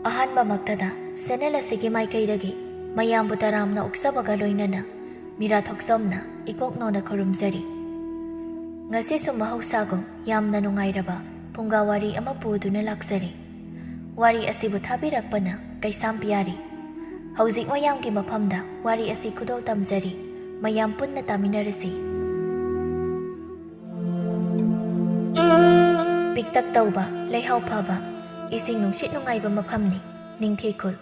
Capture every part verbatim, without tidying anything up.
ꯑꯍꯥꯟꯕꯃꯛꯇꯗ channel ꯑꯁꯤꯒꯤ ꯃꯥꯏꯀꯩꯗꯒꯤ ꯃꯌꯥꯝꯕꯨ ꯇꯔꯥꯝꯅ ꯑꯣꯛꯆꯕꯒ ꯂꯣꯏꯅꯅ ꯃꯤꯔꯥ ꯊꯣꯛꯆꯣꯝꯅ ꯏꯀꯣꯛ ꯅꯣꯟꯅ ꯈꯨꯔꯨꯝꯖꯔꯤ꯫ ꯉꯁꯤꯁꯨ ꯃꯍꯧꯁꯥꯒꯨꯝ ꯌꯥꯝꯅ ꯅꯨꯡꯉꯥꯏꯔꯕ ꯐꯨꯡꯒꯥ ꯋꯥꯔꯤ ꯑꯃ ꯄꯨꯗꯨꯅ ꯂꯥꯛꯆꯔꯤ꯫ ꯋꯥꯔꯤ ꯑꯁꯤꯕꯨ ꯊꯥꯕꯤꯔꯛꯄꯅ ꯀꯩꯁꯥꯝ ꯄꯤꯌꯥꯔꯤ꯫ ꯍꯧꯖꯤꯛ ꯃꯌꯥꯝꯒꯤ ꯃꯐꯝꯗ ꯋꯥꯔꯤ ꯑꯁꯤ ꯈꯨꯗꯣꯜ ꯇꯝꯖꯔꯤ꯫ ꯃꯌꯥꯝ ꯄꯨꯟꯅ ꯇꯥꯃꯤꯟꯅꯔꯁꯤ꯫ ꯄꯤꯛꯇꯛ ꯇꯧꯕ, ꯂꯩꯍꯥꯎ ꯐꯕ, ꯏꯁꯤꯡ ꯅꯨꯡꯁꯤꯠ ꯅꯨꯡꯉꯥꯏꯕ ꯃꯐꯝꯅꯤ ꯅꯤꯡꯊꯤ ꯈꯨꯜ꯫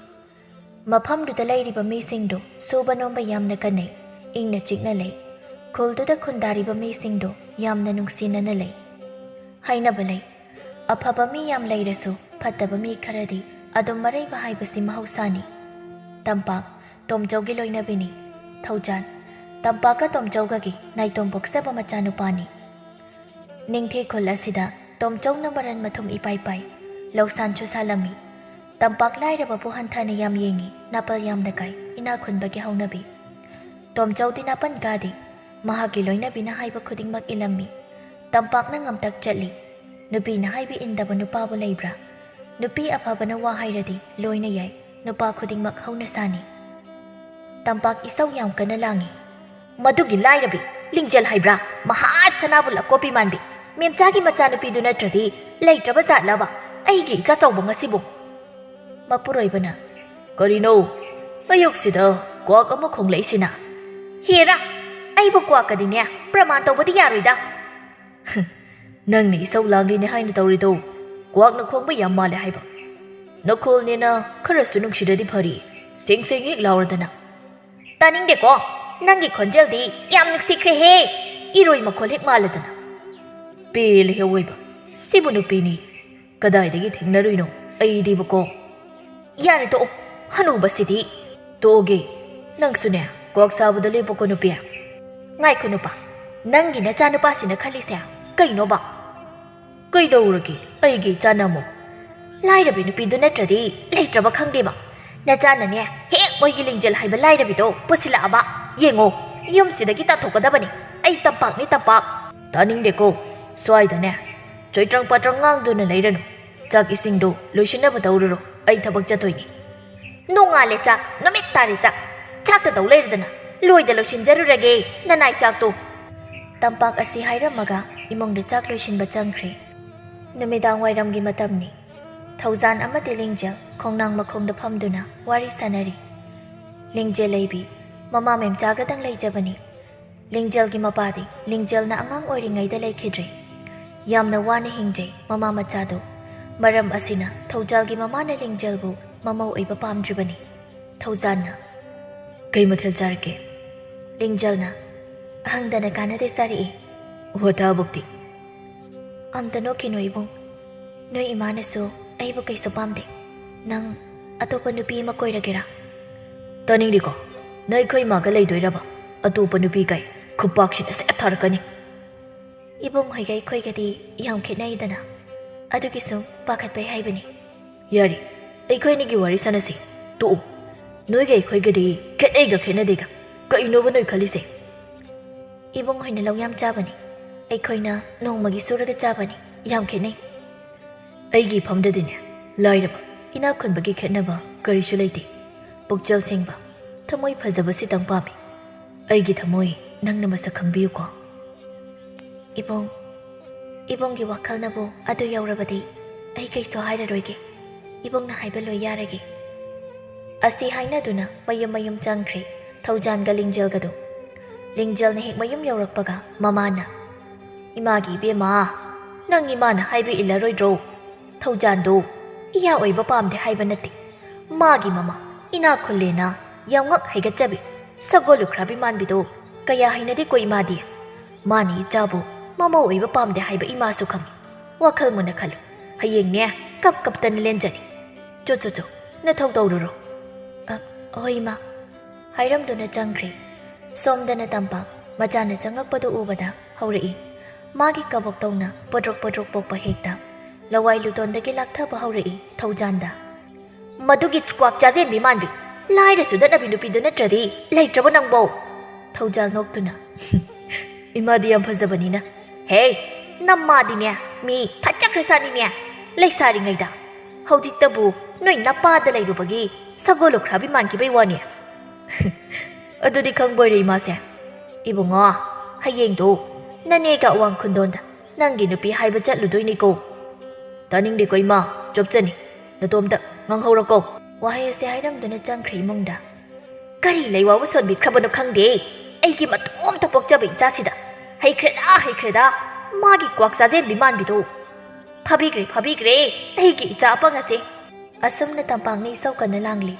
ꯃꯐꯝꯗꯨꯗ ꯂꯩꯔꯤꯕ ꯃꯤꯁꯤꯡꯗꯨ ꯁꯨꯕ ꯅꯣꯝꯕ ꯌꯥꯝꯅ ꯀꯟꯅꯩ, ꯏꯪꯅ ꯆꯤꯛꯅ ꯂꯩ꯫ ꯈꯨꯜꯗꯨꯗ ꯈꯨꯟꯗꯥꯔꯤꯕ ꯃꯤꯁꯤꯡꯗꯨ ꯌꯥꯝꯅ ꯅꯨꯡꯁꯤꯅꯅ ꯂꯩ꯫ ꯍꯥꯏꯅꯕ ꯂꯩ, ꯑꯐꯕ ꯃꯤ ꯌꯥꯝ ꯂꯩꯔꯁꯨ ꯐꯠꯇꯕ ꯃꯤ ꯈꯔꯗꯤ ꯑꯗꯨꯝ ꯃꯔꯩꯕ ꯍꯥꯏꯕꯁꯤ ꯃꯍꯧꯁꯥꯅꯤ꯫ ꯇꯝꯄꯥꯛ, ꯇꯣꯝꯆꯧꯒꯤ ꯂꯣꯏꯅꯕꯤꯅꯤ꯫ ꯊꯧꯖꯥꯜ, ꯇꯝꯄꯥꯛꯀ ꯇꯣꯝꯆꯧꯒꯒꯤ ꯅꯥꯏꯇꯣꯝ ꯄꯣꯛꯆꯕ ꯃꯆꯥꯅꯨꯄꯥꯅꯤ꯫ ꯅꯤꯡꯊꯤ ꯈꯨꯜ ꯑꯁꯤꯗ ꯇꯣꯝꯆꯧꯅ ꯃꯔꯟ ꯃꯊꯨꯝ ꯏꯄꯥꯏ ꯄꯥꯏ, ꯂꯧꯁꯥꯟꯁꯨ ꯁꯥꯜꯂꯝꯃꯤ꯫ ꯇꯝꯄꯥꯛ ꯂꯥꯏꯔꯕꯕꯨ ꯍꯟꯊꯅ ꯌꯥꯝ ꯌꯦꯡꯉꯤ, ꯅꯥꯄꯜ ꯌꯥꯝꯅ ꯀꯥꯏ, ꯏꯅꯥꯛ ꯈꯨꯟꯕꯒꯤ ꯍꯧꯅꯕꯤ꯫ ꯇꯣꯝꯆꯧꯗꯤ ꯅꯥꯄꯟ ꯀꯥꯗꯦ, ꯃꯍꯥꯛꯀꯤ ꯂꯣꯏꯅꯕꯤꯅ ꯍꯥꯏꯕ ꯈꯨꯗꯤꯡꯃꯛ ꯏꯜꯂꯝꯃꯤ꯫ ꯇꯝꯄꯥꯛꯅ ꯉꯝꯇꯛ ꯆꯠꯂꯤ꯫ ꯅꯨꯄꯤꯅ ꯍꯥꯏꯕ ꯏꯟꯗꯕ ꯅꯨꯄꯥꯕꯨ ꯂꯩꯕ꯭ꯔꯥ? ꯅꯨꯄꯤ ꯑꯐꯕꯅ ꯋꯥ ꯍꯥꯏꯔꯗꯤ ꯂꯣꯏꯅ ꯌꯥꯏ, ꯅꯨꯄꯥ ꯈꯨꯗꯤꯡꯃꯛ ꯍꯧꯅ ꯁꯥꯅꯤ꯫ ꯇꯝꯄꯥꯛ ꯏꯁꯧ ꯌꯥꯝ ꯀꯟꯅ ꯂꯥꯡꯉꯤ꯫ "ꯃꯗꯨꯒꯤ ꯂꯥꯏꯔꯕꯤ, ꯂꯤꯡꯖꯦꯜ ꯍꯩꯕ꯭ꯔꯥ, ꯃꯍꯥ ꯁꯅꯥꯕꯨ ꯂꯀꯣꯄꯤ ꯃꯥꯟꯕꯤ, ꯃꯦꯝꯆꯥꯒꯤ ꯃꯆꯥꯅꯨꯄꯤꯗꯨ ꯅꯠꯇ꯭ꯔꯗꯤ ꯂꯩꯇ꯭ꯔꯕ ꯖꯥꯠꯂꯕ ꯑꯩꯒꯤ ꯏꯆꯥ ꯆꯥꯎꯕ ꯉꯁꯤꯕꯨ?" ꯃꯄꯨꯔꯣꯏꯕꯅ, "ꯀꯔꯤꯅꯣ ꯑꯌꯨꯛꯁꯤꯗ ꯀ꯭ꯋꯥꯛ ꯑꯃ ꯈꯣꯡꯂꯛꯏꯁꯤꯅ?" "ꯍꯦꯔꯥ, ꯑꯩꯕꯨ ꯀ꯭ꯋꯥꯛꯀꯗꯤꯅꯦ ꯄ꯭ꯔꯃꯥꯟ ꯇꯧꯕꯗꯤ ꯌꯥꯔꯣꯏꯗ꯫ ꯅꯪꯅ ꯏꯁꯧ ꯂꯥꯡꯂꯤꯅꯦ ꯍꯥꯏꯅ ꯇꯧꯔꯤꯗꯣ ꯀ꯭ꯋꯥꯛꯅ ꯈꯣꯡꯕ ꯌꯥꯝ ꯃꯥꯜꯂꯦ ꯍꯥꯏꯕ꯫ ꯅꯈꯣꯜꯅꯦꯅ ꯈꯔꯁꯨ ꯅꯨꯡꯁꯤꯔꯗꯤ ꯐꯔꯤ, ꯁꯦꯡ ꯁꯦꯡ ꯍꯦꯛ ꯂꯥꯎꯔꯗꯅ꯫ ꯇꯥꯅꯤꯡꯗꯦꯀꯣ, ꯅꯪꯒꯤ ꯈꯣꯟꯖꯦꯜꯗꯤ ꯌꯥꯝ ꯅꯨꯡꯁꯤꯈ꯭ꯔꯦꯍꯦ, ꯏꯔꯣꯏ ꯃꯈꯣꯜ ꯍꯦꯛ ꯃꯥꯜꯂꯗꯅ꯫ ꯄꯦꯜꯂꯦꯍꯦ ꯑꯋꯣꯏꯕ, ꯁꯤꯕꯨ ꯅꯨꯄꯤꯅꯤ, ꯀꯗꯥꯏꯗꯒꯤ ꯊꯦꯡꯅꯔꯨꯏꯅꯣ ꯑꯩꯗꯤꯕꯀꯣ?" "ꯌꯥꯔꯦ ꯇꯣꯛꯑꯣ, ꯍꯅꯨꯕꯁꯤꯗꯤ꯫ ꯇꯣꯛꯑꯒꯦ, ꯅꯪꯁꯨꯅꯦ ꯀ꯭ꯋꯥꯛ ꯁꯥꯕꯗ ꯂꯦꯞꯄꯨꯀꯣ ꯅꯨꯄꯤ꯫ ꯉꯥꯏꯈꯣ ꯅꯨꯄꯥ, ꯅꯪꯒꯤ ꯅꯆꯥꯅꯨꯄꯥꯁꯤꯅ ꯈꯜꯂꯤꯁꯦ ꯀꯩꯅꯣꯕ?" "ꯀꯩꯗꯧꯔꯒꯦ ꯑꯩꯒꯤ ꯏꯆꯥꯅ ꯑꯃꯨꯛ? ꯂꯥꯏꯔꯕꯤ ꯅꯨꯄꯤꯗꯨ ꯅꯠꯇ꯭ꯔꯗꯤ ꯂꯩꯇ꯭ꯔꯕ ꯈꯪꯗꯦꯕ꯫ ꯅꯆꯥꯅꯅꯦ ꯍꯦꯛ ꯃꯣꯏꯒꯤ ꯂꯤꯡꯖꯦꯜ ꯍꯩꯕ ꯂꯥꯏꯔꯕꯤꯗꯣ ꯄꯨꯁꯤꯜꯂꯛꯑꯕ ꯌꯦꯡꯉꯣ, ꯌꯨꯝꯁꯤꯗꯒꯤ ꯇꯥꯟꯊꯣꯛꯀꯗꯕꯅꯤ꯫ ꯑꯩ ꯇꯝꯄꯥꯛꯅꯤ ꯇꯝꯄꯥꯛ꯫ ꯇꯥꯅꯤꯡꯗꯦꯀꯣ, ꯁ꯭ꯋꯥꯏꯗꯅꯦ ꯆꯣꯏꯇ꯭ꯔꯪ ꯄꯥꯇ꯭ꯔꯪ ꯉꯥꯡꯗꯨꯅ ꯂꯩꯔꯅꯨ꯫ ꯆꯥꯛ ꯏꯁꯤꯡꯗꯣ ꯂꯣꯏꯁꯤꯟꯅꯕ ꯇꯧꯔꯨꯔꯣ, ꯑꯩ ꯊꯕꯛ ꯆꯠꯇꯣꯏꯅꯤ꯫ ꯅꯣꯡꯉꯥꯜꯂꯦ ꯆꯥꯛ, ꯅꯨꯃꯤꯠ ꯇꯥꯔꯦ ꯆꯥꯛ, ꯆꯥꯛꯇ ꯇꯧ ꯂꯩꯔꯗꯅ꯫ ꯂꯣꯏꯗ ꯂꯣꯏꯁꯤꯟꯖꯔꯨꯔꯒꯦ ꯅꯅꯥꯏ ꯆꯥꯛꯇꯣ꯫ ꯇꯝꯄꯥꯛ ꯑꯁꯤ ꯍꯥꯏꯔꯝꯃꯒ ꯏꯃꯨꯡꯗ ꯆꯥꯛ ꯂꯣꯏꯁꯤꯟꯕ ꯆꯪꯈ꯭ꯔꯦ꯫ ꯅꯨꯃꯤꯗꯥꯡ ꯋꯥꯏꯔꯝꯒꯤ ꯃꯇꯝꯅꯤ꯫ ꯊꯧꯖꯥꯟ ꯑꯃꯗꯤ ꯂꯤꯡꯖꯦꯜ ꯈꯣꯡꯅꯥꯡ ꯃꯈꯣꯡꯗ ꯐꯝꯗꯨꯅ ꯋꯥꯔꯤ ꯁꯥꯟꯅꯔꯤ꯫ ꯂꯤꯡꯖꯦꯜ ꯂꯩꯕꯤ, ꯃꯃꯥ ꯃꯦꯝꯆꯥꯒꯗꯪ ꯂꯩꯖꯕꯅꯤ꯫ ꯂꯤꯡꯖꯦꯜꯒꯤ ꯃꯄꯥꯗꯤ ꯂꯤꯡꯖꯦꯜꯅ ꯑꯉꯥꯡ ꯑꯣꯏꯔꯤꯉꯩꯗ ꯂꯩꯈꯤꯗ꯭ꯔꯦ꯫ ꯌꯥꯝꯅ ꯋꯥꯅ ꯍꯤꯡꯖꯩ ꯃꯃꯥ ꯃꯆꯥꯗꯨ꯫ ꯃꯔꯝ ꯑꯁꯤꯅ ꯊꯧꯖꯥꯜꯒꯤ ꯃꯃꯥꯅ ꯂꯤꯡꯖꯦꯜꯕꯨ ꯃꯃꯧ ꯑꯣꯏꯕ ꯄꯥꯝꯗ꯭ꯔꯤꯕꯅꯤ꯫ ꯊꯧꯖꯥꯟꯅ, "ꯀꯩ ꯃꯊꯦꯜ ꯆꯥꯔꯛꯀꯦ?" ꯂꯤꯡꯖꯦꯜꯅ, "ꯍꯪꯗꯅ ꯀꯥꯟꯅꯗꯦ, ꯆꯥꯔꯛꯏ꯫" "ꯋꯥꯇꯥꯕꯨꯛꯇꯤ?" "ꯑꯝꯇ ꯅꯣꯛꯈꯤꯅꯨ ꯏꯕꯨꯡ꯫ ꯅꯣꯏ ꯏꯃꯥꯅꯁꯨ ꯑꯩꯕꯨ ꯀꯩꯁꯨ ꯄꯥꯝꯗꯦ꯫ ꯅꯪ ꯑꯇꯣꯞꯄ ꯅꯨꯄꯤ ꯑꯃ ꯀꯣꯏꯔꯒꯦꯔꯥ?" "ꯇꯥꯅꯤꯡꯗꯦꯀꯣ꯫ ꯅꯪ ꯑꯩꯈꯣꯏ ꯏꯃꯥꯒ ꯂꯩꯗꯣꯏꯔꯕ? ꯑꯇꯣꯞꯄ ꯅꯨꯄꯤ ꯀꯥꯏ ꯈꯨꯄꯥꯛꯁꯤꯅ ꯁꯦꯠ ꯊꯥꯔꯛꯀꯅꯤ꯫" "ꯏꯕꯨꯡ ꯍꯣꯏꯒ ꯑꯩꯈꯣꯏꯒꯗꯤ ꯌꯥꯝ ꯈꯦꯠꯅꯩꯗꯅ꯫ ꯑꯗꯨꯒꯤ ꯁꯨꯝ ꯄꯥꯈꯠꯄꯩ ꯍꯥꯏꯕꯅꯤ꯫" "ꯌꯥꯔꯦ, ꯑꯩꯈꯣꯏ ꯑꯅꯤꯒꯤ ꯋꯥꯔꯤ ꯁꯥꯟꯅꯁꯤ꯫ ꯇꯣꯛꯎ꯫ ꯅꯣꯏꯒ ꯑꯩꯈꯣꯏꯒꯗꯤ ꯈꯦꯠꯅꯩꯒ ꯈꯦꯠꯅꯗꯦꯒ꯫ ꯀꯩꯅꯣꯕ ꯅꯣꯏ ꯈꯜꯂꯤꯁꯦ?" "ꯏꯕꯨꯡ ꯍꯣꯏꯅ ꯂꯧ ꯌꯥꯝ ꯆꯥꯕꯅꯤ꯫ ꯑꯩꯈꯣꯏꯅ ꯅꯣꯡꯃꯒꯤ ꯁꯨꯔꯒ ꯆꯥꯕꯅꯤ꯫ ꯌꯥꯝ ꯈꯦꯠꯅꯩ꯫" "ꯑꯩꯒꯤ ꯏꯐꯝꯗꯗꯤꯅꯦ, ꯂꯥꯏꯔꯕ ꯏꯅꯥꯛ ꯈꯨꯟꯕꯒꯤ ꯈꯦꯠꯅꯕ ꯀꯔꯤꯁꯨ ꯂꯩꯇꯦ꯫ ꯄꯨꯛꯆꯦꯜ ꯁꯦꯡꯕ, ꯊꯃꯣꯏ ꯐꯖꯕꯁꯤꯇꯪ ꯄꯥꯝꯃꯤ꯫ ꯑꯩꯒꯤ ꯊꯃꯣꯏ, ꯅꯪꯅ ꯃꯁꯛ ꯈꯪꯕꯤꯌꯨꯀꯣ꯫" "ꯏꯕꯨꯡ, ꯏꯕꯨꯡꯒꯤ ꯋꯥꯈꯜꯅꯕꯨ ꯑꯗꯨ ꯌꯧꯔꯕꯗꯤ ꯑꯩ ꯀꯩꯁꯨ ꯍꯥꯏꯔꯔꯣꯏꯒꯦ꯫ ꯏꯕꯨꯡꯅ ꯍꯥꯏꯕ ꯂꯣꯏ ꯌꯥꯔꯒꯦ꯫" ꯑꯁꯤ ꯍꯥꯏꯅꯗꯨꯅ ꯃꯌꯨꯝ ꯃꯌꯨꯝ ꯆꯪꯈ꯭ꯔꯦ ꯊꯧꯖꯥꯟꯒ ꯂꯤꯡꯖꯦꯜꯒꯗꯨ꯫ ꯂꯤꯡꯖꯦꯜꯅ ꯍꯦꯛ ꯃꯌꯨꯝ ꯌꯧꯔꯛꯄꯒ ꯃꯃꯥꯅ, "ꯏꯃꯥꯒꯤ ꯏꯕꯦꯝꯃ, ꯅꯪ ꯏꯃꯥꯅ ꯍꯥꯏꯕ ꯏꯜꯂꯔꯣꯏꯗ꯭ꯔꯣ? ꯊꯧꯖꯥꯟꯗꯣ ꯏꯌꯥ ꯑꯣꯏꯕ ꯄꯥꯝꯗꯦ ꯍꯥꯏꯕ ꯅꯠꯇꯦ꯫ ꯃꯥꯒꯤ ꯃꯃꯥ ꯏꯅꯥꯛ ꯈꯨꯜꯂꯦꯅ ꯌꯥꯝꯉꯛ ꯍꯩꯒꯠꯆꯕꯤ, ꯁꯒꯣꯜ ꯂꯨꯈ꯭ꯔꯥꯕꯤ ꯃꯥꯟꯕꯤꯗꯣ ꯀꯌꯥ ꯍꯩꯅꯗꯦꯀꯣ ꯏꯃꯥꯗꯤ꯫ ꯃꯥꯅ ꯏꯆꯥꯕꯨ ꯃꯃꯧ ꯑꯣꯏꯕ ꯄꯥꯝꯗꯦ ꯍꯥꯏꯕ ꯏꯃꯥꯁꯨ ꯈꯪꯏ꯫ ꯋꯥꯈꯜ ꯃꯨꯟꯅ ꯈꯜꯂꯨ꯫ ꯍꯌꯦꯡꯅꯦ ꯀꯞ ꯀꯞꯇꯅ ꯂꯦꯟꯖꯅꯤ꯫ ꯆꯣ, ꯆꯣ, ꯆꯣ, ꯅꯊꯧ ꯇꯧꯔꯨꯔꯣ꯫" "ꯑ, ꯍꯣꯏ ꯏꯃꯥ꯫" ꯍꯥꯏꯔꯝꯗꯨꯅ ꯆꯪꯈ꯭ꯔꯦ꯫ ꯁꯣꯝꯗꯅ ꯇꯝꯄꯥꯛ ꯃꯆꯥꯅ ꯆꯪꯉꯛꯄꯗꯨ ꯎꯕꯗ ꯍꯧꯔꯛꯏ꯫ ꯃꯥꯒꯤ ꯀꯕꯣꯛꯇꯧꯅ ꯄꯣꯗ꯭ꯔꯣꯛ ꯄꯣꯗ꯭ꯔꯣꯛ ꯄꯣꯛꯄ ꯍꯦꯛꯇ ꯂꯋꯥꯏ ꯂꯨꯇꯣꯟꯗꯒꯤ ꯂꯥꯛꯊꯕ ꯍꯧꯔꯛꯏ ꯊꯧꯖꯥꯟꯗ꯫ "ꯃꯗꯨꯒꯤ ꯀ꯭ꯋꯥꯛ ꯆꯥꯖꯦꯟꯕꯤ ꯃꯥꯟꯕꯤ, ꯂꯥꯏꯔ ꯆꯨꯗꯠꯅꯕꯤ ꯅꯨꯄꯤꯗꯨ ꯅꯠꯇ꯭ꯔꯗꯤ ꯂꯩꯇ꯭ꯔꯕ ꯅꯪꯕꯣ?" ꯊꯧꯖꯥꯜ ꯅꯣꯛꯇꯨꯅ, "ꯏꯃꯥꯗꯤ ꯌꯥꯝ ꯐꯖꯕꯅꯤꯅ꯫" "ꯍꯦ, ꯅꯃꯥꯗꯤꯅꯦ ꯃꯤ ꯐꯠꯆꯈ꯭ꯔꯖꯥꯠꯅꯤꯅꯦ꯫ ꯂꯩꯁꯥꯔꯤꯉꯩꯗ, ꯍꯧꯖꯤꯛꯇꯕꯨ ꯅꯣꯏ ꯅꯄꯥꯗ ꯂꯩꯔꯨꯕꯒꯤ ꯁꯒꯣꯜ ꯂꯨꯈ꯭ꯔꯥꯕꯤ ꯃꯥꯟꯈꯤꯕꯩ ꯋꯥꯅꯤ꯫ ꯑꯗꯨꯗꯤ ꯈꯪꯕꯣꯏꯔꯦ ꯏꯃꯥꯁꯦ꯫ ꯏꯕꯨꯡꯉꯣ, ꯍꯌꯦꯡꯗꯣ ꯅꯅꯦꯒ ꯑꯋꯥꯡ ꯈꯨꯟꯗꯣꯟꯗ ꯅꯪꯒꯤ ꯅꯨꯄꯤ ꯍꯥꯏꯕ ꯆꯠꯂꯨꯗꯣꯏꯅꯤꯀꯣ꯫ ꯇꯥꯅꯤꯡꯗꯦꯀꯣ ꯏꯃꯥ, ꯆꯣꯞꯆꯅꯤ꯫ ꯅꯇꯣꯝꯇ ꯉꯥꯡꯍꯧꯔꯣꯀꯣ꯫ ꯋꯥꯍꯩ ꯑꯁꯤ ꯍꯥꯏꯔꯝꯗꯨꯅ ꯆꯪꯈ꯭ꯔꯦ ꯏꯃꯨꯡꯗ꯫ ꯀꯔꯤ ꯂꯩꯋꯥꯕꯨ ꯁꯣꯟꯕꯤꯈ꯭ꯔꯕꯅꯣ ꯈꯪꯗꯦ꯫ ꯑꯩꯒꯤ ꯃꯇꯣꯝꯇ ꯄꯣꯛꯆꯕ ꯏꯆꯥꯁꯤꯗ ꯍꯩꯈ꯭ꯔꯦꯗꯥ, ꯍꯩꯈ꯭ꯔꯦꯗꯥ, ꯃꯥꯒꯤ ꯀ꯭ꯋꯥꯛ ꯆꯥꯖꯦꯟꯕꯤ ꯃꯥꯟꯕꯤꯗꯣ꯫ ꯐꯥꯕꯤꯈ꯭ꯔꯦ, ꯐꯥꯕꯤꯈ꯭ꯔꯦ, ꯑꯩꯒꯤ ꯏꯆꯥ ꯑꯄꯪ ꯑꯁꯦ꯫ ꯑꯁꯨꯝꯅ ꯇꯝꯄꯥꯛꯅ ꯏꯁꯧ ꯀꯟꯅ ꯂꯥꯡꯂꯤ꯫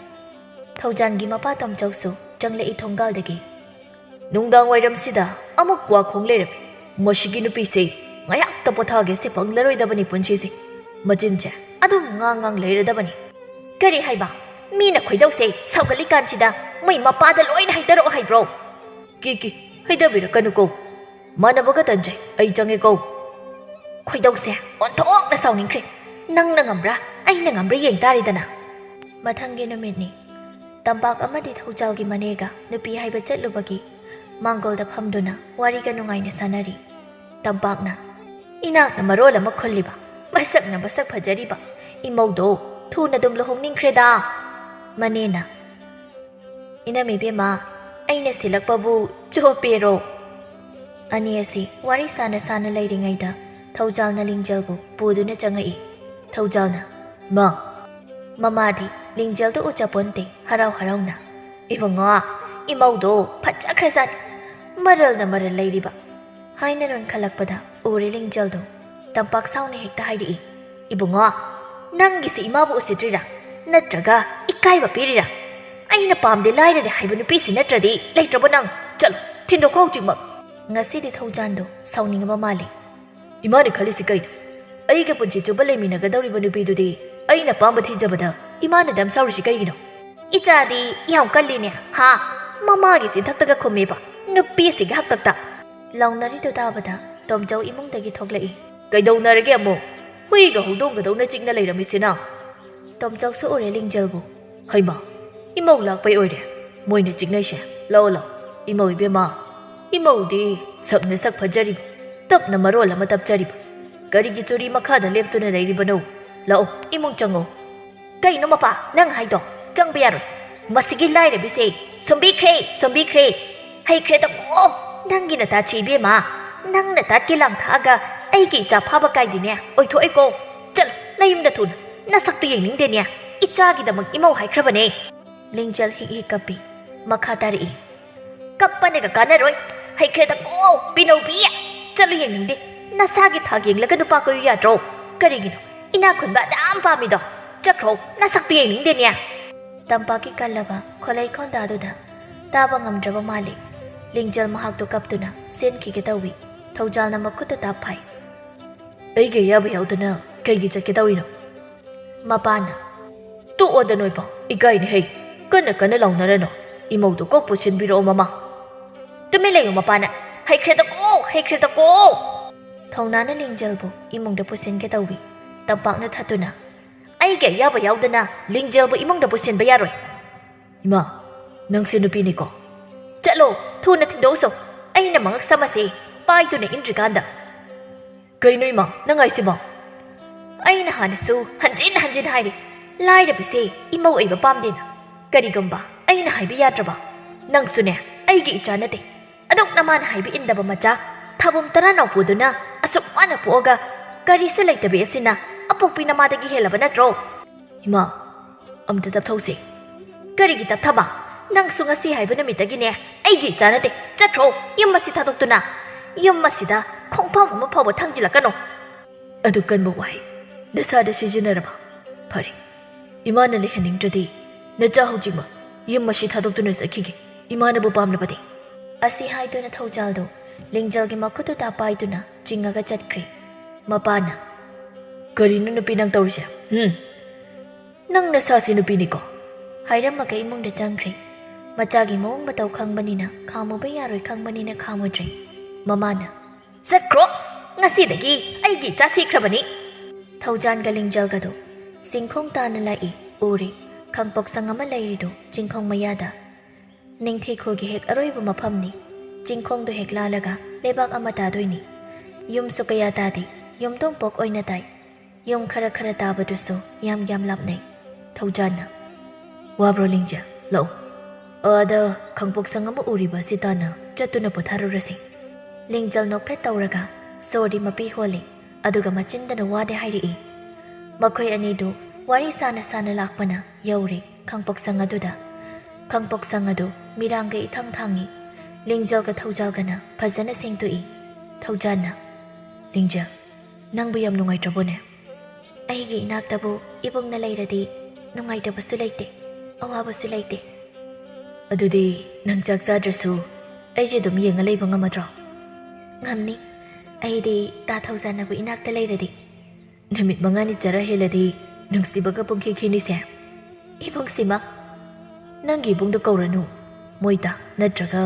ꯊꯧꯖꯥꯟꯒꯤ ꯃꯄꯥ ꯇꯣꯝꯆꯧꯁꯨ ꯆꯪꯂꯛꯏ ꯊꯣꯡꯒꯥꯜꯗꯒꯤ꯫ ꯅꯨꯡꯗꯥꯡ ꯋꯥꯏꯔꯝꯁꯤꯗ ꯑꯃꯨꯛ ꯀ꯭ꯋꯥ ꯈꯣꯡ ꯂꯩꯔꯝꯃꯤ꯫ ꯃꯁꯤꯒꯤ ꯅꯨꯄꯤꯁꯦ ꯉꯥꯏꯍꯥꯛꯇ ꯄꯣꯊꯥꯒꯦꯁꯦ ꯐꯪꯂꯔꯣꯏꯗꯕꯅꯤ ꯄꯨꯟꯁꯤꯁꯦ꯫ ꯃꯆꯤꯟꯁꯦ ꯑꯗꯨꯝ ꯉꯥꯡ ꯉꯥꯡ ꯂꯩꯔꯗꯕꯅꯤ꯫ ꯀꯔꯤ ꯍꯥꯏꯕ? ꯃꯤꯅ ꯈꯣꯏꯗꯧꯁꯦ ꯁꯥꯎꯒꯠꯂꯤꯀꯥꯟꯁꯤꯗ ꯃꯣꯏ ꯃꯄꯥꯗ ꯂꯣꯏꯅ ꯍꯥꯏꯗꯔꯛꯑꯣ ꯍꯥꯏꯕ꯭ꯔꯣ? ꯀꯤ ꯀꯤ, ꯍꯩꯗꯕꯤꯔꯛꯀꯅꯨꯀꯣ꯫ ꯃꯥꯟꯅꯕꯒ ꯇꯟꯖꯩ, ꯑꯩ ꯆꯪꯉꯦꯀꯣ꯫ ꯈꯣꯏꯗꯧꯁꯦ ꯑꯣꯟꯊꯣꯛꯅ ꯁꯥꯎꯅꯤꯡꯈ꯭ꯔꯦ꯫ ꯅꯪꯅ ꯉꯝꯕ꯭ꯔꯥ, ꯑꯩꯅ ꯉꯝꯕ꯭ꯔꯥ ꯌꯦꯡ ꯇꯥꯔꯦꯗꯅ꯫ ꯃꯊꯪꯒꯤ ꯅꯨꯃꯤꯠꯅꯤ꯫ ꯇꯝꯄꯥꯛ ꯑꯃꯗꯤ ꯊꯧꯖꯥꯜꯒꯤ ꯃꯅꯦꯒ ꯅꯨꯄꯤ ꯍꯥꯏꯕ ꯆꯠꯂꯨꯕꯒꯤ ꯃꯥꯡꯒꯣꯜꯗ ꯐꯝꯗꯨꯅ ꯋꯥꯔꯤꯒ ꯅꯨꯡꯉꯥꯏꯅ ꯁꯥꯟꯅꯔꯤ꯫ ꯇꯝꯄꯥꯛꯅ, "ꯏꯅꯥꯛꯅ ꯃꯔꯣꯜ ꯑꯃ ꯈꯨꯜꯂꯤꯕ, ꯃꯁꯛꯅ ꯃꯁꯛ ꯐꯖꯔꯤꯕ, ꯏꯃꯧꯗꯣ ꯊꯨꯅ ꯑꯗꯨꯝ ꯂꯨꯍꯣꯡꯅꯤꯡꯈ꯭ꯔꯦꯗ"꯫ ꯃꯅꯦꯅ, "ꯏꯅꯝ ꯏꯕꯦꯝꯃ, ꯑꯩꯅ ꯁꯤꯜꯂꯛꯄꯕꯨ ꯆꯣꯞꯄꯦꯔꯣ?" ꯑꯅꯤ ꯑꯁꯤ ꯋꯥꯔꯤ ꯁꯥꯅ ꯁꯥꯅ ꯂꯩꯔꯤꯉꯩꯗ ꯊꯧꯖꯥꯜꯅ ꯂꯤꯡꯖꯦꯜꯕꯨ ꯄꯨꯗꯨꯅ ꯆꯪꯉꯛꯏ꯫ ꯊꯧꯖꯥꯜꯅ, "ꯃꯥ!" ꯃꯃꯥꯗꯤ ꯂꯤꯡꯖꯦꯜꯗꯨ ꯎꯆꯄꯣꯟꯇꯦ, ꯍꯔꯥꯎ ꯍꯔꯥꯎꯅ, "ꯏꯕꯨꯡꯉꯣ, ꯏꯃꯧꯗꯣ ꯐꯖꯈ꯭ꯔꯖꯥꯠꯅꯤ, ꯃꯔꯜꯅ ꯃꯔꯜ ꯂꯩꯔꯤꯕ"꯫ ꯍꯥꯏꯅ ꯅꯣꯟꯈꯠꯂꯛꯄꯗ ꯎꯔꯦ ꯂꯤꯡꯖꯦꯜꯗꯣ꯫ ꯇꯝꯄꯥꯛ ꯁꯥꯎꯅ ꯍꯦꯛꯇ ꯍꯥꯏꯔꯛꯏ, "ꯏꯕꯨꯡꯉꯣ, ꯅꯪꯒꯤꯁꯤ ꯏꯃꯥꯕꯨ ꯎꯁꯤꯠꯇ꯭ꯔꯤꯔꯥ? ꯅꯠꯇ꯭ꯔꯒ ꯏꯀꯥꯏꯕ ꯄꯤꯔꯤꯔꯥ? ꯑꯩꯅ ꯄꯥꯝꯗꯦ ꯂꯥꯏꯔꯔꯦ ꯍꯥꯏꯕ ꯅꯨꯄꯤꯁꯤ ꯅꯠꯇ꯭ꯔꯗꯤ ꯂꯩꯇ꯭ꯔꯕꯣ ꯅꯪ? ꯆꯠꯂꯣ, ꯊꯤꯟꯗꯣꯛꯈꯣ ꯍꯧꯖꯤꯛꯃꯛ!" ꯉꯁꯤꯗꯤ ꯊꯧꯖꯥꯟꯗꯣ ꯁꯥꯎꯅꯤꯡꯉꯕ ꯃꯥꯜꯂꯤ꯫ "ꯏꯃꯥꯅ ꯈꯜꯂꯤꯁꯤ ꯀꯩꯅꯣ? ꯑꯩꯒ ꯄꯨꯟꯁꯤ ꯆꯨꯞꯄ ꯂꯩꯃꯤꯟꯅꯒꯗꯧꯔꯤꯕ ꯅꯨꯄꯤꯗꯨꯗꯤ ꯑꯩꯅ ꯑꯄꯥꯝꯕ ꯊꯤꯖꯕꯗ ꯏꯃꯥꯅ ꯗꯝ ꯁꯥꯎꯔꯤꯁꯤ ꯀꯩꯒꯤꯅꯣ?" "ꯏꯆꯥꯗꯤ ꯌꯥꯝ ꯀꯜꯂꯤꯅꯦ, ꯍꯥ? ꯃꯃꯥꯒꯤ ꯆꯤꯟꯊꯛꯇꯒ ꯈꯨꯝꯃꯦꯕ, ꯅꯨꯄꯤꯁꯤꯒꯤ ꯍꯥꯛꯇꯛꯇ!" ꯂꯥꯎꯅꯔꯤꯗꯨ ꯇꯥꯕꯗ ꯇꯣꯝꯆꯧ ꯏꯃꯨꯡꯗꯒꯤ ꯊꯣꯛꯂꯛꯏ꯫ "ꯀꯩꯗꯧꯅꯔꯒꯦ ꯑꯃꯨꯛ? ꯍꯨꯏꯒ ꯍꯧꯗꯣꯡꯒꯗꯧꯅ ꯆꯤꯛꯅ ꯂꯩꯔꯝꯃꯤꯁꯤꯅ?" ꯇꯣꯝꯆꯧꯁꯨ ꯎꯔꯦ ꯂꯤꯡꯖꯦꯜꯕꯨ꯫ "ꯍꯩꯃꯥ, ꯏꯃꯧ ꯂꯥꯛꯄꯩ ꯑꯣꯏꯔꯦ ꯃꯣꯏꯅ ꯆꯤꯛꯅꯩꯁꯦ꯫ ꯂꯥꯛꯑꯣ, ꯂꯥꯛꯑꯣ, ꯏꯃꯧ ꯏꯕꯦꯝꯃ꯫ ꯏꯃꯧꯗꯤ ꯁꯛꯅ ꯁꯛ ꯐꯖꯔꯤꯕ, ꯇꯞꯅ ꯃꯔꯣꯜ ꯑꯃ ꯇꯞꯆꯔꯤꯕ꯫ ꯀꯔꯤꯒꯤ ꯆꯨꯔꯤ ꯃꯈꯥꯗ ꯂꯦꯞꯇꯨꯅ ꯂꯩꯔꯤꯕꯅꯣ? ꯂꯥꯛꯑꯣ, ꯏꯃꯨꯡ ꯆꯪꯉꯣ"꯫ ꯀꯩꯅꯣ ꯃꯄꯥ ꯅꯪ ꯍꯥꯏꯗꯣ? ꯆꯪꯕ ꯌꯥꯔꯣꯏ꯫ ꯃꯁꯤꯒꯤ ꯂꯥꯏꯔꯕꯤꯁꯦ ꯁꯣꯝꯕꯤꯈ꯭ꯔꯦ, ꯁꯣꯝꯕꯤꯈ꯭ꯔꯦ꯫ ꯍꯩꯈ꯭ꯔꯦꯗꯀꯣ꯫ ꯅꯪꯒꯤ ꯅꯇꯥ ꯆꯦ ꯏꯕꯦꯝꯃ, ꯅꯪ ꯅꯇꯥꯠꯀꯤ ꯂꯥꯡ ꯊꯛꯑꯒ ꯑꯩꯒꯤ ꯏꯆꯥ ꯐꯥꯕ ꯀꯥꯏꯗꯦꯅꯦ꯫ ꯑꯣꯏꯊꯣꯛꯑꯦꯀꯣ꯫ ꯆꯠꯂꯣ ꯅꯌꯨꯝꯗ ꯊꯨꯅ꯫ ꯅꯁꯛꯇꯨ ꯌꯦꯡꯅꯤꯡꯗꯦꯅꯦ꯫ ꯏꯆꯥꯒꯤꯗꯃꯛ ꯏꯃꯧ ꯍꯥꯏꯈ꯭ꯔꯕꯅꯦ꯫ ꯂꯤꯡꯖꯦꯜ ꯍꯤꯛ ꯍꯤꯛ ꯀꯞꯄꯤ꯫ ꯃꯈꯥ ꯇꯥꯔꯛꯏ꯫ ꯀꯞꯄꯅꯒ ꯀꯥꯟꯅꯔꯣꯏ꯫ ꯍꯩꯈ꯭ꯔꯦꯗꯀꯣ, ꯄꯤꯅꯧꯕꯤ꯫ ꯆꯠꯂꯨ ꯌꯦꯡꯅꯤꯡꯗꯦ꯫ ꯅꯁꯥꯒꯤ ꯊꯥꯛ ꯌꯦꯡꯂꯒ ꯅꯨꯄꯥ ꯀꯣꯏꯌꯨ ꯌꯥꯗ꯭ꯔꯣ? ꯀꯔꯤꯒꯤꯅꯣ ꯏꯅꯥꯛ ꯈꯨꯟꯕ ꯑꯗꯥꯝ ꯄꯥꯝꯃꯤꯗꯣ? ꯆꯠꯈ꯭ꯔꯣ, ꯅꯁꯛꯇꯨ ꯌꯦꯡꯅꯤꯡꯗꯦꯅꯦ꯫ ꯇꯝꯄꯥꯛꯀꯤ ꯀꯜꯂꯕ ꯈꯣꯂꯩ ꯈꯣꯟꯗꯥꯗꯨꯗ ꯇꯥꯕ ꯉꯝꯗ꯭ꯔꯕ ꯃꯥꯜꯂꯤ꯫ ꯂꯤꯡꯖꯦꯜ ꯃꯍꯥꯛꯇꯨ ꯀꯞꯇꯨꯅ ꯆꯦꯟꯈꯤꯒꯦ ꯇꯧꯏ꯫ ꯊꯧꯖꯥꯜꯅ ꯃꯈꯨꯠꯇꯨ ꯇꯥꯞ ꯐꯥꯏ꯫ ꯑꯩꯒꯤ ꯑꯌꯥꯕ ꯌꯥꯎꯗꯅ ꯀꯩꯒꯤ ꯆꯠꯀꯦ ꯇꯧꯔꯤꯅꯣ? ꯃꯄꯥꯅ, "ꯇꯣꯛꯑꯣꯗ ꯅꯣꯏꯕꯣ, ꯏꯀꯥꯏꯅꯦ ꯍꯩ꯫ ꯀꯟꯅ ꯀꯟꯅ ꯂꯥꯎꯅꯔꯅꯨ꯫ ꯏꯃꯧꯗꯣ ꯀꯣꯛ ꯄꯨꯁꯤꯟꯕꯤꯔꯛꯑꯣ ꯃꯃꯥ꯫" ꯇꯨꯃꯤꯟ ꯂꯩꯌꯨ ꯃꯄꯥꯅ꯫ "ꯍꯩꯈ꯭ꯔꯦꯗꯀꯣ, ꯍꯩꯈ꯭ꯔꯦꯗꯀꯣ!" ꯊꯧꯅꯥꯅ ꯂꯤꯡꯖꯦꯜꯕꯨ ꯏꯃꯨꯡꯗ ꯄꯨꯁꯤꯟꯒꯦ ꯇꯧꯏ꯫ ꯇꯝꯄꯥꯛꯅ ꯊꯠꯇꯨꯅ, "ꯑꯩꯒꯤ ꯑꯌꯥꯕ ꯌꯥꯎꯗꯅ ꯂꯤꯡꯖꯦꯜꯕꯨ ꯏꯃꯨꯡꯗ ꯄꯨꯁꯤꯟꯕ ꯌꯥꯔꯣꯏ꯫" "ꯏꯃꯥ, ꯅꯪꯁꯦ ꯅꯨꯄꯤꯅꯤꯀꯣ?" "ꯆꯠꯂꯣ, ꯊꯨꯅ ꯊꯤꯟꯗꯣꯛꯎꯁꯣ꯫ ꯑꯩꯅ ꯃꯉꯛ ꯁꯝ ꯑꯁꯦ ꯄꯥꯏꯗꯨꯅ ꯏꯟꯗ꯭ꯔꯤꯀꯥꯟꯗ꯫" "ꯀꯩꯅꯣ ꯏꯃꯥ, ꯅꯪ ꯍꯥꯏꯁꯤꯕꯣ?" "ꯑꯩꯅ ꯍꯥꯟꯅꯁꯨ ꯍꯟꯖꯤꯟ ꯍꯟꯖꯤꯟ ꯍꯥꯏꯔꯤ, ꯂꯥꯏꯔꯕꯁꯦ ꯏꯃꯧ ꯑꯣꯏꯕ ꯄꯥꯝꯗꯦꯅ꯫ ꯀꯔꯤꯒꯨꯝꯕ ꯑꯩꯅ ꯍꯥꯏꯕ ꯌꯥꯗ꯭ꯔꯕ, ꯅꯪꯁꯨꯅꯦ ꯑꯩꯒꯤ ꯏꯆꯥ ꯅꯠꯇꯦ꯫ ꯑꯗꯨꯛ ꯅꯃꯥꯅ ꯍꯥꯏꯕ ꯏꯟꯗꯕ ꯃꯆꯥ, ꯊꯥꯕꯨꯝ ꯇꯔꯥ ꯅꯥꯎꯄꯨꯗꯨꯅ ꯑꯁꯨꯛ ꯋꯥꯅ ꯄꯣꯛꯑꯒ ꯀꯔꯤꯁꯨ ꯂꯩꯇꯕꯤ ꯑꯁꯤꯅ ꯑꯄꯣꯛꯄꯤ ꯅꯃꯥꯗꯒꯤ ꯍꯦꯜꯂꯕ ꯅꯠꯇ꯭ꯔꯣ?" "ꯏꯃꯥ, ꯑꯝꯇ ꯇꯞꯊꯧꯁꯦ꯫" "ꯀꯔꯤꯒꯤ ꯇꯞꯊꯕ? ꯅꯪꯁꯨ ꯉꯁꯤ ꯍꯥꯏꯕ ꯅꯨꯃꯤꯠꯇꯒꯤꯅꯦ ꯑꯩꯒꯤ ꯏꯆꯥ ꯅꯠꯇꯦ꯫ ꯆꯠꯈ꯭ꯔꯣ, ꯌꯨꯝ ꯑꯁꯤ ꯊꯥꯗꯣꯛꯇꯨꯅ꯫ ꯌꯨꯝ ꯑꯁꯤꯗ ꯈꯣꯡꯐꯝ ꯑꯃ ꯐꯥꯎꯕ ꯊꯥꯡꯖꯤꯜꯂꯛꯀꯅꯨ꯫" "ꯑꯗꯨ ꯀꯟꯕ ꯋꯥꯍꯩ ꯅꯁꯥꯗ ꯁꯤꯖꯤꯟꯅꯔꯕ? ꯐꯔꯦ, ꯏꯃꯥꯅ ꯂꯩꯍꯟꯅꯤꯡꯗ꯭ꯔꯗꯤ ꯅꯆꯥ ꯍꯧꯖꯤꯛꯃꯛ ꯌꯨꯝ ꯑꯁꯤ ꯊꯥꯗꯣꯛꯇꯨꯅ ꯆꯠꯈꯤꯒꯦ, ꯏꯃꯥꯅꯕꯨ ꯄꯥꯝꯂꯕꯗꯤ꯫" ꯑꯁꯤ ꯍꯥꯏꯗꯨꯅ ꯊꯧꯖꯥꯜꯗꯨ ꯂꯤꯡꯖꯦꯜꯒꯤ ꯃꯈꯨꯠꯇꯨꯗ ꯄꯥꯏꯗꯨꯅ ꯆꯤꯡꯉꯒ ꯆꯠꯈ꯭ꯔꯦ꯫ ꯃꯄꯥꯅ, "ꯀꯔꯤꯅꯣ ꯅꯨꯄꯤ ꯅꯪ ꯇꯧꯔꯤꯁꯦ? ꯍꯨꯝ?" "ꯅꯪ ꯅꯁꯥꯁꯤ ꯅꯨꯄꯤꯅꯤꯀꯣ?" ꯍꯥꯏꯔꯝꯃꯒ ꯏꯃꯨꯡꯗ ꯆꯪꯈ꯭ꯔꯦ꯫ ꯃꯆꯥꯒꯤ ꯃꯑꯣꯡ ꯃꯇꯧ ꯈꯪꯕꯅꯤꯅ, ꯈꯥꯝꯃꯨꯕ ꯌꯥꯔꯣꯏ ꯈꯪꯕꯅꯤꯅ ꯈꯥꯝꯃꯨꯗ꯭ꯔꯦ꯫ ꯃꯃꯥꯅ, "ꯆꯠꯈ꯭ꯔꯣ! ꯉꯁꯤꯗꯒꯤ ꯑꯩꯒꯤ ꯏꯆꯥ ꯁꯤꯈ꯭ꯔꯕꯅꯤ!" ꯊꯧꯖꯥꯟꯒ ꯂꯤꯡꯖꯦꯜꯒꯗꯣ ꯆꯤꯡꯈꯣꯡ ꯇꯥꯅ ꯂꯥꯛꯏ꯫ ꯎꯔꯦ, ꯈꯥꯡꯄꯣꯛꯁꯪ ꯑꯃ ꯂꯩꯔꯤꯗꯣ ꯆꯤꯡꯈꯣꯡ ꯃꯌꯥꯗ꯫ ꯅꯤꯡꯊꯤꯈꯨꯜꯒꯤ ꯍꯦꯛ ꯑꯔꯣꯏꯕ ꯃꯐꯝꯅꯤ꯫ ꯆꯤꯡꯈꯣꯡꯗꯣ ꯍꯦꯛ ꯂꯥꯜꯂꯒ ꯂꯩꯕꯥꯛ ꯑꯃ ꯇꯥꯗꯣꯏꯅꯤ꯫ ꯌꯨꯝꯁꯨ ꯀꯌꯥ ꯇꯥꯗꯦ, ꯌꯨꯝꯊꯣꯡ ꯄꯣꯛ ꯑꯣꯏꯅ ꯇꯥꯏ꯫ ꯌꯨꯝ ꯈꯔ ꯈꯔ ꯇꯥꯕꯗꯨꯁꯨ ꯌꯥꯝ ꯌꯥꯝ ꯂꯥꯞꯅꯩ꯫ ꯊꯧꯖꯥꯟꯅ, "ꯋꯥꯕ꯭ꯔꯣ ꯂꯤꯡꯖꯦꯜ? ꯂꯥꯛꯑꯣ꯫ ꯑꯥꯗ ꯈꯥꯡꯄꯣꯛꯁꯪ ꯑꯃ ꯎꯔꯤꯕ ꯑꯁꯤ ꯇꯥꯟꯅ ꯆꯠꯇꯨꯅ ꯄꯣꯊꯥꯔꯨꯔꯁꯤ꯫" ꯂꯤꯡꯖꯦꯜ ꯅꯣꯛꯐꯦꯠ ꯇꯧꯔꯒ ꯁꯣꯔꯗꯤ ꯃꯄꯤ ꯍꯣꯜꯂꯤ, ꯑꯗꯨꯒ ꯃꯆꯤꯟꯗꯅ ꯋꯥꯗꯦ ꯍꯥꯏꯔꯛꯏ꯫ ꯃꯈꯣꯏ ꯑꯅꯤꯗꯨ ꯋꯥꯔꯤ ꯁꯥꯅ ꯁꯥꯅ ꯂꯥꯛꯄꯅ ꯌꯧꯔꯦ ꯈꯥꯡꯄꯣꯛꯁꯪ ꯑꯗꯨꯗ꯫ ꯈꯥꯡꯄꯣꯛꯁꯪ ꯑꯗꯨ ꯃꯤꯔꯥꯡꯒ ꯏꯊꯪ ꯊꯥꯡꯉꯤ꯫ ꯂꯤꯡꯖꯦꯜꯒ ꯊꯧꯖꯥꯜꯒꯅ ꯐꯖꯅ ꯁꯦꯡꯗꯣꯛꯏ꯫ ꯊꯧꯖꯥꯜꯅ, "ꯂꯤꯡꯖꯦꯜ, ꯅꯪꯕꯨ ꯌꯥꯝ ꯅꯨꯡꯉꯥꯏꯇ꯭ꯔꯕꯣꯅꯦ?" "ꯑꯩꯒꯤ ꯏꯅꯥꯛꯇꯕꯨ ꯏꯕꯨꯡꯅ ꯂꯩꯔꯗꯤ ꯅꯨꯡꯉꯥꯏꯇꯕꯁꯨ ꯂꯩꯇꯦ, ꯑꯋꯥꯕꯁꯨ ꯂꯩꯇꯦ꯫" "ꯑꯗꯨꯗꯤ ꯅꯪ ꯆꯥꯛ ꯆꯥꯗ꯭ꯔꯁꯨ ꯑꯩꯁꯦ ꯑꯗꯨꯝ ꯌꯦꯡꯉ ꯂꯩꯕ ꯉꯝꯃꯗ꯭ꯔꯣ?" "ꯉꯝꯅꯤ꯫ ꯑꯩꯗꯤ ꯇꯥ ꯊꯧꯖꯥꯟꯅꯕꯨ ꯏꯅꯥꯛꯇ ꯂꯩꯔꯗꯤ꯫" "ꯅꯨꯃꯤꯠ ꯃꯉꯥꯅꯤ ꯆꯔꯥ ꯍꯦꯜꯂꯗꯤ ꯅꯨꯡꯁꯤꯕꯒ ꯄꯨꯡꯈꯤ ꯈꯤꯅꯤꯁꯦ?" "ꯏꯕꯨꯡꯁꯤꯃ?" "ꯅꯪꯒꯤ ꯏꯕꯨꯡꯗꯣ ꯀꯧꯔꯅꯨ, ꯃꯣꯏꯇꯥ ꯅꯠꯇ꯭ꯔꯒ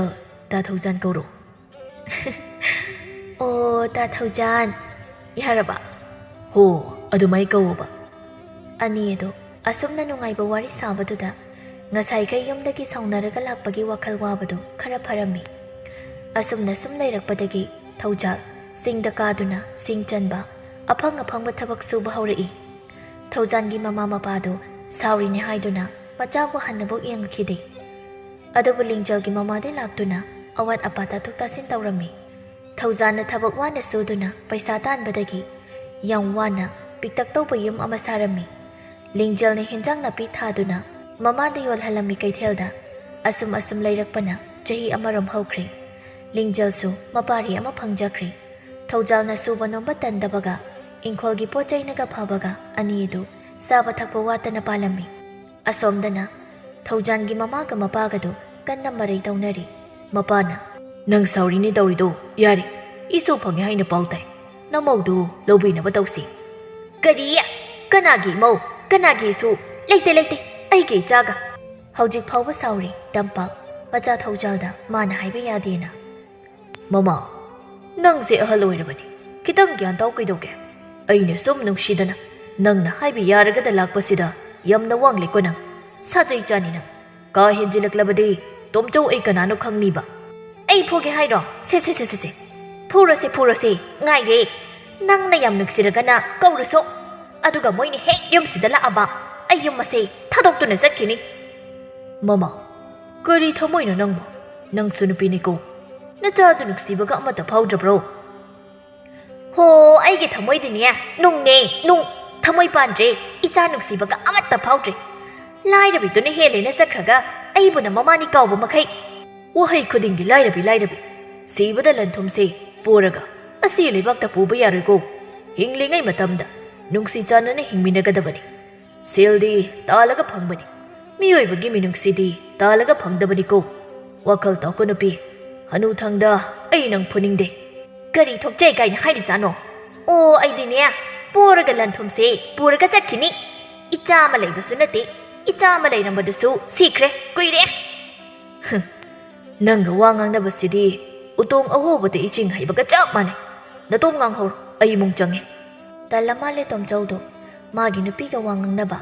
ꯇꯥ ꯊꯧꯖꯥꯟ ꯀꯧꯔꯣ꯫" "ꯑꯣ, ꯇꯥ ꯊꯧꯖꯥꯟ꯫ ꯌꯥꯔꯕ?" "ꯍꯣ, ꯑꯗꯨꯃꯥꯏ ꯀꯧꯋꯣꯕ꯫" ꯑꯅꯤ ꯑꯗꯨ ꯑꯁꯨꯝꯅ ꯅꯨꯡꯉꯥꯏꯕ ꯋꯥꯔꯤ ꯁꯥꯕꯗꯨꯗ ꯉꯁꯥꯏꯈꯩ ꯌꯨꯝꯗꯒꯤ ꯁꯥꯎꯅꯔꯒ ꯂꯥꯛꯄꯒꯤ ꯋꯥꯈꯜ ꯋꯥꯕꯗꯨ ꯈꯔ ꯐꯔꯝꯃꯤ꯫ ꯑꯁꯨꯝꯅ ꯁꯨꯝ ꯂꯩꯔꯛꯄꯗꯒꯤ ꯊꯧꯖꯥꯜ ꯆꯤꯡꯗ ꯀꯥꯗꯨꯅ ꯁꯤꯡ ꯆꯟꯕ, ꯑꯐꯪ ꯑꯐꯪꯕ ꯊꯕꯛ ꯁꯨꯕ ꯍꯧꯔꯛꯏ꯫ ꯊꯧꯖꯥꯟꯒꯤ ꯃꯃꯥ ꯃꯄꯥꯗꯨ ꯁꯥꯎꯔꯤꯅꯦ ꯍꯥꯏꯗꯨꯅ ꯃꯆꯥꯕꯨ ꯍꯟꯅꯕꯨ ꯌꯦꯡꯉꯛꯈꯤꯗꯦ꯫ ꯑꯗꯨꯕꯨ ꯂꯤꯡꯖꯦꯜꯒꯤ ꯃꯃꯥꯗꯤ ꯂꯥꯛꯇꯨꯅ ꯑꯋꯥꯠ ꯑꯄꯥ ꯇꯥꯊꯣꯛ ꯇꯥꯁꯤꯟ ꯇꯧꯔꯝꯃꯤ꯫ ꯊꯧꯖꯥꯟꯅ ꯊꯕꯛ ꯋꯥꯅ ꯁꯨꯗꯨꯅ ꯄꯩꯁꯥ ꯇꯥꯟꯕꯗꯒꯤ ꯌꯥꯝ ꯋꯥꯅ ꯄꯤꯛꯇꯛ ꯇꯧꯕ ꯌꯨꯝ ꯑꯃ ꯁꯥꯔꯝꯃꯤ꯫ ꯂꯤꯡꯖꯦꯜꯅ ꯍꯤꯟꯖꯥꯡ ꯅꯥꯄꯤ ꯊꯥꯗꯨꯅ ꯃꯃꯥꯗ ꯌꯣꯜꯍꯜꯂꯝꯃꯤ ꯀꯩꯊꯦꯜꯗ꯫ ꯑꯁꯨꯝ ꯑꯁꯨꯝ ꯂꯩꯔꯛꯄꯅ ꯆꯍꯤ ꯑꯃꯔꯣꯝ ꯍꯧꯈ꯭ꯔꯦ꯫ ꯂꯤꯡꯖꯦꯜꯁꯨ ꯃꯄꯥꯔꯤ ꯑꯃ ꯐꯪꯖꯈ꯭ꯔꯦ꯫ ꯊꯧꯖꯥꯜꯅ ꯁꯨꯕ ꯅꯣꯝꯕ ꯇꯟꯗꯕꯒ ꯏꯪꯈꯣꯜꯒꯤ ꯄꯣꯠ ꯆꯩꯅꯒ ꯐꯕꯒ ꯑꯅꯤ ꯑꯗꯨ ꯆꯥꯕ ꯊꯛꯄ ꯋꯥꯠꯇꯅ ꯄꯥꯜꯂꯝꯃꯤ꯫ ꯑꯁꯣꯝꯗꯅ ꯊꯧꯖꯥꯟꯒꯤ ꯃꯃꯥꯒ ꯃꯄꯥꯒꯗꯨ ꯀꯟꯅ ꯃꯔꯩ ꯇꯧꯅꯔꯤ꯫ ꯃꯄꯥꯅ, "ꯅꯪ ꯁꯥꯎꯔꯤꯅꯦ ꯇꯧꯔꯤꯗꯣ ꯌꯥꯔꯦ꯫ ꯏꯁꯨ ꯐꯪꯉꯦ ꯍꯥꯏꯅ ꯄꯥꯎ ꯇꯥꯏ꯫ ꯅꯃꯧꯗꯨ ꯂꯧꯕꯤꯅꯕ ꯇꯧꯁꯤ꯫" "ꯀꯔꯤ? ꯀꯅꯥꯒꯤ ꯏꯃꯧ? ꯀꯅꯥꯒꯤ ꯏꯁꯨ? ꯂꯩꯇꯦ, ꯂꯩꯇꯦ꯫ ꯑꯩꯒꯤ ꯏꯆꯥꯒ꯫" ꯍꯧꯖꯤꯛ ꯐꯥꯎꯕ ꯁꯥꯎꯔꯤ ꯇꯝꯄꯥꯛ꯫ ꯃꯆꯥ ꯊꯧꯖꯥꯜꯗ ꯃꯥꯅ ꯍꯥꯏꯕ ꯌꯥꯗꯦꯅ꯫ "ꯃꯃꯥ, ꯅꯪꯁꯦ ꯑꯍꯜ ꯑꯣꯏꯔꯕꯅꯤ, ꯈꯤꯇꯪ ꯒ꯭ꯌꯥꯟ ꯇꯥꯎ ꯀꯩꯗꯧꯒꯦ? ꯑꯩꯅ ꯁꯨꯝ ꯅꯨꯡꯁꯤꯗꯅ ꯅꯪꯅ ꯍꯥꯏꯕ ꯌꯥꯔꯒꯗ ꯂꯥꯛꯄꯁꯤꯗ ꯌꯥꯝꯅ ꯋꯥꯡꯂꯦꯀꯣ ꯅꯪ꯫ ꯁꯥꯖꯩ ꯆꯥꯅꯤ ꯅꯪ꯫ ꯀꯥ ꯍꯦꯟꯖꯤꯜꯂꯛꯂꯕꯗꯤ ꯇꯣꯝꯆꯧ ꯑꯩ ꯀꯅꯥꯅꯣ ꯈꯪꯅꯤꯕ꯫" "ꯑꯩ ꯐꯨꯒꯦ ꯍꯥꯏꯔꯣ? ꯁꯦ, ꯁꯦ, ꯁꯦ, ꯁꯦ, ꯁꯦ꯫ ꯐꯨꯔꯁꯦ, ꯐꯨꯔꯁꯦ, ꯉꯥꯏꯔꯦ꯫ ꯅꯪꯅ ꯌꯥꯝ ꯅꯨꯡꯁꯤꯔꯒꯅ ꯀꯧꯔꯨꯁꯣ꯫ ꯑꯗꯨꯒ ꯃꯣꯏꯅ ꯍꯦꯛ ꯌꯨꯝꯁꯤꯗ ꯂꯥꯛꯑꯕ, ꯑꯩ ꯌꯨꯝ ꯑꯁꯦ ꯊꯥꯗꯣꯛꯇꯨꯅ ꯆꯠꯈꯤꯅꯤ꯫ ꯃꯃꯥ, ꯀꯔꯤ ꯊꯃꯣꯏꯅꯣ ꯅꯪꯕꯣ? ꯅꯪꯁꯨ ꯅꯨꯄꯤꯅꯤꯀꯣ꯫ ꯅꯆꯥꯗꯨ ꯅꯨꯡꯁꯤꯕꯒ ꯑꯃꯠꯇ ꯐꯥꯎꯗ꯭ꯔꯕ꯭ꯔꯣ? ꯍꯣ, ꯑꯩꯒꯤ ꯊꯃꯣꯏꯗꯤꯅꯦ, ꯅꯨꯡꯅꯦ, ꯅꯨꯡ꯫ ꯊꯃꯣꯏ ꯄꯥꯟꯗ꯭ꯔꯦ, ꯏꯆꯥ ꯅꯨꯡꯁꯤꯕꯒ ꯑꯃꯠꯇ ꯐꯥꯎꯗ꯭ꯔꯦ꯫ ꯂꯥꯏꯔꯕꯤꯗꯨꯅ ꯍꯦꯜꯂꯦꯅ ꯆꯠꯈ꯭ꯔꯒ ꯑꯩꯕꯨꯅ ꯃꯃꯥꯅꯤ ꯀꯥꯎꯕ ꯃꯈꯩ꯫ ꯋꯥꯍꯩ ꯈꯨꯗꯤꯡꯒꯤ "ꯂꯥꯏꯔꯕꯤ, ꯂꯥꯏꯔꯕꯤ"꯫ ꯁꯤꯕꯗ ꯂꯟ ꯊꯨꯝꯁꯦ ꯄꯨꯔꯒ ꯑꯁꯤ ꯂꯩꯕꯥꯛꯇ ꯄꯨꯕ ꯌꯥꯔꯣꯏꯀꯣ꯫ ꯍꯤꯡꯂꯤꯉꯩ ꯃꯇꯝꯗ ꯅꯨꯡꯁꯤ ꯆꯥꯟꯅꯅ ꯍꯤꯡꯃꯤꯟꯅꯒꯗꯕꯅꯤ꯫ ꯁꯦꯜꯗꯤ ꯇꯥꯜꯂꯒ ꯐꯪꯕꯅꯤ꯫ ꯃꯤꯑꯣꯏꯕꯒꯤ ꯃꯤꯅꯨꯡꯁꯤꯗꯤ ꯇꯥꯜꯂꯒ ꯐꯪꯗꯕꯅꯤꯀꯣ꯫ ꯋꯥꯈꯜ ꯇꯥꯎꯀꯣ ꯅꯨꯄꯤ꯫ ꯍꯅꯨꯊꯪꯗ ꯑꯩ ꯅꯪ ꯐꯨꯅꯤꯡꯗꯦ꯫ ꯀꯔꯤ ꯊꯣꯛꯆꯩ ꯀꯥꯏꯅ ꯍꯥꯏꯔꯤꯖꯥꯠꯅꯣ? ꯑꯣ, ꯑꯩꯗꯤꯅꯦ, ꯄꯣꯔꯒ ꯂꯟ ꯊꯨꯝꯁꯦ ꯄꯨꯔꯒ ꯆꯠꯈꯤꯅꯤ꯫ ꯏꯆꯥ ꯑꯃ ꯂꯩꯕꯁꯨ ꯅꯠꯇꯦ, ꯏꯆꯥ ꯑꯃ ꯂꯩꯔꯝꯕꯗꯨꯁꯨ ꯁꯤꯈ꯭ꯔꯦ ꯀꯨꯏꯔꯦ꯫ ꯅꯪꯒ ꯋꯥ ꯉꯥꯡꯅꯕꯁꯤꯗꯤ ꯎꯇꯣꯡ ꯑꯍꯣꯕꯗ ꯏꯆꯤꯡ ꯍꯩꯕꯒ ꯆꯞ ꯃꯥꯟꯅꯩ꯫ ꯅꯇꯣꯝ ꯉꯥꯡꯍꯧꯔꯣ, ꯑꯩ ꯏꯃꯨꯡ ꯆꯪꯉꯦ꯫ ꯇꯜꯂ ꯃꯥꯜꯂꯦ ꯇꯣꯝꯆꯧꯗꯣ, ꯃꯥꯒꯤ ꯅꯨꯄꯤꯒ ꯋꯥ ꯉꯥꯡꯅꯕ꯫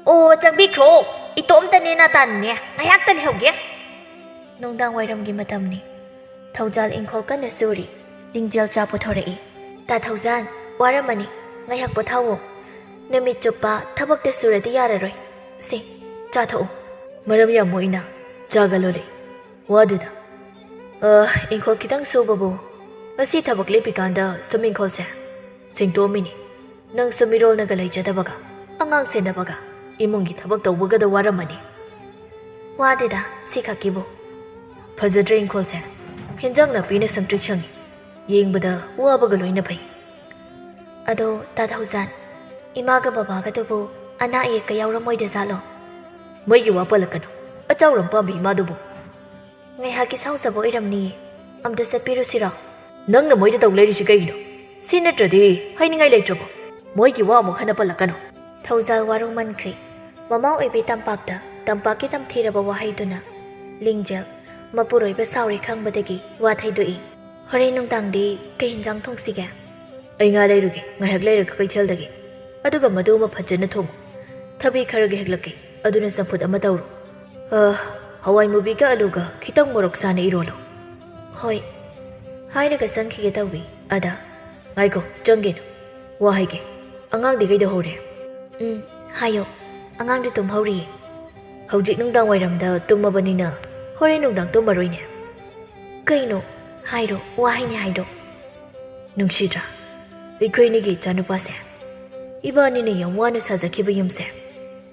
ꯑꯣ, ꯆꯪꯕꯤꯈ꯭ꯔꯣ, ꯏꯇꯣꯝꯇꯅꯦ ꯅꯥꯇꯥꯟꯅꯦ, ꯉꯥꯏꯍꯥꯛꯇ ꯂꯩꯍꯧꯒꯦ꯫ ꯅꯨꯡꯗꯥꯡ ꯋꯥꯏꯔꯝꯒꯤ ꯃꯇꯝꯅꯤ꯫ ꯊꯧꯖꯥꯜ ꯏꯪꯈꯣꯜ ꯀꯟꯅ ꯁꯨꯔꯤ꯫ ꯂꯤꯡꯖꯦꯜ ꯆꯥ ꯄꯨꯊꯣꯔꯛꯏ꯫ "ꯇꯥ ꯊꯧꯖꯥꯜ, ꯋꯥꯔꯝꯃꯅꯤ, ꯉꯥꯏꯍꯥꯛ ꯄꯣꯊꯥꯋꯣ꯫ ꯅꯨꯃꯤꯠ ꯆꯨꯞꯄ ꯊꯕꯛꯇ ꯁꯨꯔꯗꯤ ꯌꯥꯔꯔꯣꯏ꯫ ꯁꯦ, ꯆꯥ ꯊꯛꯎ꯫" ꯃꯔꯝ ꯌꯥꯝ ꯃꯣꯛꯏꯅ ꯆꯥꯒ ꯂꯣꯜꯂꯤ꯫ ꯋꯥꯗꯦꯗ꯫ ꯑ, ꯏꯪꯈꯣꯜ ꯈꯤꯇꯪ ꯁꯨꯕꯕꯨ꯫ ꯉꯁꯤ ꯊꯕꯛ ꯂꯦꯞꯄꯤꯀꯥꯟꯗ ꯁꯨꯝ ꯏꯪꯈꯣꯜꯁꯦ ꯁꯦꯡꯗꯣꯛꯑꯝꯃꯤꯅꯤ꯫ ꯅꯪꯁꯨ ꯃꯤꯔꯣꯜꯅꯒ ꯂꯩꯖꯗꯕꯒ, ꯑꯉꯥꯡ ꯁꯦꯟꯅꯕꯒ, ꯏꯃꯨꯡꯒꯤ ꯊꯕꯛ ꯇꯧꯕꯒꯗ ꯋꯥꯔꯝꯃꯅꯤ꯫ ꯋꯥꯗꯦꯗ, ꯁꯤ ꯈꯛꯀꯤꯕꯨ꯫ ꯐꯖꯗ꯭ꯔꯦ ꯏꯪꯈꯣꯜꯁꯦ꯫ ꯍꯦꯟꯖꯥꯡ ꯅꯥꯄꯤꯅ ꯁꯪꯇ꯭ꯔꯤꯛ ꯁꯪꯉꯤ꯫ ꯌꯦꯡꯕꯗ ꯋꯥꯕꯒ ꯂꯣꯏꯅ ꯐꯩ꯫ ꯑꯗꯣ, ꯇꯥ ꯊꯧꯖꯥꯜ, ꯏꯃꯥꯒ ꯕꯕꯥꯒꯗꯨꯕꯨ ꯑꯅꯥ ꯑꯌꯦꯛꯀ ꯌꯥꯎꯔꯝꯃꯣꯏꯗ ꯖꯥꯠꯂꯣ? ꯃꯣꯏꯒꯤ ꯋꯥ ꯄꯜꯂꯛꯀꯅꯨ꯫ ꯑꯆꯥꯎꯔꯝ ꯄꯥꯝꯕꯤ ꯏꯃꯥꯗꯨꯕꯨ꯫ ꯉꯥꯏꯍꯥꯛꯀꯤ ꯁꯥꯎꯖꯕ ꯑꯣꯏꯔꯝꯅꯤꯌꯦ꯫ ꯑꯝꯇ ꯆꯠꯄꯤꯔꯨꯁꯤꯔꯣ? ꯅꯪꯅ ꯃꯣꯏꯗ ꯇꯧ ꯂꯩꯔꯤꯁꯤ ꯀꯩꯒꯤꯅꯣ? ꯁꯤ ꯅꯠꯇ꯭ꯔꯗꯤ ꯍꯥꯏꯅꯤꯡꯉꯥꯏ ꯂꯩꯇ꯭ꯔꯕꯣ? ꯃꯣꯏꯒꯤ ꯋꯥ ꯑꯃꯨꯛ ꯍꯟꯅ ꯄꯜꯂꯛꯀꯅꯨ꯫ ꯊꯧꯖꯥꯜ ꯋꯥꯔꯧꯃꯟꯈ꯭ꯔꯦ꯫ ꯃꯃꯥ ꯑꯣꯏꯕꯤ ꯇꯝꯄꯥꯛꯇ ꯇꯝꯄꯥꯛꯀꯤ ꯇꯝꯊꯤꯔꯕ ꯋꯥꯍꯩꯗꯨꯅ꯫ ꯂꯤꯡꯖꯦꯜ, ꯃꯄꯨꯔꯣꯏꯕ ꯁꯥꯎꯔꯦ ꯈꯪꯕꯗꯒꯤ ꯋꯥ ꯊꯩꯗꯣꯛꯏ꯫ ꯍꯣꯔꯦꯟ ꯅꯨꯡꯗꯥꯡꯗꯤ ꯀꯩ ꯍꯤꯟꯖꯥꯡ ꯊꯣꯡꯁꯤꯒꯦ? ꯑꯩ ꯉꯥ ꯂꯩꯔꯨꯒꯦ, ꯉꯥꯏꯍꯥꯛ ꯂꯩꯔꯒ ꯀꯩꯊꯦꯜꯗꯒꯤ꯫ ꯑꯗꯨꯒ ꯃꯗꯨ ꯑꯃ ꯐꯖꯅ ꯊꯣꯡꯉꯨ꯫ ꯊꯕꯤ ꯈꯔꯒ ꯍꯦꯛꯂꯛꯀꯦ, ꯑꯗꯨꯅ ꯆꯝꯐꯨꯠ ꯑꯃ ꯇꯧꯔꯣ꯫ ꯑ, ꯍꯋꯥꯏ ꯃꯨꯕꯤꯒ ꯑꯂꯨꯒ ꯈꯤꯇꯪ ꯃꯣꯔꯣꯛ ꯁꯥꯅ ꯏꯔꯣꯜꯂꯣ꯫ ꯍꯣꯏ꯫ ꯍꯥꯏꯔꯒ ꯆꯪꯈꯤꯒꯦ ꯇꯧꯏ꯫ ꯑꯗ, ꯉꯥꯏꯈꯣ, ꯆꯪꯒꯦꯅ꯫ ꯋꯥ ꯍꯥꯏꯒꯦ꯫ ꯑꯉꯥꯡꯗꯤ ꯀꯩꯗꯧꯍꯧꯔꯦ? ꯎꯝ, ꯍꯥꯏꯌꯣ꯫ ꯑꯉꯥꯡꯗꯤ ꯇꯨꯝꯍꯧꯔꯤꯌꯦ꯫ ꯍꯧꯖꯤꯛ ꯅꯨꯡꯗꯥꯡ ꯋꯥꯏꯔꯝꯗ ꯇꯨꯝꯃꯕꯅꯤꯅ ꯍꯣꯔꯦꯟ ꯅꯨꯡꯗꯥꯡ ꯇꯨꯝꯃꯔꯣꯏꯅꯦ꯫ ꯀꯩꯅꯣ? ꯍꯥꯏꯔꯣ, ꯋꯥ ꯍꯥꯏꯅꯤ ꯍꯥꯏꯗꯣ꯫ ꯅꯨꯡꯁꯤꯗ꯭ꯔꯥ? ꯑꯩꯈꯣꯏꯅꯤꯒꯤ ꯏꯆꯥꯅꯨꯄꯥꯁꯦ꯫ ꯏꯕꯥꯅꯤꯅ ꯌꯥꯝ ꯋꯥꯅ ꯁꯥꯖꯈꯤꯕ ꯌꯨꯝꯁꯦ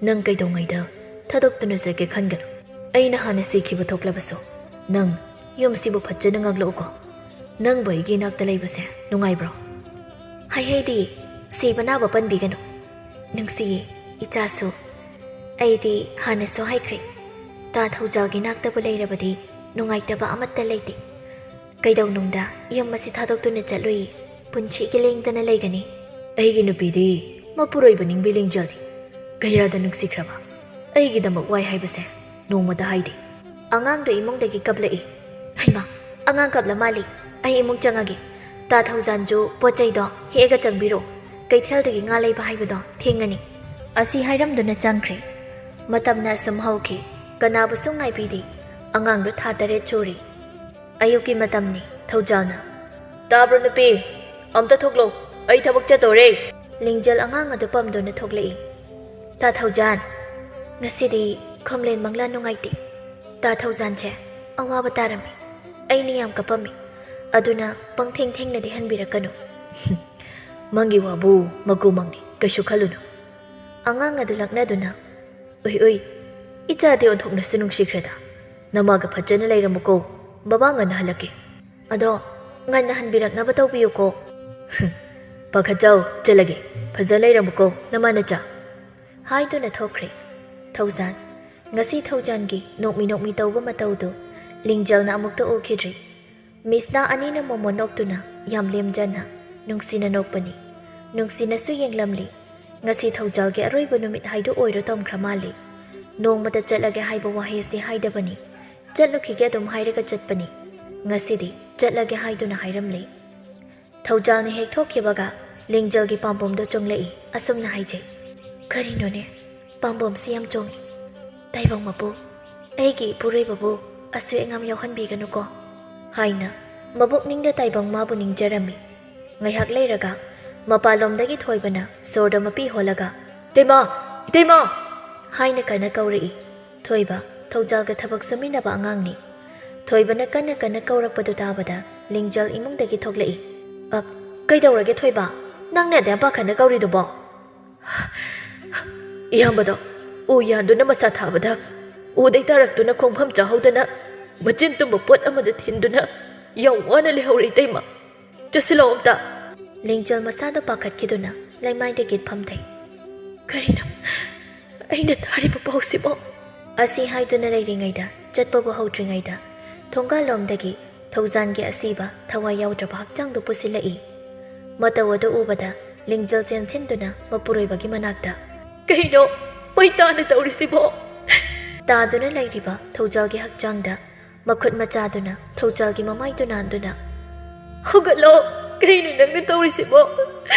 ꯅꯪ ꯀꯩꯗꯧꯉꯩꯗ ꯊꯥꯗꯣꯛꯇꯨꯅ ꯆꯠꯀꯦ ꯈꯟꯒꯅꯨ꯫ ꯑꯩꯅ ꯍꯥꯟꯅ ꯁꯤꯈꯤꯕ ꯊꯣꯛꯂꯕꯁꯨ ꯅꯪ ꯌꯨꯝꯁꯤꯕꯨ ꯐꯖꯅ ꯉꯥꯛꯂꯛꯎꯀꯣ꯫ ꯅꯪꯕꯨ ꯑꯩꯒꯤ ꯏꯅꯥꯛꯇ ꯂꯩꯕꯁꯦ ꯅꯨꯡꯉꯥꯏꯕ꯭ꯔꯣ? ꯍꯥꯏꯍꯩꯗꯤ, ꯁꯤꯕ ꯅꯥꯕ ꯄꯟꯕꯤꯒꯅꯨ꯫ ꯅꯨꯡꯁꯤꯌꯦ, ꯏꯆꯥꯁꯨ꯫ ꯑꯩꯗꯤ ꯍꯥꯟꯅꯁꯨ ꯍꯥꯏꯈ꯭ꯔꯦ, ꯇꯥ ꯊꯧꯖꯥꯜꯒꯤ ꯅꯥꯛꯇꯕꯨ ꯂꯩꯔꯕꯗꯤ ꯅꯨꯡꯉꯥꯏꯇꯕ ꯑꯃꯠꯇ ꯂꯩꯇꯦ꯫ ꯀꯩꯗꯧꯅꯨꯡꯗ ꯌꯨꯝ ꯑꯁꯤ ꯊꯥꯗꯣꯛꯇꯨꯅ ꯆꯠꯂꯨꯏ, ꯄꯨꯟꯁꯤꯒꯤ ꯂꯦꯡꯗꯅ ꯂꯩꯒꯅꯤ꯫ ꯑꯩꯒꯤ ꯅꯨꯄꯤꯗꯤ ꯃꯄꯨꯔꯣꯏꯕ ꯅꯤꯡꯕꯤ ꯂꯤꯡꯖꯦꯜꯗꯤ ꯀꯌꯥꯗ ꯅꯨꯡꯁꯤꯈ꯭ꯔꯕ꯫ ꯑꯩꯒꯤꯗꯃꯛ ꯋꯥꯏ ꯍꯥꯏꯕꯁꯦ ꯅꯣꯡꯃꯗ ꯍꯥꯏꯗꯦ꯫ ꯑꯉꯥꯡꯗꯣ ꯏꯃꯨꯡꯗꯒꯤ ꯀꯞꯂꯛꯏ꯫ ꯍꯩꯃꯥ, ꯑꯉꯥꯡ ꯀꯞꯂ ꯃꯥꯜꯂꯤ꯫ ꯑꯩ ꯏꯃꯨꯡ ꯆꯪꯉꯒꯦ꯫ ꯇꯥ ꯊꯧꯖꯥꯟꯁꯨ ꯄꯣꯠ ꯆꯩꯗꯣ ꯍꯦꯛꯑꯒ ꯆꯪꯕꯤꯔꯣ꯫ ꯀꯩꯊꯦꯜꯗꯒꯤ ꯉꯥ ꯂꯩꯕ ꯍꯥꯏꯕꯗꯣ ꯊꯦꯡꯉꯅꯤ꯫ ꯑꯁꯤ ꯍꯥꯏꯔꯝꯗꯨꯅ ꯆꯪꯈ꯭ꯔꯦ꯫ ꯃꯇꯝꯅ ꯑꯁꯨꯝ ꯍꯧꯈꯤ꯫ ꯀꯅꯥꯕꯨꯁꯨ ꯉꯥꯏꯕꯤꯗꯦ꯫ ꯑꯉꯥꯡꯗꯣ ꯊꯥ ꯇꯔꯦꯠ ꯁꯨꯔꯤ꯫ ꯑꯌꯨꯛꯀꯤ ꯃꯇꯝꯅꯤ꯫ ꯊꯧꯖꯥꯜꯅ, "ꯇꯥꯕ꯭ꯔꯣ ꯅꯨꯄꯤ? ꯑꯝꯇ ꯊꯣꯛꯂꯣ, ꯑꯩ ꯊꯕꯛ ꯆꯠꯇꯣꯔꯦ꯫" ꯂꯤꯡꯖꯦꯜ ꯑꯉꯥꯡ ꯑꯗꯨ ꯄꯝꯗꯨꯅ ꯊꯣꯛꯂꯛꯏ꯫ "ꯇꯥ ꯊꯧꯖꯥꯟ, ꯉꯁꯤꯗꯤ ꯈꯣꯝꯂꯦꯟ ꯃꯪꯂꯥ ꯅꯨꯡꯉꯥꯏꯇꯦ꯫ ꯇꯥ ꯊꯧꯖꯥꯟꯁꯦ ꯑꯋꯥꯕ ꯇꯥꯔꯝꯃꯤ꯫ ꯑꯩꯅ ꯌꯥꯝ ꯀꯞꯄꯝꯃꯤ꯫ ꯑꯗꯨꯅ ꯄꯪꯊꯦꯡ ꯊꯦꯡꯅꯗꯤ ꯍꯟꯕꯤꯔꯛꯀꯅꯨ꯫" "ꯃꯪꯒꯤ ꯋꯥꯕꯨ ꯃꯀꯨ ꯃꯪꯅꯤ, ꯀꯩꯁꯨ ꯈꯜꯂꯨꯅꯨ꯫" ꯑꯉꯥꯡ ꯑꯗꯨ ꯂꯛꯅꯗꯨꯅ, "ꯎꯏ ꯎꯏ, ꯏꯆꯥꯗꯤ ꯑꯣꯟꯊꯣꯛꯅꯁꯨ ꯅꯨꯡꯁꯤꯈ꯭ꯔꯦꯗ꯫ ꯅꯃꯥꯒ ꯐꯖꯅ ꯂꯩꯔꯝꯃꯨꯀꯣ, ꯕꯕꯥ ꯉꯟꯅ ꯍꯜꯂꯛꯀꯦ꯫" "ꯑꯗꯣ ꯉꯟꯅ ꯍꯟꯕꯤꯔꯛꯅꯕ ꯇꯧꯕꯤꯌꯨꯀꯣ꯫" "ꯄꯥꯈꯠꯆꯧ, ꯆꯠꯂꯒꯦ꯫ ꯐꯖ ꯂꯩꯔꯝꯃꯨꯀꯣ, ꯅꯃꯥ ꯅꯆꯥ꯫" ꯍꯥꯏꯗꯨꯅ ꯊꯣꯛꯈ꯭ꯔꯦ ꯊꯧꯖꯥꯟ꯫ ꯉꯁꯤ ꯊꯧꯖꯥꯟꯒꯤ ꯅꯣꯛꯃꯤ ꯅꯣꯛꯃꯤ ꯇꯧꯕ ꯃꯇꯧꯗꯨ ꯂꯤꯡꯖꯦꯜꯅ ꯑꯃꯨꯛꯇ ꯎꯈꯤꯗ꯭ꯔꯤ꯫ ꯃꯤꯁꯅꯥ ꯑꯅꯤꯅ ꯃꯣꯃꯣꯟ ꯅꯣꯛꯇꯨꯅ ꯌꯥꯝ ꯂꯦꯝꯖꯅ, ꯅꯨꯡꯁꯤꯅ ꯅꯣꯛꯄꯅꯤ꯫ ꯅꯨꯡꯁꯤꯅꯁꯨ ꯌꯦꯡꯂꯝꯂꯤ꯫ ꯉꯁꯤ ꯊꯧꯖꯥꯜꯒꯤ ꯑꯔꯣꯏꯕ ꯅꯨꯃꯤꯠ ꯍꯥꯏꯗꯨ ꯑꯣꯏꯔꯣ ꯇꯝꯈ꯭ꯔ ꯃꯥꯜꯂꯤ꯫ ꯅꯣꯡꯃꯇ ꯆꯠꯂꯒꯦ ꯍꯥꯏꯕ ꯋꯥꯍꯩ ꯑꯁꯤ ꯍꯥꯏꯗꯕꯅꯤ꯫ ꯆꯠꯂꯨꯈꯤꯒꯦ ꯑꯗꯨꯝ ꯍꯥꯏꯔꯒ ꯆꯠꯄꯅꯤ꯫ ꯉꯁꯤꯗꯤ ꯆꯠꯂꯒꯦ ꯍꯥꯏꯗꯨꯅ ꯍꯥꯏꯔꯝꯂꯦ꯫ ꯊꯧꯖꯥꯜꯅ ꯍꯦꯛ ꯊꯣꯛꯈꯤꯕꯒ ꯂꯤꯡꯖꯦꯜꯒꯤ ꯄꯥꯝꯕꯣꯝꯗꯣ ꯆꯣꯡꯂꯛꯏ꯫ ꯑꯁꯨꯝꯅ ꯍꯥꯏꯖꯩ, "ꯀꯔꯤꯅꯣꯅꯦ, ꯄꯥꯝꯕꯣꯝꯁꯤ ꯌꯥꯝ ꯆꯣꯡꯉꯤ꯫ ꯇꯥꯏꯕꯪ ꯃꯄꯨ, ꯑꯩꯒꯤ ꯏꯄꯨꯔꯣꯏꯕꯕꯨ ꯑꯁꯣꯏ ꯑꯉꯥꯝ ꯌꯥꯎꯍꯟꯕꯤꯒꯅꯨꯀꯣ" ꯍꯥꯏꯅ ꯃꯕꯨꯛꯅꯤꯡꯗ ꯇꯥꯏꯕꯪ ꯃꯥꯕꯨ ꯅꯤꯡꯖꯔꯝꯃꯤ꯫ ꯉꯥꯏꯍꯥꯛ ꯂꯩꯔꯒ ꯃꯄꯥꯟꯂꯣꯝꯗꯒꯤ ꯊꯣꯏꯕꯅ ꯁꯣꯔꯗ ꯃꯄꯤ ꯍꯣꯜꯂꯒ, "ꯏꯇꯩꯃ! ꯏꯇꯩꯃ!" ꯍꯥꯏꯅ ꯀꯟꯅ ꯀꯧꯔꯛꯏ꯫ ꯊꯣꯏꯕ, ꯊꯧꯖꯥꯜꯒ ꯊꯕꯛ ꯁꯨꯃꯤꯟꯅꯕ ꯑꯉꯥꯡꯅꯤ꯫ ꯊꯣꯏꯕꯅ ꯀꯟꯅ ꯀꯟꯅ ꯀꯧꯔꯛꯄꯗꯨ ꯇꯥꯕꯗ ꯂꯤꯡꯖꯦꯜ ꯏꯃꯨꯡꯗꯒꯤ ꯊꯣꯛꯂꯛꯏ꯫ "ꯑ, ꯀꯩꯗꯧꯔꯒꯦ ꯊꯣꯏꯕ? ꯅꯪꯅ ꯑꯗꯨꯌꯥꯝ ꯄꯥꯈꯠꯅ ꯀꯧꯔꯤꯗꯨꯕꯣ?" ꯏꯌꯥꯝꯕꯗꯣ ꯎ ꯌꯥꯟꯗꯨꯅ ꯃꯁꯥ ꯊꯥꯕꯗ ꯎꯗꯩ ꯇꯥꯔꯛꯇꯨꯅ ꯈꯣꯡꯐꯝ ꯆꯥꯍꯧꯗꯅ ꯃꯆꯤꯟ ꯇꯨꯝꯕ ꯄꯣꯠ ꯑꯃꯗ ꯊꯤꯟꯗꯨꯅ ꯌꯥꯝ ꯋꯥꯅ ꯂꯩꯍꯧꯔꯦ ꯏꯇꯩꯃ꯫ ꯆꯠꯁꯤꯜꯂꯛꯑꯣ ꯑꯝꯇ꯫ ꯂꯤꯡꯖꯦꯜ ꯃꯁꯥꯗꯣ ꯄꯥꯈꯠꯈꯤꯗꯨꯅ ꯂꯩꯃꯥꯏꯗ ꯒꯤꯠ ꯐꯝꯊꯩ꯫ "ꯀꯔꯤꯅꯣ ꯑꯩꯅ ꯇꯥꯔꯤꯕ ꯄꯥꯎꯁꯤꯕꯣ?" ꯑꯁꯤ ꯍꯥꯏꯗꯨꯅ ꯂꯩꯔꯤꯉꯩꯗ, ꯆꯠꯄꯕꯨ ꯍꯧꯗ꯭ꯔꯤꯉꯩꯗ ꯊꯣꯡꯒꯥꯜꯂꯣꯝꯗꯒꯤ ꯊꯧꯖꯥꯟꯒꯤ ꯑꯁꯤꯕ ꯊꯋꯥꯏ ꯌꯥꯎꯗ꯭ꯔꯕ ꯍꯛꯆꯥꯡꯗꯨ ꯄꯨꯁꯤꯜꯂꯛꯏ꯫ ꯃꯇꯧ ꯑꯗꯨ ꯎꯕꯗ ꯂꯤꯡꯖꯦꯜ ꯆꯦꯟꯁꯤꯟꯗꯨꯅ ꯃꯄꯨꯔꯣꯏꯕꯒꯤ ꯃꯅꯥꯛꯇ, "ꯀꯩꯅꯣ ꯃꯩ ꯇꯥꯅ ꯇꯧꯔꯤꯁꯤꯕꯣ?" ꯇꯥꯗꯨꯅ ꯂꯩꯔꯤꯕ ꯊꯧꯖꯥꯜꯒꯤ ꯍꯛꯆꯥꯡꯗ ꯃꯈꯨꯠ ꯃꯆꯥꯗꯨꯅ ꯊꯧꯖꯥꯜꯒꯤ ꯃꯃꯥꯏꯗꯨ ꯅꯥꯟꯗꯨꯅ, "ꯍꯧꯒꯠꯂꯣ! ꯀꯩꯅꯣ ꯅꯪꯅ ꯇꯧꯔꯤꯁꯤꯕꯣ?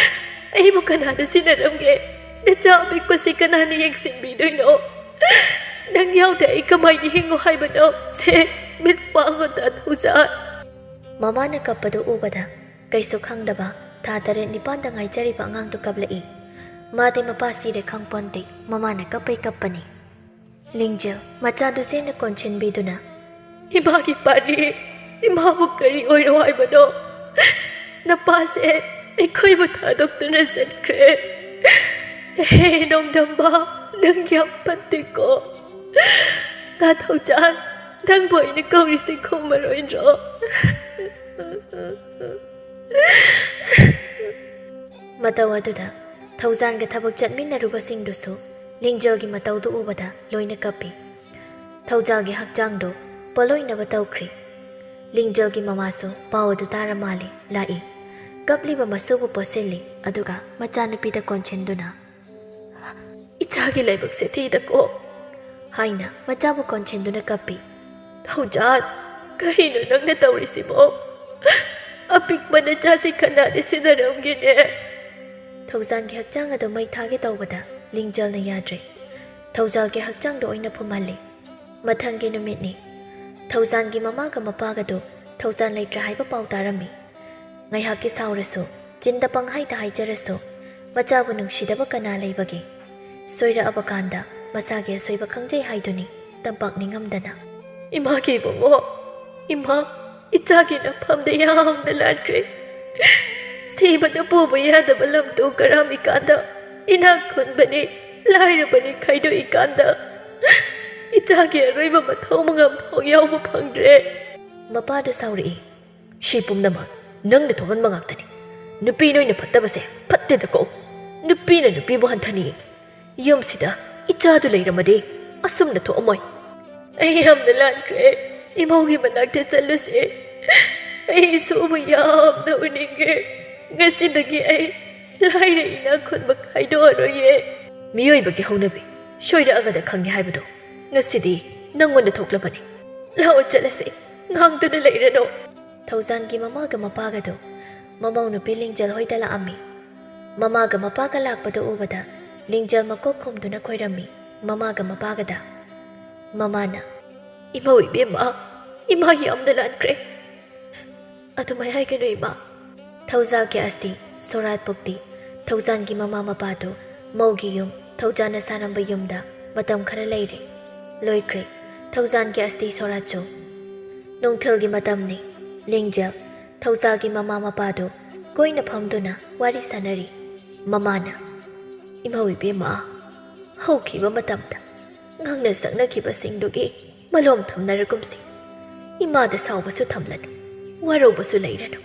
ꯑꯩꯕꯨ ꯀꯅꯥꯅ ꯁꯤꯟꯅꯔꯝꯒꯦ? ꯅꯆꯥ ꯑꯄꯤꯛꯄꯁꯤ ꯀꯅꯥꯅ ꯌꯦꯡꯁꯤꯟꯕꯤꯗꯣꯏꯅꯣ? ꯅꯪ ꯌꯥꯎꯗ꯭ꯔꯦ ꯑꯩ ꯀꯃꯥꯏꯅ ꯍꯤꯡꯉꯣ ꯍꯥꯏꯕꯅꯣ? ꯁꯦ, ꯃꯤꯠ ꯄꯥꯡꯉꯣ ꯗꯥ ꯊꯧꯖꯥꯜ!" ꯃꯃꯥꯅ ꯀꯞꯄꯗꯨ ꯎꯕꯗ ꯀꯩꯁꯨ ꯈꯪꯗꯕ ꯊꯥ ꯇꯔꯦꯠ ꯅꯤꯄꯥꯟꯗ ꯉꯥꯏꯖꯔꯤꯕ ꯑꯉꯥꯡꯗꯨ ꯀꯞꯂꯛꯏ꯫ ꯃꯥꯗꯤ ꯃꯄꯥ ꯁꯤꯔꯦ ꯈꯪꯄꯣꯟꯇꯦ, ꯃꯃꯥꯅ ꯀꯞꯄꯩ ꯀꯞꯄꯅꯤ꯫ ꯂꯤꯡꯖꯦꯜ ꯃꯆꯥꯗꯨ ꯆꯦꯟꯅ ꯀꯣꯟꯁꯤꯟꯕꯤꯗꯨꯅ, "ꯏꯃꯥꯒꯤ ꯄꯥꯔꯤ, ꯏꯃꯥꯕꯨ ꯀꯔꯤ ꯑꯣꯏꯔꯣ ꯍꯥꯏꯕꯅꯣ? ꯅꯄꯥꯁꯦ ꯑꯩꯈꯣꯏꯕꯨ ꯊꯥꯗꯣꯛꯇꯨꯅ ꯆꯠꯈ꯭ꯔꯦ꯫ ꯍꯦ ꯅꯣꯡꯗꯝꯕ, ꯅꯪ ꯌꯥꯝ ꯐꯠꯇꯦꯀꯣ꯫ ꯇꯥ ꯊꯧꯖꯥꯜ, ꯅꯪꯕꯨ ꯑꯩꯅ ꯀꯧꯔꯤꯁꯦ ꯈꯨꯝꯃꯔꯣꯏꯗ꯭ꯔꯣ?" ꯃꯇꯧ ꯑꯗꯨꯗ ꯊꯧꯖꯥꯜꯒ ꯊꯕꯛ ꯆꯠꯃꯤꯟꯅꯔꯨꯕꯁꯤꯡꯗꯨꯁꯨ ꯂꯤꯡꯖꯦꯜꯒꯤ ꯃꯇꯧꯗꯨ ꯎꯕꯗ ꯂꯣꯏꯅ ꯀꯞꯄꯤ꯫ ꯊꯧꯖꯥꯜꯒꯤ ꯍꯛꯆꯥꯡꯗꯨ ꯄꯣꯠꯂꯣꯏꯅꯕ ꯇꯧꯈ꯭ꯔꯤ꯫ ꯂꯤꯡꯖꯦꯜꯒꯤ ꯃꯃꯥꯁꯨ ꯄꯥꯎ ꯑꯗꯨ ꯇꯥꯔ ꯃꯥꯜꯂꯤ, ꯂꯥꯛꯏ꯫ ꯀꯞꯂꯤꯕ ꯃꯁꯨꯕꯨ ꯄꯣꯠꯁꯤꯜꯂꯤ, ꯑꯗꯨꯒ ꯃꯆꯥꯅꯨꯄꯤꯗ ꯀꯣꯟꯁꯤꯟꯗꯨꯅ, "ꯏꯆꯥꯒꯤ ꯂꯥꯏꯕꯛꯁꯦ ꯊꯤꯗꯀꯣ" ꯍꯥꯏꯅ ꯃꯆꯥꯕꯨ ꯀꯣꯟꯁꯤꯟꯗꯨꯅ ꯀꯞꯄꯤ꯫ "ꯊꯧꯖꯥꯜ, ꯀꯔꯤꯅꯣ ꯅꯪꯅ ꯇꯧꯔꯤꯁꯤꯕꯣ? ꯑꯄꯤꯛꯄ ꯅꯆꯥꯁꯤ ꯀꯅꯥꯅ ꯁꯤꯟꯅꯔꯝꯒꯦꯅꯦ?" ꯊꯧꯖꯥꯜꯒꯤ ꯍꯛꯆꯥꯡ ꯑꯗꯨ ꯃꯩ ꯊꯥꯒꯦ ꯇꯧꯕꯗ ꯂꯤꯡꯖꯦꯜꯅ ꯌꯥꯗ꯭ꯔꯦ꯫ ꯊꯧꯖꯥꯜꯒꯤ ꯍꯛꯆꯥꯡꯗ ꯑꯣꯏꯅ ꯐꯨꯝꯍꯜꯂꯤ꯫ ꯃꯊꯪꯒꯤ ꯅꯨꯃꯤꯠꯅꯤ꯫ ꯊꯧꯖꯥꯜꯒꯤ ꯃꯃꯥꯒ ꯃꯄꯥꯒꯗꯨ ꯊꯧꯖꯥꯜ ꯂꯩꯇ꯭ꯔꯦ ꯍꯥꯏꯕ ꯄꯥꯎ ꯇꯥꯔꯝꯃꯤ꯫ ꯉꯥꯏꯍꯥꯛꯀꯤ ꯁꯥꯎꯔꯁꯨ, ꯆꯤꯟꯗ ꯄꯪꯍꯥꯏꯗ ꯍꯥꯏꯖꯔꯁꯨ, ꯃꯆꯥꯕꯨ ꯅꯨꯡꯁꯤꯗꯕ ꯀꯅꯥ ꯂꯩꯕꯒꯦ? ꯁꯣꯏꯔꯛꯑꯕ ꯀꯥꯟꯗ ꯃꯁꯥꯒꯤ ꯑꯁꯣꯏꯕ ꯈꯪꯖꯩ ꯍꯥꯏꯗꯨꯅꯤ ꯇꯝꯄꯥꯛ ꯅꯤꯡꯉꯝꯗꯅ꯫ "ꯏꯃꯥꯒꯤ ꯏꯕꯨꯡꯉꯣ, ꯏꯃꯥ, ꯏꯆꯥꯒꯤ ꯅꯐꯝꯗ ꯌꯥꯝꯅ ꯂꯥꯟꯈ꯭ꯔꯦ꯫ ꯁꯤꯕꯅ ꯄꯨꯕ ꯌꯥꯗꯕ ꯂꯝꯗꯣ ꯀꯔꯝꯃꯤꯀꯥꯟꯗ ꯏꯅꯥꯛ ꯈꯨꯟꯕꯅꯤ, ꯂꯥꯏꯔꯕꯅꯤ ꯈꯥꯏꯗꯣꯛꯏꯀꯥꯟꯗ ꯏꯆꯥꯒꯤ ꯑꯔꯣꯏꯕ ꯃꯊꯧ ꯃꯉꯝ ꯐꯥꯎ ꯌꯥꯎꯕ ꯐꯪꯗ꯭ꯔꯦ꯫" ꯃꯄꯥꯗꯨ ꯁꯥꯎꯔꯛꯏ꯫ "ꯁꯤ ꯄꯨꯝꯅꯃꯛ ꯅꯪꯅ ꯊꯣꯛꯍꯟꯕ ꯉꯥꯛꯇꯅꯤ꯫ ꯅꯨꯄꯤ ꯅꯣꯏꯅ ꯐꯠꯇꯕꯁꯦ ꯐꯠꯇꯦꯗꯀꯣ꯫ ꯅꯨꯄꯤꯅ ꯅꯨꯄꯤꯕꯨ ꯍꯟꯊꯅ ꯌꯦꯡ꯫ ꯌꯨꯝꯁꯤꯗ ꯏꯆꯥꯗꯨ ꯂꯩꯔꯝꯃꯗꯤ ꯑꯁꯨꯝꯅ ꯊꯣꯛꯑꯝꯃꯣꯏ꯫" "ꯑꯩ ꯌꯥꯝꯅ ꯂꯥꯟꯈ꯭ꯔꯦ꯫ ꯏꯃꯧꯒꯤ ꯃꯅꯥꯛꯇ ꯆꯠꯂꯨꯁꯦ꯫ ꯑꯩ ꯏꯁꯨꯕꯨ ꯌꯥꯝꯅ ꯎꯅꯤꯡꯉꯦ꯫ ꯉꯁꯤꯗꯒꯤ ꯑꯩ ꯂꯥꯏꯔ ꯏꯅꯥꯛ ꯈꯨꯟꯕ ꯈꯥꯏꯗꯣꯛꯑꯔꯣꯏꯌꯦ꯫" "ꯃꯤꯑꯣꯏꯕꯒꯤ ꯍꯧꯅꯕꯤ ꯁꯣꯏꯔꯛꯑꯒꯗ ꯈꯪꯉꯦ ꯍꯥꯏꯕꯗꯣ ꯉꯁꯤꯗꯤ ꯅꯪꯉꯣꯟꯗ ꯊꯣꯛꯂꯕꯅꯤ꯫ ꯂꯥꯛꯑꯣ ꯆꯠꯂꯁꯤ, ꯉꯥꯡꯗꯨꯅ ꯂꯩꯔꯅꯨ꯫" ꯊꯧꯖꯥꯟꯒꯤ ꯃꯃꯥꯒ ꯃꯄꯥꯒꯗꯨ ꯃꯃꯧ ꯅꯨꯄꯤ ꯂꯤꯡꯖꯦꯜ ꯍꯣꯏꯗ ꯂꯥꯛꯑꯝꯃꯤ꯫ ꯃꯃꯥꯒ ꯃꯄꯥꯒ ꯂꯥꯛꯄꯗꯨ ꯎꯕꯗ ꯂꯤꯡꯖꯦꯜ ꯃꯀꯣꯛ ꯈꯨꯝꯗꯨꯅ ꯈꯣꯏꯔꯝꯃꯤ ꯃꯃꯥꯒ ꯃꯄꯥꯒꯗ꯫ ꯃꯃꯥꯅ, "ꯏꯃꯧ ꯏꯕꯦꯝꯃ, ꯏꯃꯥ ꯌꯥꯝꯅ ꯂꯥꯟꯈ꯭ꯔꯦ꯫" "ꯑꯗꯨꯃꯥꯏ ꯍꯥꯏꯒꯅꯨ ꯏꯃꯥ꯫" ꯊꯧꯖꯥꯜꯒꯤ ꯑꯁꯇꯤ ꯁꯣꯔꯥꯠ ꯄꯨꯛꯇꯤ ꯊꯧꯖꯥꯟꯒꯤ ꯃꯃꯥ ꯃꯄꯥꯗꯨ ꯃꯧꯒꯤ ꯌꯨꯝ ꯊꯧꯖꯥꯟꯅ ꯁꯥꯔꯝꯕ ꯌꯨꯝꯗ ꯃꯇꯝ ꯈꯔ ꯂꯩꯔꯦ꯫ ꯂꯣꯏꯈ꯭ꯔꯦ ꯊꯧꯖꯥꯟꯒꯤ ꯑꯁꯇꯤ ꯁꯣꯔꯥꯠꯁꯨ꯫ ꯅꯨꯡꯊꯤꯜꯒꯤ ꯃꯇꯝꯅꯤ꯫ ꯂꯤꯡꯖꯦꯜ ꯊꯧꯖꯥꯜꯒꯤ ꯃꯃꯥ ꯃꯄꯥꯗꯨ ꯀꯣꯏꯅ ꯐꯝꯗꯨꯅ ꯋꯥꯔꯤ ꯁꯥꯟꯅꯔꯤ꯫ ꯃꯃꯥꯅ, "ꯏꯃꯧ ꯏꯕꯦꯝꯃ, ꯍꯧꯈꯤꯕ ꯃꯇꯝꯗ ꯉꯥꯡꯅ ꯁꯛꯅꯈꯤꯕꯁꯤꯡꯗꯨꯒꯤ ꯃꯂꯣꯝ ꯊꯝꯅꯔꯒꯨꯝꯁꯤ꯫ ꯏꯃꯥꯗ ꯁꯥꯎꯕꯁꯨ ꯊꯝꯂꯅꯨ, ꯋꯥꯔꯧꯕꯁꯨ ꯂꯩꯔꯅꯨ꯫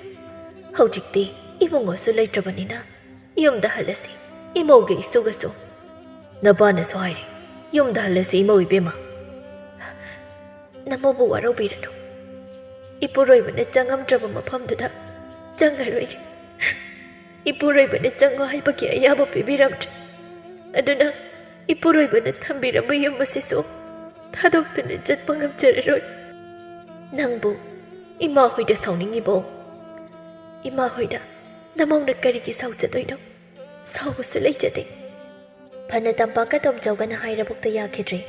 ꯍꯧꯖꯤꯛꯇꯤ ꯏꯕꯨꯡꯉꯣꯁꯨ ꯂꯩꯇ꯭ꯔꯕꯅꯤꯅ ꯌꯨꯝꯗ ꯍꯜꯂꯁꯤ, ꯏꯃꯧꯒ ꯏꯁꯨꯒꯁꯨ꯫" "ꯅꯄꯥꯅꯁꯨ ꯍꯥꯏꯔꯦ, ꯌꯨꯝꯗ ꯍꯜꯂꯁꯤ ꯏꯃꯧ ꯏꯕꯦꯝꯃ꯫" "ꯅꯃꯧꯕꯨ ꯋꯥꯔꯧꯕꯤꯔꯅꯨ꯫ ꯏꯄꯨꯔꯣꯏꯕꯅ ꯆꯪꯉꯝꯗ꯭ꯔꯕ ꯃꯐꯝꯗꯨꯗ ꯆꯪꯉꯔꯣꯏꯒꯦ꯫ ꯏꯄꯨꯔꯣꯏꯕꯅ ꯆꯪꯉꯣ ꯍꯥꯏꯕꯒꯤ ꯑꯌꯥꯕ ꯄꯤꯕꯤꯔꯝꯗ꯭ꯔꯦ꯫ ꯑꯗꯨꯅ ꯏꯄꯨꯔꯣꯏꯕꯅ ꯊꯝꯕꯤꯔꯝꯕ ꯌꯨꯝ ꯑꯁꯤꯁꯨ ꯊꯥꯗꯣꯛꯇꯨꯅ ꯆꯠꯄ ꯉꯝꯖꯔꯔꯣꯏ꯫" "ꯅꯪꯕꯨ ꯏꯃꯥ ꯍꯣꯏꯗ ꯁꯥꯎꯅꯤꯡꯉꯤꯕꯣ? ꯏꯃꯥ ꯍꯣꯏꯗ ꯅꯃꯧꯅ ꯀꯔꯤꯒꯤ ꯁꯥꯎꯖꯗꯣꯏꯅꯣ? ꯁꯥꯎꯕꯁꯨ ꯂꯩꯖꯗꯦ꯫" ꯐꯅ ꯇꯝꯄꯥꯛꯀ ꯇꯣꯝꯆꯧꯒꯅ ꯍꯥꯏꯔꯕꯨꯛꯇ ꯌꯥꯈꯤꯗ꯭ꯔꯦ꯫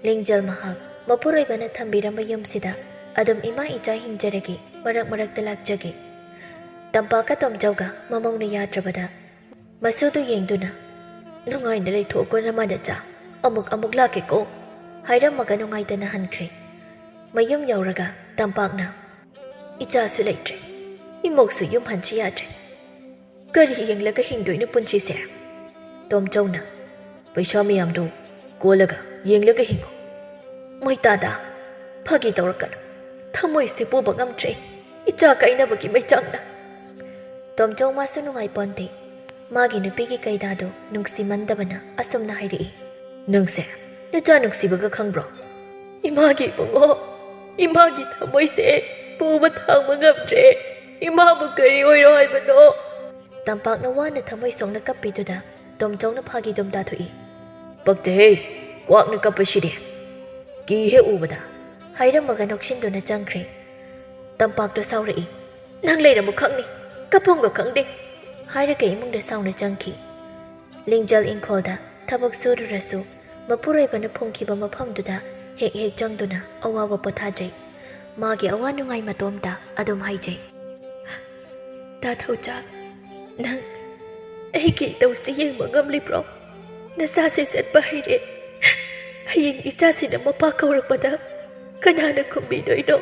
ꯂꯤꯡꯖꯦꯜ ꯃꯍꯥꯛ ꯃꯄꯨꯔꯣꯏꯕꯅ ꯊꯝꯕꯤꯔꯝꯕ ꯌꯨꯝꯁꯤꯗ ꯑꯗꯨꯝ ꯏꯃꯥ ꯏꯆꯥ ꯍꯤꯡꯖꯔꯒꯦ, ꯃꯔꯛ ꯃꯔꯛꯇ ꯂꯥꯛꯆꯒꯦ꯫ ꯇꯝꯄꯥꯛꯀ ꯇꯣꯝꯆꯧꯒ ꯃꯃꯧꯅ ꯌꯥꯗ꯭ꯔꯕꯗ ꯃꯁꯨꯗꯨ ꯌꯦꯡꯗꯨꯅ, "ꯅꯨꯡꯉꯥꯏꯅ ꯂꯩꯊꯣꯛꯀꯣ ꯅꯃꯥ ꯅꯆꯥ꯫ "ꯑꯃꯨꯛ ꯑꯃꯨꯛ ꯂꯥꯛꯀꯦꯀꯣ" ꯍꯥꯏꯔꯝꯃꯒ ꯅꯨꯡꯉꯥꯏꯇꯅ ꯍꯟꯈ꯭ꯔꯦ꯫ ꯃꯌꯨꯝ ꯌꯧꯔꯒ ꯇꯝꯄꯥꯛꯅ, "ꯏꯆꯥꯁꯨ ꯂꯩꯇ꯭ꯔꯦ, ꯏꯃꯧꯁꯨ ꯌꯨꯝ ꯍꯟꯁꯤ ꯌꯥꯗ꯭ꯔꯦ, ꯀꯔꯤ ꯌꯦꯡꯂꯒ ꯍꯤꯡꯗꯣꯏꯅꯣ ꯄꯨꯟꯁꯤꯁꯦ?" ꯇꯣꯝꯆꯧꯅ, "ꯄꯩꯁꯥ ꯃꯌꯥꯝꯗꯨ ꯀꯣꯜꯂꯒ ꯌꯦꯡꯂꯒ ꯍꯤꯡꯉꯨ꯫ ꯃꯣꯏꯇꯥꯗ ꯐꯥꯒꯤ ꯇꯧꯔꯛꯀꯅꯨ, ꯊꯃꯣꯏꯁꯦ ꯄꯨꯕ ꯉꯝꯗ꯭ꯔꯦ, ꯏꯆꯥ ꯀꯥꯏꯅꯕꯒꯤ ꯃꯩꯆꯥꯛꯅ꯫" ꯇꯣꯝꯆꯧ ꯃꯥꯁꯨ ꯅꯨꯡꯉꯥꯏꯄꯣꯟꯇꯦ꯫ ꯃꯥꯒꯤ ꯅꯨꯄꯤꯒꯤ ꯀꯩꯗꯥꯗꯨ ꯅꯨꯡꯁꯤꯃꯟꯗꯕꯅ ꯑꯁꯨꯝꯅ ꯍꯥꯏꯔꯛꯏ, "ꯅꯪꯁꯦ ꯅꯆꯥ ꯅꯨꯡꯁꯤꯕꯒ ꯈꯪꯕ꯭ꯔꯣ? ꯏꯃꯥꯒꯤ ꯏꯕꯨꯡꯉꯣ, ꯏꯃꯥꯒꯤ ꯊꯃꯣꯏꯁꯦ ꯄꯨꯕ ꯊꯥꯡꯕ ꯉꯝꯗ꯭ꯔꯦ꯫ ꯏꯃꯥꯕꯨ ꯀꯔꯤ ꯑꯣꯏꯔꯣ ꯍꯥꯏꯕꯅꯣ?" ꯇꯝꯄꯥꯛꯅ ꯋꯥꯅ ꯊꯃꯣꯏ ꯁꯣꯛꯅ ꯀꯞꯄꯤꯗꯨꯗ ꯇꯣꯝꯆꯧꯅ ꯐꯥꯒꯤ ꯗꯨꯝ ꯇꯥꯊꯣꯛꯏ꯫ "ꯄꯛꯇꯦꯍꯦ, ꯀ꯭ꯋꯥꯛꯅ ꯀꯞꯄꯁꯤꯗꯤ꯫ ꯀꯤ ꯍꯦꯛ ꯎꯕꯗ꯫" ꯍꯥꯏꯔꯝꯃꯒ ꯅꯣꯛꯁꯤꯟꯗꯨꯅ ꯆꯪꯈ꯭ꯔꯦ꯫ ꯇꯝꯄꯥꯛꯇꯣ ꯁꯥꯎꯔꯛꯏ꯫ "ꯅꯪ ꯂꯩꯔꯝꯃꯨ ꯈꯪꯅꯤ, ꯀꯞꯐꯝꯒ ꯈꯪꯗꯦ" ꯍꯥꯏꯔꯒ ꯏꯃꯨꯡꯗ ꯁꯥꯎꯅ ꯆꯪꯈꯤ꯫ ꯂꯤꯡꯖꯦꯜ ꯏꯪꯈꯣꯜꯗ ꯊꯕꯛ ꯁꯨꯔꯨꯔꯁꯨ ꯃꯄꯨꯔꯣꯏꯕꯅ ꯐꯨꯝꯈꯤꯕ ꯃꯐꯝꯗꯨꯗ ꯍꯦꯛ ꯍꯦꯛ ꯆꯪꯗꯨꯅ ꯑꯋꯥꯕ ꯄꯣꯊꯥꯖꯩ꯫ ꯃꯥꯒꯤ ꯑꯋꯥ ꯅꯨꯡꯉꯥꯏ ꯃꯇꯣꯝꯇ ꯑꯗꯨꯝ ꯍꯥꯏꯖꯩ꯫ "ꯇꯥ ꯊꯧꯆꯥ, ꯅꯪ ꯑꯩꯒꯤ ꯏꯇꯧꯁꯤ ꯌꯦꯡꯕ ꯉꯝꯂꯤꯕ꯭ꯔꯣ? ꯅꯆꯥꯁꯦ ꯆꯠꯄ ꯍꯩꯔꯦ꯫ ꯍꯌꯦꯡ ꯏꯆꯥꯁꯤꯅ ꯃꯄꯥ ꯀꯧꯔꯛꯄꯗ ꯀꯅꯥꯅ ꯈꯨꯝꯕꯤꯗꯣꯏꯅꯣ?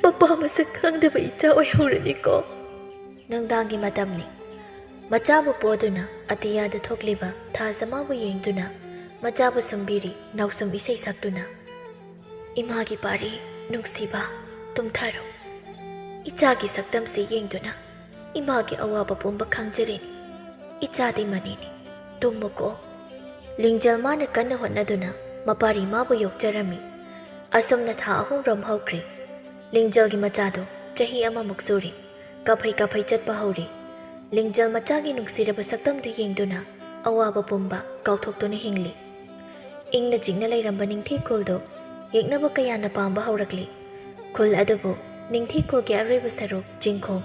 ꯃꯄꯥ ꯃꯁꯛ ꯈꯪꯗꯕ ꯏꯆꯥ ꯑꯣꯏꯍꯧꯔꯅꯤꯀꯣ꯫" ꯅꯨꯡꯗꯥꯡꯒꯤ ꯃꯇꯝꯅꯤ꯫ ꯃꯆꯥꯕꯨ ꯄꯣꯗꯨꯅ ꯑꯇꯤꯌꯥꯗ ꯊꯣꯛꯂꯤꯕ ꯊꯥꯖ ꯃꯥꯕꯨ ꯌꯦꯡꯗꯨꯅ ꯃꯆꯥꯕꯨ ꯁꯨꯝꯕꯤꯔꯤ ꯅꯥꯎꯁꯨꯝ ꯏꯁꯩ ꯁꯛꯇꯨꯅ꯫ "ꯏꯃꯥꯒꯤ ꯄꯥꯔꯤ ꯅꯨꯡꯁꯤꯕ, ꯇꯨꯝꯊꯔꯣ꯫ ꯏꯆꯥꯒꯤ ꯁꯛꯇꯝꯁꯤ ꯌꯦꯡꯗꯨꯅ ꯏꯃꯥꯒꯤ ꯑꯋꯥꯕ ꯄꯨꯝꯕ ꯈꯪꯖꯔꯤꯅꯤ꯫ ꯏꯆꯥꯗꯤ ꯃꯅꯤꯅꯤ, ꯇꯨꯝꯃꯨꯀꯣ꯫" ꯂꯤꯡꯖꯦꯜ ꯃꯥꯅ ꯀꯟꯅ ꯍꯣꯠꯅꯗꯨꯅ ꯃꯄꯥꯔꯤ ꯃꯥꯕꯨ ꯌꯣꯛꯆꯔꯝꯃꯤ꯫ ꯑꯁꯨꯝꯅ ꯊꯥ ꯑꯍꯨꯝꯔꯣꯝ ꯍꯧꯈ꯭ꯔꯦ꯫ ꯂꯤꯡꯖꯦꯜꯒꯤ ꯃꯆꯥꯗꯨ ꯆꯍꯤ ꯑꯃꯃꯨꯛ ꯁꯨꯔꯦ꯫ ꯀꯥꯐꯩ ꯀꯥꯐꯩ ꯆꯠꯄ ꯍꯧꯔꯦ꯫ ꯂꯤꯡꯖꯦꯜ ꯃꯆꯥꯒꯤ ꯅꯨꯡꯁꯤꯔꯕ ꯁꯛꯇꯝꯗꯨ ꯌꯦꯡꯗꯨꯅ ꯑꯋꯥꯕ ꯄꯨꯝꯕ ꯀꯥꯎꯊꯣꯛꯇꯨꯅ ꯍꯤꯡꯂꯤ꯫ ꯏꯪꯅ ꯆꯤꯛꯅ ꯂꯩꯔꯝꯕ ꯅꯤꯡꯊꯤ ꯈꯨꯜꯗꯨ ꯌꯦꯛꯅꯕ ꯀꯌꯥꯅ ꯄꯥꯝꯕ ꯍꯧꯔꯛꯂꯤ꯫ ꯈꯨꯜ ꯑꯗꯨꯕꯨ ꯅꯤꯡꯊꯤ ꯈꯨꯜꯒꯤ ꯑꯔꯣꯏꯕ ꯁꯔꯨꯛ ꯆꯤꯡꯈꯣꯡ,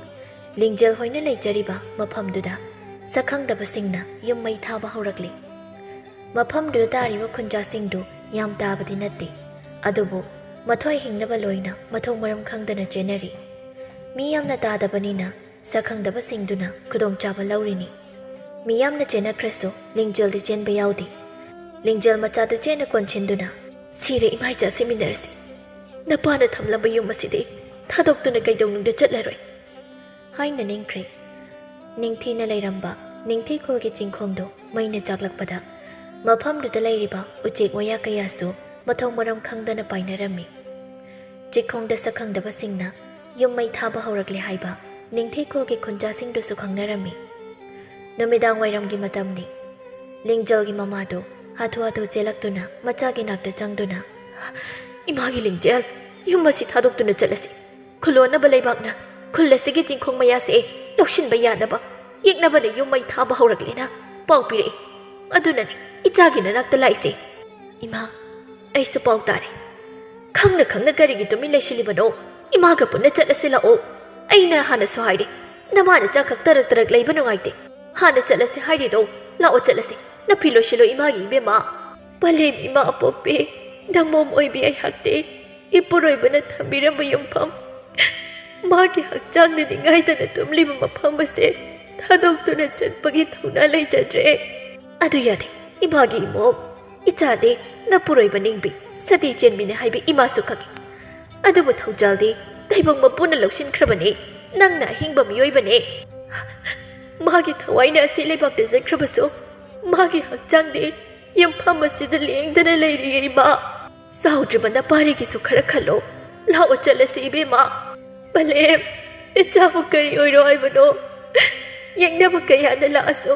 ꯂꯤꯡꯖꯦꯜ ꯍꯣꯏꯅ ꯂꯩꯖꯔꯤꯕ ꯃꯐꯝꯗꯨꯗ ꯁꯛꯈꯪꯗꯕꯁꯤꯡꯅ ꯌꯨꯝ ꯃꯩ ꯊꯥꯕ ꯍꯧꯔꯛꯂꯤ꯫ ꯃꯐꯝꯗꯨꯗ ꯇꯥꯔꯤꯕ ꯈꯨꯟꯖꯥꯁꯤꯡꯗꯨ ꯌꯥꯝ ꯇꯥꯕꯗꯤ ꯅꯠꯇꯦ, ꯑꯗꯨꯕꯨ ꯃꯊꯣꯏ ꯍꯤꯡꯅꯕ ꯂꯣꯏꯅ ꯃꯊꯣꯡ ꯃꯔꯝ ꯈꯪꯗꯅ ꯆꯦꯟꯅꯔꯤ꯫ ꯃꯤ ꯌꯥꯝꯅ ꯇꯥꯗꯕꯅꯤꯅ ꯁꯛꯈꯪꯗꯕꯁꯤꯡꯗꯨꯅ ꯈꯨꯗꯣꯡꯆꯥꯕ ꯂꯧꯔꯤꯅꯤ꯫ ꯃꯤ ꯌꯥꯝꯅ ꯆꯦꯟꯅꯈ꯭ꯔꯁꯨ ꯂꯤꯡꯖꯦꯜꯗꯤ ꯆꯦꯟꯕ ꯌꯥꯎꯗꯦ꯫ ꯂꯤꯡꯖꯦꯜ ꯃꯆꯥꯗꯨ ꯆꯦꯠꯅ ꯀꯣꯟꯁꯤꯟꯗꯨꯅ, "ꯁꯤꯔꯦ ꯏꯃꯥ ꯏꯆꯥ ꯁꯤꯃꯤꯟꯅꯔꯁꯤ꯫ ꯅꯄꯥꯅ ꯊꯝꯂꯝꯕ ꯌꯨꯝ ꯑꯁꯤꯗꯤ ꯊꯥꯗꯣꯛꯇꯨꯅ ꯀꯩꯗꯧꯅꯨꯡꯗ ꯆꯠꯂꯔꯣꯏ" ꯍꯥꯏꯅ ꯅꯤꯡꯈ꯭ꯔꯦ꯫ ꯅꯤꯡꯊꯤꯅ ꯂꯩꯔꯝꯕ ꯅꯤꯡꯊꯤꯈꯣꯜꯒꯤ ꯆꯤꯡꯈꯣꯡꯗꯨ ꯃꯩꯅ ꯆꯥꯛꯂꯛꯄꯗ, ꯃꯐꯝꯗꯨꯗ ꯂꯩꯔꯤꯕ ꯎꯆꯦꯛ ꯋꯥꯌꯥ ꯀꯌꯥꯁꯨ ꯃꯊꯣꯡ ꯃꯔꯝ ꯈꯪꯗꯅ ꯄꯥꯏꯅꯔꯝꯃꯤ꯫ ꯆꯤꯡꯈꯣꯡꯗ ꯁꯛꯈꯪꯗꯕꯁꯤꯡꯅ ꯌꯨꯝ ꯃꯩ ꯊꯥꯕ ꯍꯧꯔꯛꯂꯦ ꯍꯥꯏꯕ ꯅꯤꯡꯊꯤꯈꯣꯜꯒꯤ ꯈꯨꯟꯖꯥꯁꯤꯡꯗꯨꯁꯨ ꯈꯪꯅꯔꯝꯃꯤ꯫ ꯅꯨꯃꯤꯗꯥꯡ ꯋꯥꯏꯔꯝꯒꯤ ꯃꯇꯝꯅꯤ꯫ ꯂꯤꯡꯖꯦꯜꯒꯤ ꯃꯃꯥꯗꯨ ꯍꯥꯊꯨ ꯍꯥꯊꯨ ꯆꯦꯜꯂꯛꯇꯨꯅ ꯃꯆꯥꯒꯤ ꯅꯥꯛꯇ ꯆꯪꯗꯨꯅ, "ꯏꯃꯥꯒꯤ ꯂꯤꯡꯖꯦꯜ, ꯌꯨꯝ ꯑꯁꯤ ꯊꯥꯗꯣꯛꯇꯨꯅ ꯆꯠꯂꯁꯤ꯫ ꯈꯨꯜꯂꯣꯟꯅꯕ ꯂꯩꯕꯥꯛꯅ ꯈꯨꯜ ꯑꯁꯤꯒꯤ ꯆꯤꯡꯈꯣꯡ ꯃꯌꯥꯁꯦ ꯂꯧꯁꯤꯟꯕ ꯌꯥꯅꯕ ꯌꯦꯛꯅꯕꯅ ꯌꯨꯝ ꯃꯩ ꯊꯥꯕ ꯍꯧꯔꯛꯂꯦꯅ ꯄꯥꯎ ꯄꯤꯔꯛꯏ꯫ ꯑꯗꯨꯅꯅꯤ ꯏꯆꯥꯒꯤ ꯅꯅꯥꯛꯇ ꯂꯥꯛꯏꯁꯦ꯫" "ꯏꯃꯥ, ꯑꯩꯁꯨ ꯄꯥꯎ ꯇꯥꯔꯦ꯫ ꯈꯪꯅ ꯈꯪꯅ ꯀꯔꯤꯒꯤ ꯇꯨꯃꯤꯟ ꯂꯩꯁꯤꯜꯂꯤꯕꯅꯣ? ꯏꯃꯥꯒ ꯄꯨꯟꯅ ꯆꯠꯂꯁꯤ ꯂꯥꯛꯑꯣ꯫ ꯑꯩꯅ ꯍꯥꯟꯅꯁꯨ ꯍꯥꯏꯔꯦ, ꯅꯃꯥꯅ ꯆꯥꯛ ꯈꯛ ꯇꯔꯛ ꯇꯔꯛ ꯂꯩꯕ ꯅꯨꯡꯉꯥꯏꯇꯦ꯫ ꯍꯥꯟꯅ ꯆꯠꯂꯁꯤ ꯍꯥꯏꯔꯤꯗꯣ꯫ ꯂꯥꯛꯑꯣ ꯆꯠꯂꯁꯤ꯫ ꯅꯐꯤ ꯂꯣꯏꯁꯤꯜꯂꯣ ꯏꯃꯥꯒꯤ ꯏꯕꯦꯝꯃ꯫" "ꯄꯂꯦꯝ ꯏꯃꯥ ꯑꯄꯣꯛꯄꯤ, ꯅꯃꯣꯝ ꯑꯣꯏꯕꯤ ꯑꯩꯍꯥꯛꯇꯤ ꯏꯄꯨꯔꯣꯏꯕꯅ ꯊꯝꯕꯤꯔꯝꯕ ꯌꯨꯝꯐꯝ, ꯃꯥꯒꯤ ꯍꯛꯆꯥꯡꯅ ꯅꯤꯡꯉꯥꯏꯗꯅ ꯇꯨꯝꯂꯤꯕ ꯃꯐꯝ ꯑꯁꯦ ꯊꯥꯗꯣꯛꯇꯨꯅ ꯆꯠꯄꯒꯤ ꯊꯧꯅꯥ ꯂꯩꯖꯗ꯭ꯔꯦ꯫" "ꯑꯗꯨ ꯌꯥꯗꯦ, ꯏꯃꯥꯒꯤ ꯏꯃꯣꯝ꯫ ꯏꯆꯥꯗꯤ ꯅꯄꯨꯔꯣꯏꯕ ꯅꯤꯡꯕꯤ, ꯁꯇꯤ ꯆꯦꯟꯕꯤꯅꯤ ꯍꯥꯏꯕ ꯏꯃꯥꯁꯨ ꯈꯪꯏ꯫ ꯑꯗꯨꯕꯨ ꯊꯧꯖꯥꯜꯗꯤ ꯇꯥꯏꯕꯪ ꯃꯄꯨꯅ ꯂꯧꯁꯤꯟꯈ꯭ꯔꯕꯅꯤ꯫ ꯅꯪꯅ ꯑꯍꯤꯡꯕ ꯃꯤꯑꯣꯏꯕꯅꯤ꯫ ꯃꯥꯒꯤ ꯊꯋꯥꯏꯅ ꯑꯁꯤ ꯂꯩꯕꯥꯛꯇ ꯆꯠꯈ꯭ꯔꯕꯁꯨ, ꯃꯥꯒꯤ ꯍꯛꯆꯥꯡꯗꯤ ꯌꯨꯝꯐꯝ ꯑꯁꯤꯗ ꯂꯦꯡꯗꯅ ꯂꯩꯔꯤꯌꯦ ꯏꯃꯥ꯫ ꯆꯥꯎꯗ꯭ꯔꯤꯕ ꯅꯄꯥꯔꯤꯒꯤꯁꯨ ꯈꯔ ꯈꯜꯂꯣ꯫ ꯂꯥꯛꯑꯣ ꯆꯠꯂꯁꯤ ꯏꯕꯦꯝꯃ꯫" "ꯄꯂꯦꯝ, ꯏꯆꯥꯕꯨ ꯀꯔꯤ ꯑꯣꯏꯔꯣ ꯍꯥꯏꯕꯅꯣ? ꯌꯦꯛꯅꯕ ꯀꯌꯥꯅ ꯂꯥꯛꯑꯁꯨ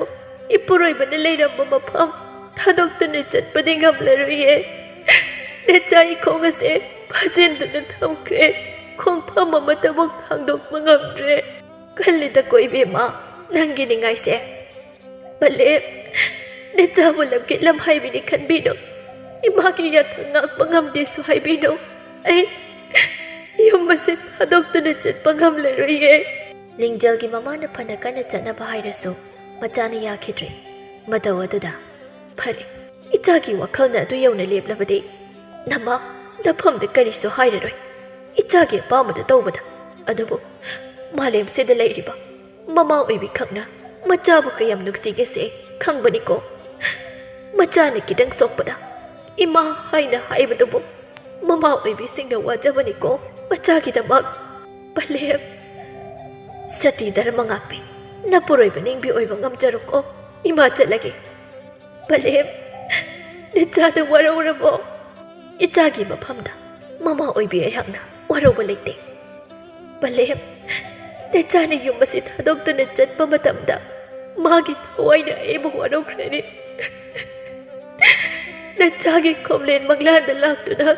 ꯏꯄꯨꯔꯣꯏꯕꯅ ꯂꯩꯔꯝꯕ ꯃꯐꯝ ꯊꯥꯗꯣꯛꯇꯨꯅ ꯆꯠꯄꯗꯤ ꯉꯝꯂꯔꯣꯏꯌꯦ꯫ ꯅꯆꯥ ꯏꯈꯣꯡ ꯑꯁꯦ ꯐꯥꯖꯤꯟꯗꯨꯅ ꯊꯝꯈ꯭ꯔꯦ꯫ ꯈꯣꯡꯐꯝ ꯑꯃꯠꯇꯕꯨ ꯊꯥꯡꯗꯣꯛꯄ ꯉꯝꯗ꯭ꯔꯦ꯫ ꯈꯜꯂꯤꯗꯀꯣ ꯏꯕꯦꯝꯃ, ꯅꯪꯒꯤ ꯅꯤꯡꯉꯥꯏꯁꯦ꯫ ꯄꯂꯦꯝ, ꯅꯆꯥꯕꯨ ꯂꯝꯀꯦꯠ ꯂꯝꯍꯥꯏꯕꯤꯅꯤ ꯈꯟꯕꯤꯅꯨ꯫ ꯏꯃꯥꯒꯤ ꯌꯥꯊꯪ ꯉꯥꯛꯄ ꯉꯝꯗꯦꯁꯨ ꯍꯥꯏꯕꯤꯅꯨ꯫ ꯑꯩ ꯌꯨꯝ ꯑꯁꯤ ꯊꯥꯗꯣꯛꯇꯨꯅ ꯆꯠꯄ ꯉꯝꯂꯔꯣꯏꯌꯦ꯫" ꯂꯤꯡꯖꯦꯜꯒꯤ ꯃꯃꯥꯅ ꯐꯅ ꯀꯟꯅ ꯆꯠꯅꯕ ꯍꯥꯏꯔꯁꯨ, ꯃꯆꯥꯅ ꯌꯥꯈꯤꯗ꯭ꯔꯦ꯫ ꯃꯇꯧ ꯑꯗꯨꯗ, "ꯐꯔꯦ, ꯏꯆꯥꯒꯤ ꯋꯥꯈꯜꯅ ꯑꯗꯨ ꯌꯧꯅ ꯂꯦꯞꯂꯕꯗꯤ ꯅꯃꯥ ꯅꯐꯝꯗ ꯀꯔꯤꯁꯨ ꯍꯥꯏꯔꯔꯣꯏ꯫ ꯏꯆꯥꯒꯤ ꯑꯄꯥꯝꯕꯗ ꯇꯧꯕꯗ꯫ ꯑꯗꯨꯕꯨ ꯃꯥꯂꯦꯝꯁꯤꯗ ꯂꯩꯔꯤꯕ ꯃꯃꯥ ꯑꯣꯏꯕꯤꯈꯛꯅ ꯃꯆꯥꯕꯨ ꯀꯌꯥꯝ ꯅꯨꯡꯁꯤꯒꯦꯁꯦ ꯈꯪꯕꯅꯤꯀꯣ꯫ ꯃꯆꯥꯅ ꯈꯤꯇꯪ ꯁꯣꯛꯄꯗ ꯏꯃꯥ ꯍꯥꯏꯅ ꯍꯥꯏꯕꯗꯨꯕꯨ ꯃꯃꯥ ꯑꯣꯏꯕꯤꯁꯤꯡꯅ ꯋꯥꯖꯕꯅꯤꯀꯣ ꯃꯆꯥꯒꯤꯗꯃꯛ꯫ ꯄꯂꯦꯝ, ꯁꯇꯤ ꯙꯔꯃ ꯉꯥꯛꯄꯤ, ꯅꯄꯨꯔꯣꯏꯕ ꯅꯤꯡꯕꯤ ꯑꯣꯏꯕ ꯉꯝꯖꯔꯣꯀꯣ꯫ ꯏꯃꯥ ꯆꯠꯂꯒꯦ꯫ ꯄꯂꯦꯝ, ꯅꯆꯥꯗ ꯋꯥꯔꯧꯔꯕꯣ? ꯏꯆꯥꯒꯤ ꯃꯐꯝꯗ ꯃꯃꯥ ꯑꯣꯏꯕꯤ ꯑꯩꯍꯥꯛꯅ ꯋꯥꯔꯧꯕ ꯂꯩꯇꯦ꯫ ꯄꯂꯦꯝ, ꯅꯆꯥꯅ ꯌꯨꯝ ꯑꯁꯤ ꯊꯥꯗꯣꯛꯇꯨꯅ ꯆꯠꯄ ꯃꯇꯝꯗ ꯃꯥꯒꯤ ꯊꯋꯥꯏꯅ ꯑꯩꯕꯨ ꯋꯥꯔꯧꯈ꯭ꯔꯅꯤ꯫ ꯅꯆꯥꯒꯤ ꯈꯣꯝꯂꯦꯟ ꯃꯪꯂꯥꯟꯗ ꯂꯥꯛꯇꯨꯅ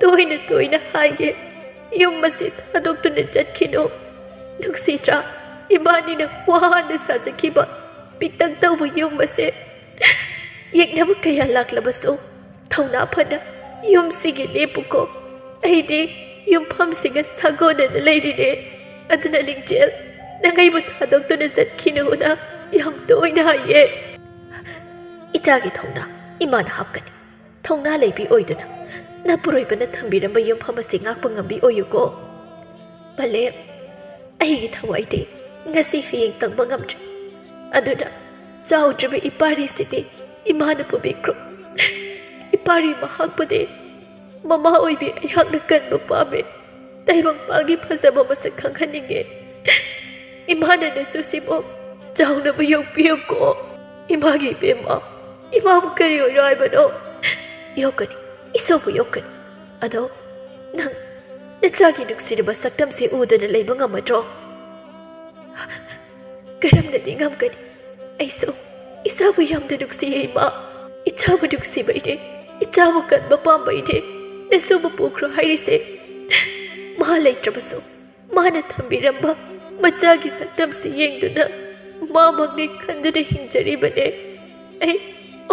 ꯇꯣꯏꯅ ꯇꯣꯏꯅ ꯍꯥꯏꯒꯦ, "ꯌꯨꯝ ꯑꯁꯤ ꯊꯥꯗꯣꯛꯇꯨꯅ ꯆꯠꯈꯤꯅꯨ"꯫ ꯅꯨꯡꯁꯤꯗ꯭ꯔꯥ? ꯏꯕꯥꯅꯤꯅ ꯋꯥꯅ ꯁꯥꯖꯈꯤꯕ ꯄꯤꯛꯇꯛ ꯇꯧꯕ ꯌꯨꯝ ꯑꯁꯦ ꯌꯦꯛꯅꯕ ꯀꯌꯥ ꯂꯥꯛꯂꯕꯁꯨ, ꯊꯧꯅꯥ ꯐꯅ ꯌꯨꯝꯁꯤꯒꯤ ꯂꯦꯞꯄꯨꯀꯣ꯫ ꯑꯩꯗꯤ ꯌꯨꯝꯐꯝꯁꯤꯒ ꯁꯥꯒꯣꯟꯅꯅ ꯂꯩꯔꯤꯅꯦ꯫ ꯑꯗꯨꯅ ꯂꯤꯡꯖꯦꯜ, ꯅꯪ ꯑꯩꯕꯨ ꯊꯥꯗꯣꯛꯇꯨꯅ ꯆꯠꯈꯤꯅꯨꯅ ꯌꯥꯝ ꯇꯣꯏꯅ ꯍꯥꯏꯌꯦ꯫ ꯏꯆꯥꯒꯤ ꯊꯧꯅꯥ ꯏꯃꯥꯅ ꯍꯥꯞꯀꯅꯤ꯫ ꯊꯧꯅꯥ ꯂꯩꯕꯤ ꯑꯣꯏꯗꯨꯅ ꯅꯄꯨꯔꯣꯏꯕꯅ ꯊꯝꯕꯤꯔꯝꯕ ꯌꯨꯝꯐꯝ ꯑꯁꯤ ꯉꯥꯛꯄ ꯉꯝꯕꯤ ꯑꯣꯏꯌꯨꯀꯣ꯫ ꯄꯂꯦꯝ, ꯑꯩꯒꯤ ꯊꯋꯥꯏꯗꯤ ꯉꯁꯤ ꯍꯌꯦꯡ ꯇꯝꯕ ꯉꯝꯗ꯭ꯔꯦ꯫ ꯑꯗꯨꯅ ꯆꯥꯎꯗ꯭ꯔꯤꯕ ꯏꯄꯥꯔꯤꯁꯤꯗꯤ ꯏꯃꯥꯅ ꯄꯨꯕꯤꯈ꯭ꯔꯣ꯫ ꯏꯄꯥꯔꯤ ꯃꯍꯥꯛꯄꯨꯗꯤ ꯃꯃꯥ ꯑꯣꯏꯕꯤ ꯑꯩꯍꯥꯛꯅ ꯀꯟꯕ ꯄꯥꯝꯃꯦ꯫ ꯇꯥꯏꯕꯪꯄꯥꯜꯒꯤ ꯐꯖꯕ ꯃꯁꯛ ꯈꯪꯍꯟꯅꯤꯡꯉꯦ꯫ ꯏꯃꯥꯅ ꯅꯁꯨꯁꯤꯕꯨ ꯆꯥꯎꯅꯕ ꯌꯣꯛꯄꯤꯌꯨꯀꯣ꯫ ꯏꯃꯥꯒꯤ ꯏꯕꯦꯝꯃ, ꯏꯃꯥꯕꯨ ꯀꯔꯤ ꯑꯣꯏꯔꯣ ꯍꯥꯏꯕꯅꯣ? ꯌꯣꯛꯀꯅꯤ, ꯏꯁꯣꯔꯕꯨ ꯌꯣꯛꯀꯅꯤ꯫ ꯑꯗꯣ ꯅꯪ ꯅꯆꯥꯒꯤ ꯅꯨꯡꯁꯤꯔꯕ ꯁꯛꯇꯝꯁꯤ ꯎꯗꯨꯅ ꯂꯩꯕ ꯉꯝꯃꯗ꯭ꯔꯣ? ꯀꯔꯝꯅꯗꯤ ꯉꯝꯒꯅꯤ? ꯑꯩꯁꯨ ꯏꯆꯥꯕꯨ ꯌꯥꯝꯅ ꯅꯨꯡꯁꯤꯌꯦ, ꯏꯃꯥ꯫ ꯏꯆꯥꯕꯨ ꯅꯨꯡꯁꯤꯕꯩꯅꯦ, ꯏꯆꯥꯕꯨ ꯀꯟꯕ ꯄꯥꯝꯕꯩꯅꯦ ꯅꯁꯨꯕꯨ ꯄꯨꯈ꯭ꯔꯣ ꯍꯥꯏꯔꯤꯁꯦ꯫ ꯃꯥ ꯂꯩꯇ꯭ꯔꯕꯁꯨ ꯃꯥꯅ ꯊꯝꯕꯤꯔꯝꯕ ꯃꯆꯥꯒꯤ ꯁꯛꯇꯝꯁꯤ ꯌꯦꯡꯗꯨꯅ ꯃꯥꯃꯛꯅꯤ ꯈꯟꯗꯨꯅ ꯍꯤꯡꯖꯔꯤꯕꯅꯦ꯫ ꯑꯩ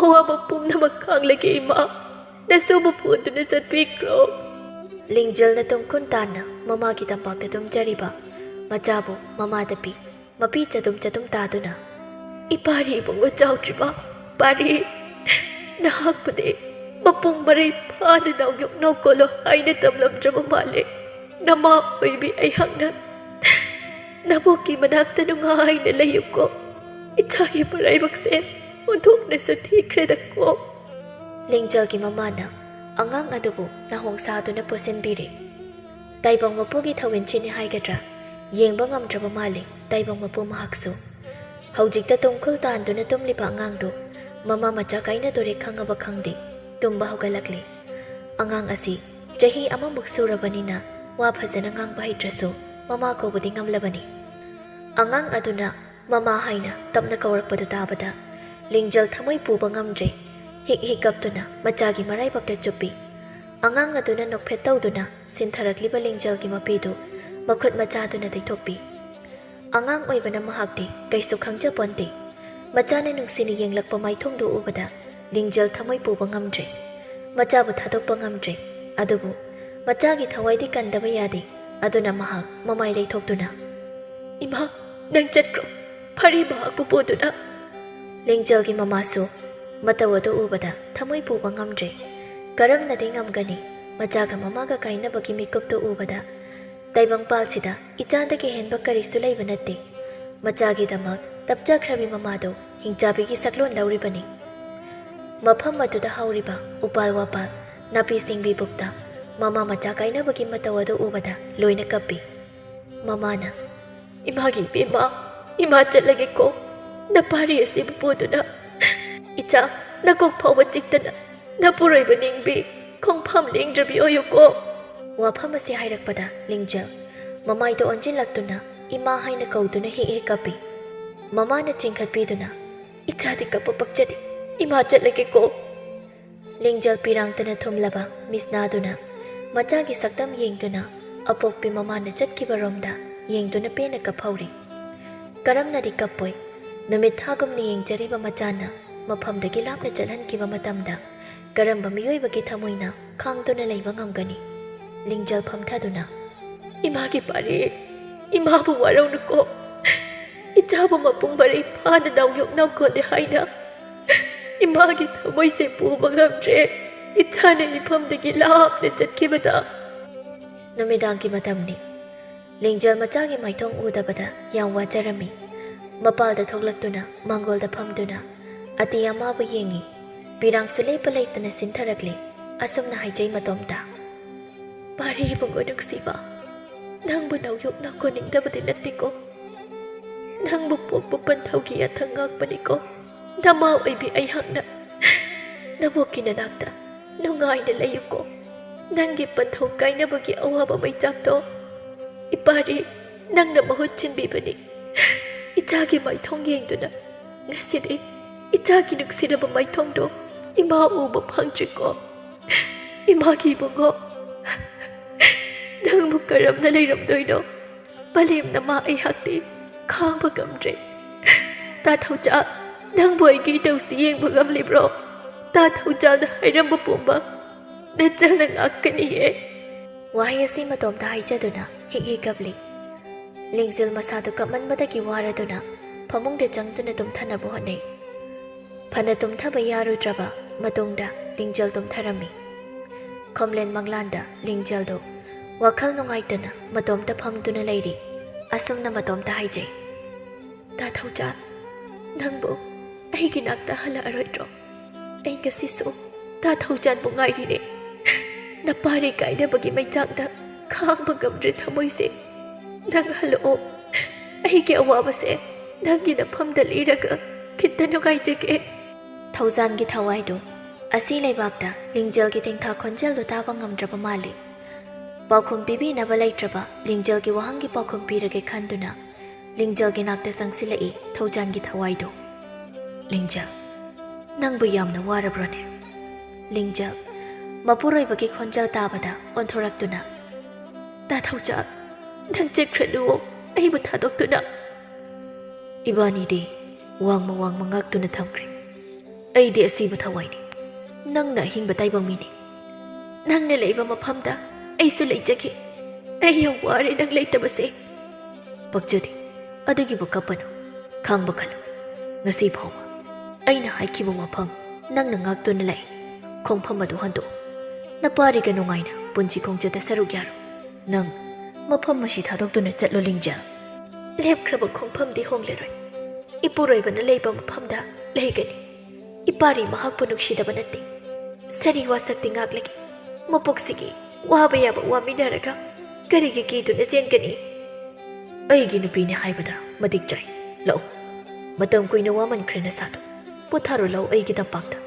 ꯑꯋꯥꯕ ꯄꯨꯝꯅꯃꯛ ꯈꯥꯡꯂꯒꯦ, ꯏꯃꯥ꯫ ꯅꯁꯨꯕꯨ ꯄꯨꯗꯨꯅ ꯆꯠꯄꯤꯈ꯭ꯔꯣ꯫ ꯂꯤꯡꯖꯦꯜꯅ ꯇꯨꯡ ꯈꯨꯟ ꯇꯥꯅ ꯃꯃꯥꯒꯤ ꯇꯝꯄꯥꯛꯇ ꯇꯨꯝꯖꯔꯤꯕ ꯃꯆꯥꯕꯨ ꯃꯃꯥꯗ ꯄꯤ꯫ ꯃꯄꯤ ꯆꯗꯨꯝ ꯆꯗꯨꯝ ꯇꯥꯗꯨꯅ, "ꯏꯄꯥꯔꯤ ꯏꯕꯨꯡꯉꯣ ꯆꯥꯎꯗ꯭ꯔꯤꯕ, ꯄꯥꯔꯤ, ꯅꯍꯥꯛꯄꯨꯗꯤ ꯃꯄꯨꯡ ꯃꯔꯩ ꯐꯥꯅ ꯅꯥꯎꯌꯣꯛ ꯅꯥꯎꯀꯣꯜꯂꯣ ꯍꯥꯏꯅ ꯇꯝꯂꯝꯗ꯭ꯔꯕ ꯃꯥꯜꯂꯦ꯫ ꯅꯃꯥ ꯑꯣꯏꯕꯤ ꯑꯩꯍꯥꯛꯅ ꯅꯕꯣꯛꯀꯤ ꯃꯅꯥꯛꯇ ꯅꯨꯡꯉꯥꯏꯅ ꯂꯩꯌꯨꯀꯣ꯫ ꯏꯆꯥꯒꯤ ꯃꯔꯥꯏꯕꯛꯁꯦ ꯑꯣꯟꯊꯣꯛꯅꯁꯨ ꯊꯤꯈ꯭ꯔꯦꯗꯀꯣ꯫ ꯂꯤꯡꯖꯦꯜꯒꯤ ꯃꯃꯥꯅ ꯑꯉꯥꯡ ꯑꯗꯨꯕꯨ ꯅꯥꯍꯣꯡ ꯁꯥꯗꯨꯅ ꯄꯣꯠꯁꯤꯟꯕꯤꯔꯦ꯫ ꯇꯥꯏꯕꯪ ꯃꯄꯨꯒꯤ ꯊꯧꯒꯟꯁꯤꯅꯤ ꯍꯥꯏꯒꯗ꯭ꯔꯥ, ꯌꯦꯡꯕ ꯉꯝꯗ꯭ꯔꯕ ꯃꯥꯜꯂꯤ ꯇꯥꯏꯕꯪ ꯃꯄꯨ ꯃꯍꯥꯛꯁꯨ꯫ ꯍꯧꯖꯤꯛꯇ ꯇꯨꯝꯈꯨꯜ ꯇꯥꯟꯗꯨꯅ ꯇꯨꯝꯂꯤꯕ ꯑꯉꯥꯡꯗꯨ ꯃꯃꯥ ꯃꯆꯥ ꯀꯥꯏꯅꯗꯣꯔꯦ ꯈꯪꯉꯕ ꯈꯪꯗꯦ, ꯇꯨꯝꯕ ꯍꯧꯒꯠꯂꯛꯂꯦ꯫ ꯑꯉꯥꯡ ꯑꯁꯤ ꯆꯍꯤ ꯑꯃꯃꯨꯛ ꯁꯨꯔꯕꯅꯤꯅ ꯋꯥ ꯐꯖꯅ ꯉꯥꯡꯕ ꯍꯩꯇ꯭ꯔꯁꯨ ꯃꯃꯥ ꯀꯧꯕꯗꯤ ꯉꯝꯂꯕꯅꯤ꯫ ꯑꯉꯥꯡ ꯑꯗꯨꯅ ꯃꯃꯥ ꯍꯥꯏꯅ ꯇꯞꯅ ꯀꯧꯔꯛꯄꯗꯨ ꯇꯥꯕꯗ ꯂꯤꯡꯖꯦꯜ ꯊꯃꯣꯏ ꯄꯨꯕ ꯉꯝꯗ꯭ꯔꯦ꯫ ꯍꯤꯛ ꯍꯤꯛ ꯀꯞꯇꯨꯅ ꯃꯆꯥꯒꯤ ꯃꯔꯥꯏꯕꯛꯇ ꯆꯨꯞꯄꯤ꯫ ꯑꯉꯥꯡ ꯑꯗꯨꯅ ꯅꯣꯛꯐꯦꯠ ꯇꯧꯗꯨꯅ ꯁꯤꯟꯊꯔꯛꯂꯤꯕ ꯂꯤꯡꯖꯦꯜꯒꯤ ꯃꯄꯤꯗꯨ ꯃꯈꯨꯠ ꯃꯆꯥꯗꯨꯅ ꯇꯩꯊꯣꯛꯄꯤ꯫ ꯑꯉꯥꯡ ꯑꯣꯏꯕꯅ ꯃꯍꯥꯛꯇꯤ ꯀꯩꯁꯨ ꯈꯪꯖꯄꯣꯟꯇꯦ꯫ ꯃꯆꯥꯅ ꯅꯨꯡꯁꯤꯅ ꯌꯦꯡꯂꯛꯄ ꯃꯥꯏꯊꯣꯡꯗꯨ ꯎꯕꯗ ꯂꯤꯡꯖꯦꯜ ꯊꯃꯣꯏ ꯄꯨꯕ ꯉꯝꯗ꯭ꯔꯦ꯫ ꯃꯆꯥꯕꯨ ꯊꯥꯗꯣꯛꯄ ꯉꯝꯗ꯭ꯔꯦ꯫ ꯑꯗꯨꯕꯨ ꯃꯆꯥꯒꯤ ꯊꯋꯥꯏꯗꯤ ꯀꯟꯗꯕ ꯌꯥꯗꯦ꯫ ꯑꯗꯨꯅ ꯃꯍꯥꯛ ꯃꯃꯥꯏ ꯂꯩꯊꯣꯛꯇꯨꯅ, "ꯏꯃꯥ, ꯅꯪ ꯆꯠꯈ꯭ꯔꯣ, ꯐꯔꯤ ꯃꯍꯥꯛꯄꯨ ꯄꯨꯗꯨꯅ꯫" ꯂꯤꯡꯖꯦꯜꯒꯤ ꯃꯃꯥꯁꯨ ꯃꯇꯧ ꯑꯗꯨ ꯎꯕꯗ ꯊꯃꯣꯏ ꯄꯨꯕ ꯉꯝꯗ꯭ꯔꯦ꯫ ꯀꯔꯝꯅꯗꯤ ꯉꯝꯒꯅꯤ? ꯃꯆꯥꯒ ꯃꯃꯥꯒ ꯀꯥꯏꯅꯕꯒꯤ ꯃꯤꯀꯨꯞꯇꯨ ꯎꯕꯗ ꯇꯥꯏꯕꯪꯄꯥꯜꯁꯤꯗ ꯏꯆꯥꯗꯒꯤ ꯍꯦꯟꯕ ꯀꯔꯤꯁꯨ ꯂꯩꯕ ꯅꯠꯇꯦ꯫ ꯃꯆꯥꯒꯤꯗꯃꯛ ꯇꯞꯆꯈ꯭ꯔꯕꯤ ꯃꯃꯥꯗꯨ ꯍꯤꯡꯆꯥꯕꯤꯒꯤ ꯁꯛꯂꯣꯟ ꯂꯧꯔꯤꯕꯅꯤ꯫ ꯃꯐꯝ ꯑꯗꯨꯗ ꯍꯧꯔꯤꯕ ꯎꯄꯥꯜ ꯋꯥꯄꯥꯜ, ꯅꯥꯄꯤ ꯁꯤꯡꯕꯤ ꯕꯨꯛꯇ ꯃꯃꯥ ꯃꯆꯥ ꯀꯥꯏꯅꯕꯒꯤ ꯃꯇꯧ ꯑꯗꯨ ꯎꯕꯗ ꯂꯣꯏꯅ ꯀꯞꯄꯤ꯫ ꯃꯃꯥꯅ, "ꯏꯃꯥꯒꯤ ꯏꯕꯦꯝꯃ, ꯏꯃꯥ ꯆꯠꯂꯒꯦꯀꯣ꯫ ꯅꯄꯥꯔꯤ ꯑꯁꯤꯕꯨ ꯄꯨꯗꯨꯅ ꯏꯆꯥ ꯅꯀꯣꯛ ꯐꯥꯎꯕ ꯆꯤꯛꯇꯅ ꯅꯄꯨꯔꯣꯏꯕ ꯅꯤꯡꯕꯤ, ꯈꯣꯡꯐꯝ ꯂꯦꯡꯗ꯭ꯔꯕꯤ ꯑꯣꯏꯌꯨꯀꯣ꯫" ꯋꯥꯐꯝ ꯑꯁꯤ ꯍꯥꯏꯔꯛꯄꯗ ꯂꯤꯡꯖꯦꯜ ꯃꯃꯥꯏꯗ ꯑꯣꯟꯁꯤꯜꯂꯛꯇꯨꯅ ꯏꯃꯥ ꯍꯥꯏꯅ ꯀꯧꯗꯨꯅ ꯍꯦꯛ ꯍꯦꯛ ꯀꯞꯄꯤ꯫ ꯃꯃꯥꯅ ꯆꯤꯡꯈꯠꯄꯤꯗꯨꯅ, "ꯏꯆꯥꯗꯤ ꯀꯞꯄ ꯄꯛꯆꯗꯦ, ꯏꯃꯥ ꯆꯠꯂꯒꯦꯀꯣ꯫" ꯂꯤꯡꯖꯦꯜ ꯄꯤꯔꯥꯡꯇꯅ ꯊꯨꯝꯂꯕ ꯃꯤꯁꯅꯥꯗꯨꯅ ꯃꯆꯥꯒꯤ ꯁꯛꯇꯝ ꯌꯦꯡꯗꯨꯅ ꯑꯄꯣꯛꯄꯤ ꯃꯃꯥꯅ ꯆꯠꯈꯤꯕꯔꯣꯝꯗ ꯌꯦꯡꯗꯨꯅ ꯄꯦꯟꯅ ꯀꯞꯍꯧꯔꯤ꯫ ꯀꯔꯝꯅꯗꯤ ꯀꯞꯄꯣꯏ? ꯅꯨꯃꯤꯠ ꯊꯥꯒꯨꯝꯅ ꯌꯦꯡꯖꯔꯤꯕ ꯃꯆꯥꯅ ꯃꯐꯝꯗꯒꯤ ꯂꯥꯞꯅ ꯆꯠꯍꯟꯈꯤꯕ ꯃꯇꯝꯗ ꯀꯔꯝꯕ ꯃꯤꯑꯣꯏꯕꯒꯤ ꯊꯃꯣꯏꯅ ꯈꯥꯡꯗꯨꯅ ꯂꯩꯕ ꯉꯝꯒꯅꯤ? ꯂꯤꯡꯖꯦꯜ ꯐꯝꯊꯗꯨꯅ, "ꯏꯃꯥꯒꯤ ꯄꯥꯔꯤ, ꯏꯃꯥꯕꯨ ꯋꯥꯔꯧꯅꯨꯀꯣ꯫ ꯏꯆꯥꯕꯨ ꯃꯄꯨꯡ ꯃꯔꯩ ꯐꯥꯅ ꯅꯥꯎꯌꯣꯛ ꯅꯥꯎꯀꯣꯟꯗꯦ ꯍꯥꯏꯅ ꯏꯃꯥꯒꯤ ꯊꯃꯣꯏꯁꯦ ꯄꯨꯕ ꯉꯝꯗ꯭ꯔꯦ꯫ ꯏꯆꯥꯅ ꯏꯐꯝꯗꯒꯤ ꯂꯥꯞꯅ ꯆꯠꯈꯤꯕꯗ꯫" ꯅꯨꯃꯤꯗꯥꯡꯒꯤ ꯃꯇꯝꯅꯤ꯫ ꯂꯤꯡꯖꯦꯜ ꯃꯆꯥꯒꯤ ꯃꯥꯏꯊꯣꯡ ꯎꯗꯕꯗ ꯌꯥꯝ ꯋꯥꯖꯔꯝꯃꯤ꯫ ꯃꯄꯥꯜꯗ ꯊꯣꯛꯂꯛꯇꯨꯅ ꯃꯥꯡꯒꯣꯜꯗ ꯐꯝꯗꯨꯅ ꯑꯇꯤ ꯑꯃꯥꯕꯨ ꯌꯦꯡꯏ꯫ ꯄꯤꯔꯥꯡꯁꯨ ꯂꯦꯞꯄ ꯂꯩꯇꯅ ꯁꯤꯟꯊꯔꯛꯂꯤ꯫ ꯑꯁꯨꯝꯅ ꯍꯥꯏꯖꯩ ꯃꯇꯣꯝꯇ, "ꯄꯥꯔꯤ ꯏꯕꯨꯡꯉꯣ ꯅꯨꯡꯁꯤꯕ, ꯅꯪꯕꯨ ꯅꯧꯌꯣꯛꯅ ꯀꯣꯟꯅꯤꯡꯗꯕꯗꯤ ꯅꯠꯇꯦꯀꯣ꯫ ꯅꯪꯕꯨ ꯄꯣꯛꯄ ꯄꯟꯊꯧꯒꯤ ꯌꯥꯊꯪ ꯉꯥꯛꯄꯅꯤꯀꯣ꯫ ꯅꯃꯥ ꯑꯣꯏꯕꯤ ꯑꯩꯍꯥꯛꯅ ꯅꯕꯣꯛꯀꯤ ꯅꯅꯥꯛꯇ ꯅꯨꯡꯉꯥꯏꯅ ꯂꯩꯌꯨꯀꯣ꯫ ꯅꯪꯒꯤ ꯄꯟꯊꯧ ꯀꯥꯏꯅꯕꯒꯤ ꯑꯋꯥꯕ ꯃꯩꯆꯥꯛꯇꯣ ꯏꯄꯥꯔꯤ ꯅꯪꯅ ꯃꯍꯨꯠ ꯁꯤꯟꯕꯤꯕꯅꯤ꯫ ꯏꯆꯥꯒꯤ ꯃꯥꯏꯊꯣꯡ ꯌꯦꯡꯗꯨꯅ ꯉꯁꯤꯗꯤ ꯏꯆꯥꯒꯤ ꯅꯨꯡꯁꯤꯔꯕ ꯃꯥꯏꯊꯣꯡꯗꯣ ꯏꯃꯥ ꯎꯕ ꯐꯪꯗ꯭ꯔꯤꯀꯣ꯫ ꯏꯃꯥꯒꯤ ꯏꯕꯨꯡꯉꯣ, ꯅꯪꯕꯨ ꯀꯔꯝꯅ ꯂꯩꯔꯝꯗꯣꯏꯅꯣ? ꯄꯂꯦꯝ ꯅꯃꯥ ꯑꯩꯍꯥꯛꯇꯤ ꯈꯥꯡꯕ ꯉꯝꯗ꯭ꯔꯦ꯫ ꯇꯥ ꯊꯧꯖꯥꯜ, ꯅꯪꯕꯨ ꯑꯩꯒꯤ ꯏꯇꯧꯁꯤ ꯌꯦꯡꯕ ꯉꯝꯂꯤꯕ꯭ꯔꯣ? ꯇꯥ ꯊꯧꯖꯥꯜꯅ ꯍꯥꯏꯔꯝꯕ ꯄꯨꯝꯕ ꯅꯆꯜꯅ ꯉꯥꯛꯀꯅꯤꯌꯦ꯫" ꯋꯥꯍꯩ ꯑꯁꯤ ꯃꯇꯣꯝꯇ ꯍꯥꯏꯖꯗꯨꯅ ꯍꯤꯛ ꯍꯤꯛ ꯀꯞꯂꯤ꯫ ꯂꯤꯡꯖꯦꯜ ꯃꯁꯥꯗꯨ ꯀꯞꯃꯟꯕꯗꯒꯤ ꯋꯥꯔꯗꯨꯅ ꯐꯃꯨꯡꯗ ꯆꯪꯗꯨꯅ ꯇꯨꯝꯊꯅꯕ ꯍꯣꯠꯅꯩ꯫ ꯐꯅ ꯇꯨꯝꯊꯕ ꯌꯥꯔꯨꯗ꯭ꯔꯕ ꯃꯇꯨꯡꯗ ꯂꯤꯡꯖꯦꯜ ꯇꯨꯝꯊꯔꯝꯃꯤ꯫ ꯈꯣꯝꯂꯦꯟ ꯃꯪꯂꯥꯟꯗ ꯂꯤꯡꯖꯦꯜꯗꯨ ꯋꯥꯈꯜ ꯅꯨꯡꯉꯥꯏꯇꯅ ꯃꯇꯣꯝꯇ ꯐꯝꯗꯨꯅ ꯂꯩꯔꯤ꯫ ꯑꯁꯨꯝꯅ ꯃꯇꯣꯝꯇ ꯍꯥꯏꯖꯩ, "ꯇꯥ ꯊꯧꯖꯥꯜ, ꯅꯪꯕꯨ ꯑꯩꯒꯤ ꯅꯥꯛꯇ ꯍꯜꯂꯛꯑꯔꯣꯏꯗ꯭ꯔꯣ? ꯑꯩ ꯉꯁꯤꯁꯨ ꯇꯥ ꯊꯧꯖꯥꯜꯕꯨ ꯉꯥꯏꯔꯤꯅꯦ꯫ ꯅꯄꯥꯔꯤ ꯀꯥꯏꯅꯕꯒꯤ ꯃꯩꯆꯥꯛꯅ ꯈꯥꯡꯕ ꯉꯝꯗ꯭ꯔꯦ ꯊꯃꯣꯏꯁꯦ꯫ ꯅꯪ ꯍꯜꯂꯛꯑꯣ꯫ ꯑꯩꯒꯤ ꯑꯋꯥꯕꯁꯦ ꯅꯪꯒꯤ ꯅꯐꯝꯗ ꯂꯤꯔꯒ ꯈꯤꯇ ꯅꯨꯡꯉꯥꯏꯖꯒꯦ꯫" ꯊꯧꯖꯥꯜꯒꯤ ꯊꯋꯥꯏꯗꯨ ꯑꯁꯤ ꯂꯩꯕꯥꯛꯇ ꯂꯤꯡꯖꯦꯜꯒꯤ ꯇꯦꯡꯊꯥ ꯈꯣꯟꯖꯦꯜꯗꯨ ꯇꯥꯕ ꯉꯝꯗ꯭ꯔꯕ ꯃꯥꯜꯂꯤ꯫ ꯄꯥꯎꯈꯨꯝ ꯄꯤꯕꯤꯅꯕ ꯂꯩꯇ꯭ꯔꯕ ꯂꯤꯡꯖꯦꯜꯒꯤ ꯋꯥꯍꯪꯒꯤ ꯄꯥꯎꯈꯨꯝ ꯄꯤꯔꯒꯦ ꯈꯟꯗꯨꯅ ꯂꯤꯡꯖꯦꯜꯒꯤ ꯅꯥꯛꯇ ꯆꯪꯁꯤꯜꯂꯛꯏ ꯊꯧꯖꯥꯜꯒꯤ ꯊꯋꯥꯏꯗꯨ꯫ "ꯂꯤꯡꯖꯦꯜ, ꯅꯪꯕꯨ ꯌꯥꯝꯅ ꯋꯥꯔꯕ꯭ꯔꯣꯅꯦ?" ꯂꯤꯡꯖꯦꯜ ꯃꯄꯨꯔꯣꯏꯕꯒꯤ ꯈꯣꯟꯖꯦꯜ ꯇꯥꯕꯗ ꯑꯣꯟꯊꯣꯔꯛꯇꯨꯅ, "ꯇꯥ ꯊꯧꯖꯥꯜ, ꯅꯪ ꯆꯠꯈ꯭ꯔꯅꯨꯋꯣ, ꯑꯩꯕꯨ ꯊꯥꯗꯣꯛꯇꯨꯅ꯫ ꯏꯕꯥꯅꯤꯗꯤ ꯋꯥꯡꯃ ꯋꯥꯡꯃ ꯉꯥꯛꯇꯨꯅ ꯊꯝꯈ꯭ꯔꯦ꯫ ꯑꯩꯗꯤ ꯑꯁꯤꯕ ꯊꯋꯥꯏꯅꯤ, ꯅꯪꯅ ꯑꯍꯤꯡꯕ ꯇꯥꯏꯕꯪ ꯃꯤꯅꯤ꯫ ꯅꯪꯅ ꯂꯩꯕ ꯃꯐꯝꯗ ꯑꯩꯁꯨ ꯂꯩꯖꯒꯦ꯫ ꯑꯩ ꯌꯥꯝ ꯋꯥꯔꯦ ꯅꯪ ꯂꯩꯇꯕꯁꯦ꯫" "ꯄꯛꯆꯗꯦ, ꯑꯗꯨꯒꯤꯕꯨ ꯀꯞꯄꯅꯨ, ꯈꯥꯡꯕ ꯈꯜꯂꯨ꯫ ꯉꯁꯤ ꯐꯥꯎꯕ ꯑꯩꯅ ꯍꯥꯏꯈꯤꯕ ꯋꯥꯐꯝ ꯅꯪꯅ ꯉꯥꯛꯇꯨꯅ ꯂꯥꯛꯏ꯫ ꯈꯣꯡꯐꯝ ꯑꯗꯨ ꯍꯟꯗꯣꯛꯎ꯫ ꯅꯄꯥꯔꯤꯒ ꯅꯨꯡꯉꯥꯏꯅ ꯄꯨꯟꯁꯤ ꯈꯣꯡꯆꯠꯇ ꯁꯔꯨꯛ ꯌꯥꯔꯨ꯫ ꯅꯪ ꯃꯐꯝ ꯑꯁꯤ ꯊꯥꯗꯣꯛꯇꯨꯅ ꯆꯠꯂꯣ ꯂꯤꯡꯖꯦꯜ꯫ ꯂꯦꯞꯈ꯭ꯔꯕ ꯈꯣꯡꯐꯝꯗꯤ ꯍꯣꯡꯂꯔꯣꯏ꯫ ꯏꯄꯨꯔꯣꯏꯕꯅ ꯂꯩꯕ ꯃꯐꯝꯗ ꯂꯩꯒꯅꯤ꯫ ꯏꯄꯥꯔꯤ ꯃꯍꯥꯛꯄꯨ ꯅꯨꯡꯁꯤꯗꯕ ꯅꯠꯇꯦ꯫ ꯁꯥꯔꯤ ꯋꯥꯁꯛꯇꯤ ꯉꯥꯛꯂꯒꯦ꯫ ꯃꯄꯣꯛꯁꯤꯒꯤ ꯋꯥꯕ ꯌꯥꯕ ꯋꯥꯃꯤꯟꯅꯔꯒ ꯀꯔꯤꯒꯤ ꯀꯤꯗꯨꯅ ꯆꯦꯟꯒꯅꯤ? ꯑꯩꯒꯤ ꯅꯨꯄꯤꯅꯦ ꯍꯥꯏꯕꯗ ꯃꯇꯤꯛ ꯆꯥꯏ꯫ ꯂꯥꯛꯎ꯫ ꯃꯇꯝ ꯀꯨꯏꯅ ꯋꯥꯃꯟꯈ꯭ꯔꯦ ꯅꯁꯥꯗꯣ꯫ ꯄꯣꯊꯥꯔꯣ ꯂꯥꯛꯎ ꯑꯩꯒꯤ ꯇꯝꯄꯥꯛꯇ꯫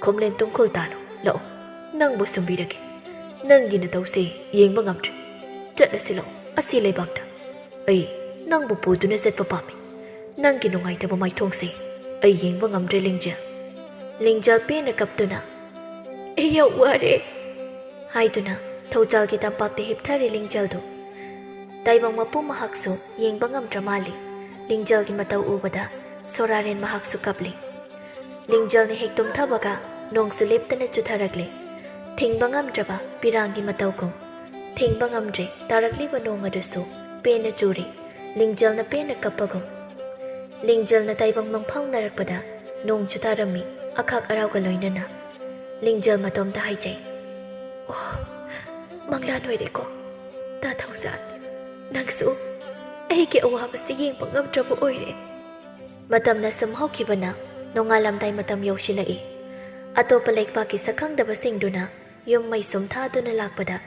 ꯈꯣꯝꯂꯦꯟ ꯇꯨꯝꯈꯣꯜ ꯇꯥꯅꯨ꯫ ꯂꯥꯛꯎ꯫ ꯅꯪꯕꯨ ꯁꯨꯝꯕꯤꯔꯒꯦ꯫ ꯅꯪꯒꯤ ꯅꯇꯧꯁꯦ ꯌꯦꯡꯕ ꯉꯝꯗ꯭ꯔꯦ꯫ ꯆꯠꯂꯁꯤ ꯂꯥꯛꯎ ꯑꯁꯤ ꯂꯩꯕꯥꯛꯇ꯫ ꯑꯩ ꯅꯪꯕꯨ ꯄꯨꯗꯨꯅ ꯆꯠꯄ ꯄꯥꯝꯃꯤ꯫ ꯅꯪꯒꯤ ꯅꯨꯡꯉꯥꯏꯇꯕ ꯃꯥꯏꯊꯣꯡꯁꯦ ꯑꯩ ꯌꯦꯡꯕ ꯉꯝꯗ꯭ꯔꯦ ꯂꯤꯡꯖꯦꯜ꯫ ꯂꯤꯡꯖꯦꯜ ꯄꯦꯟꯅ ꯀꯞꯇꯨꯅ, "ꯑꯩ ꯌꯥꯝ ꯋꯥꯔꯦ" ꯍꯥꯏꯗꯨꯅ ꯊꯧꯖꯥꯜꯒꯤ ꯇꯝꯄꯥꯛꯇ ꯍꯤꯞꯊꯔꯦ ꯂꯤꯡꯖꯦꯜꯗꯨ꯫ ꯇꯥꯏꯕꯪ ꯃꯄꯨ ꯃꯍꯥꯛꯁꯨ ꯌꯦꯡꯕ ꯉꯝꯗ꯭ꯔ ꯃꯥꯜꯂꯤ꯫ ꯂꯤꯡꯖꯦꯜꯒꯤ ꯃꯇꯧ ꯎꯕꯗ ꯁꯣꯔꯥꯔꯦꯟ ꯃꯍꯥꯛꯁꯨ ꯀꯞꯂꯤ꯫ ꯂꯤꯡꯖꯦꯜꯅ ꯍꯦꯛ ꯇꯨꯝꯊꯕꯒ ꯅꯣꯡꯁꯨ ꯂꯦꯞꯇꯅ ꯆꯨꯊꯔꯛꯂꯦ꯫ ꯊꯤꯡꯕ ꯉꯝꯗ꯭ꯔꯕ ꯄꯤꯔꯥꯡꯒꯤ ꯃꯇꯧꯒꯨꯝ꯫ ꯊꯤꯡꯕ ꯉꯝꯗ꯭ꯔꯦ ꯇꯥꯔꯛꯂꯤꯕ ꯅꯣꯡ ꯑꯗꯨꯁꯨ ꯄꯦꯟꯅ ꯆꯨꯔꯦ꯫ ꯂꯤꯡꯖꯦꯜꯅ ꯄꯦꯟꯅ ꯀꯞꯄꯒꯨꯝ꯫ ꯂꯤꯡꯖꯦꯜꯅ ꯇꯥꯏꯕꯪ ꯃꯪꯐꯥꯎꯅꯔꯛꯄꯗ ꯅꯣꯡꯁꯨ ꯇꯥꯔꯝꯃꯤ ꯑꯈꯥꯛ ꯑꯔꯥꯎꯒ ꯂꯣꯏꯅꯅ꯫ ꯂꯤꯡꯖꯦꯜ ꯃꯇꯣꯝꯇ ꯍꯥꯏꯖꯩ, "ꯑꯣ, ꯃꯪꯂꯥꯟ ꯑꯣꯏꯔꯦꯀꯣ꯫ ꯇꯥ ꯊꯧꯖꯥꯜ, ꯅꯪꯁꯨ ꯑꯩꯒꯤ ꯑꯋꯥꯕꯁꯤ ꯌꯦꯡꯕ ꯉꯝꯗ꯭ꯔꯕ ꯑꯣꯏꯔꯦ"꯫ ꯃꯇꯝꯅ ꯁꯨꯝ ꯍꯧꯈꯤꯕꯅ ꯅꯣꯡꯉꯥꯜꯂꯝꯗꯥꯏ ꯃꯇꯝ ꯌꯧꯁꯤꯜꯂꯛꯏ꯫ ꯑꯇꯣꯞꯄ ꯂꯩꯄꯥꯛꯀꯤ ꯁꯛꯈꯪꯗꯕꯁꯤꯡꯗꯨꯅ ꯌꯨꯝ ꯃꯩ ꯁꯨꯝ ꯊꯥꯗꯨꯅ ꯂꯥꯛꯄꯗ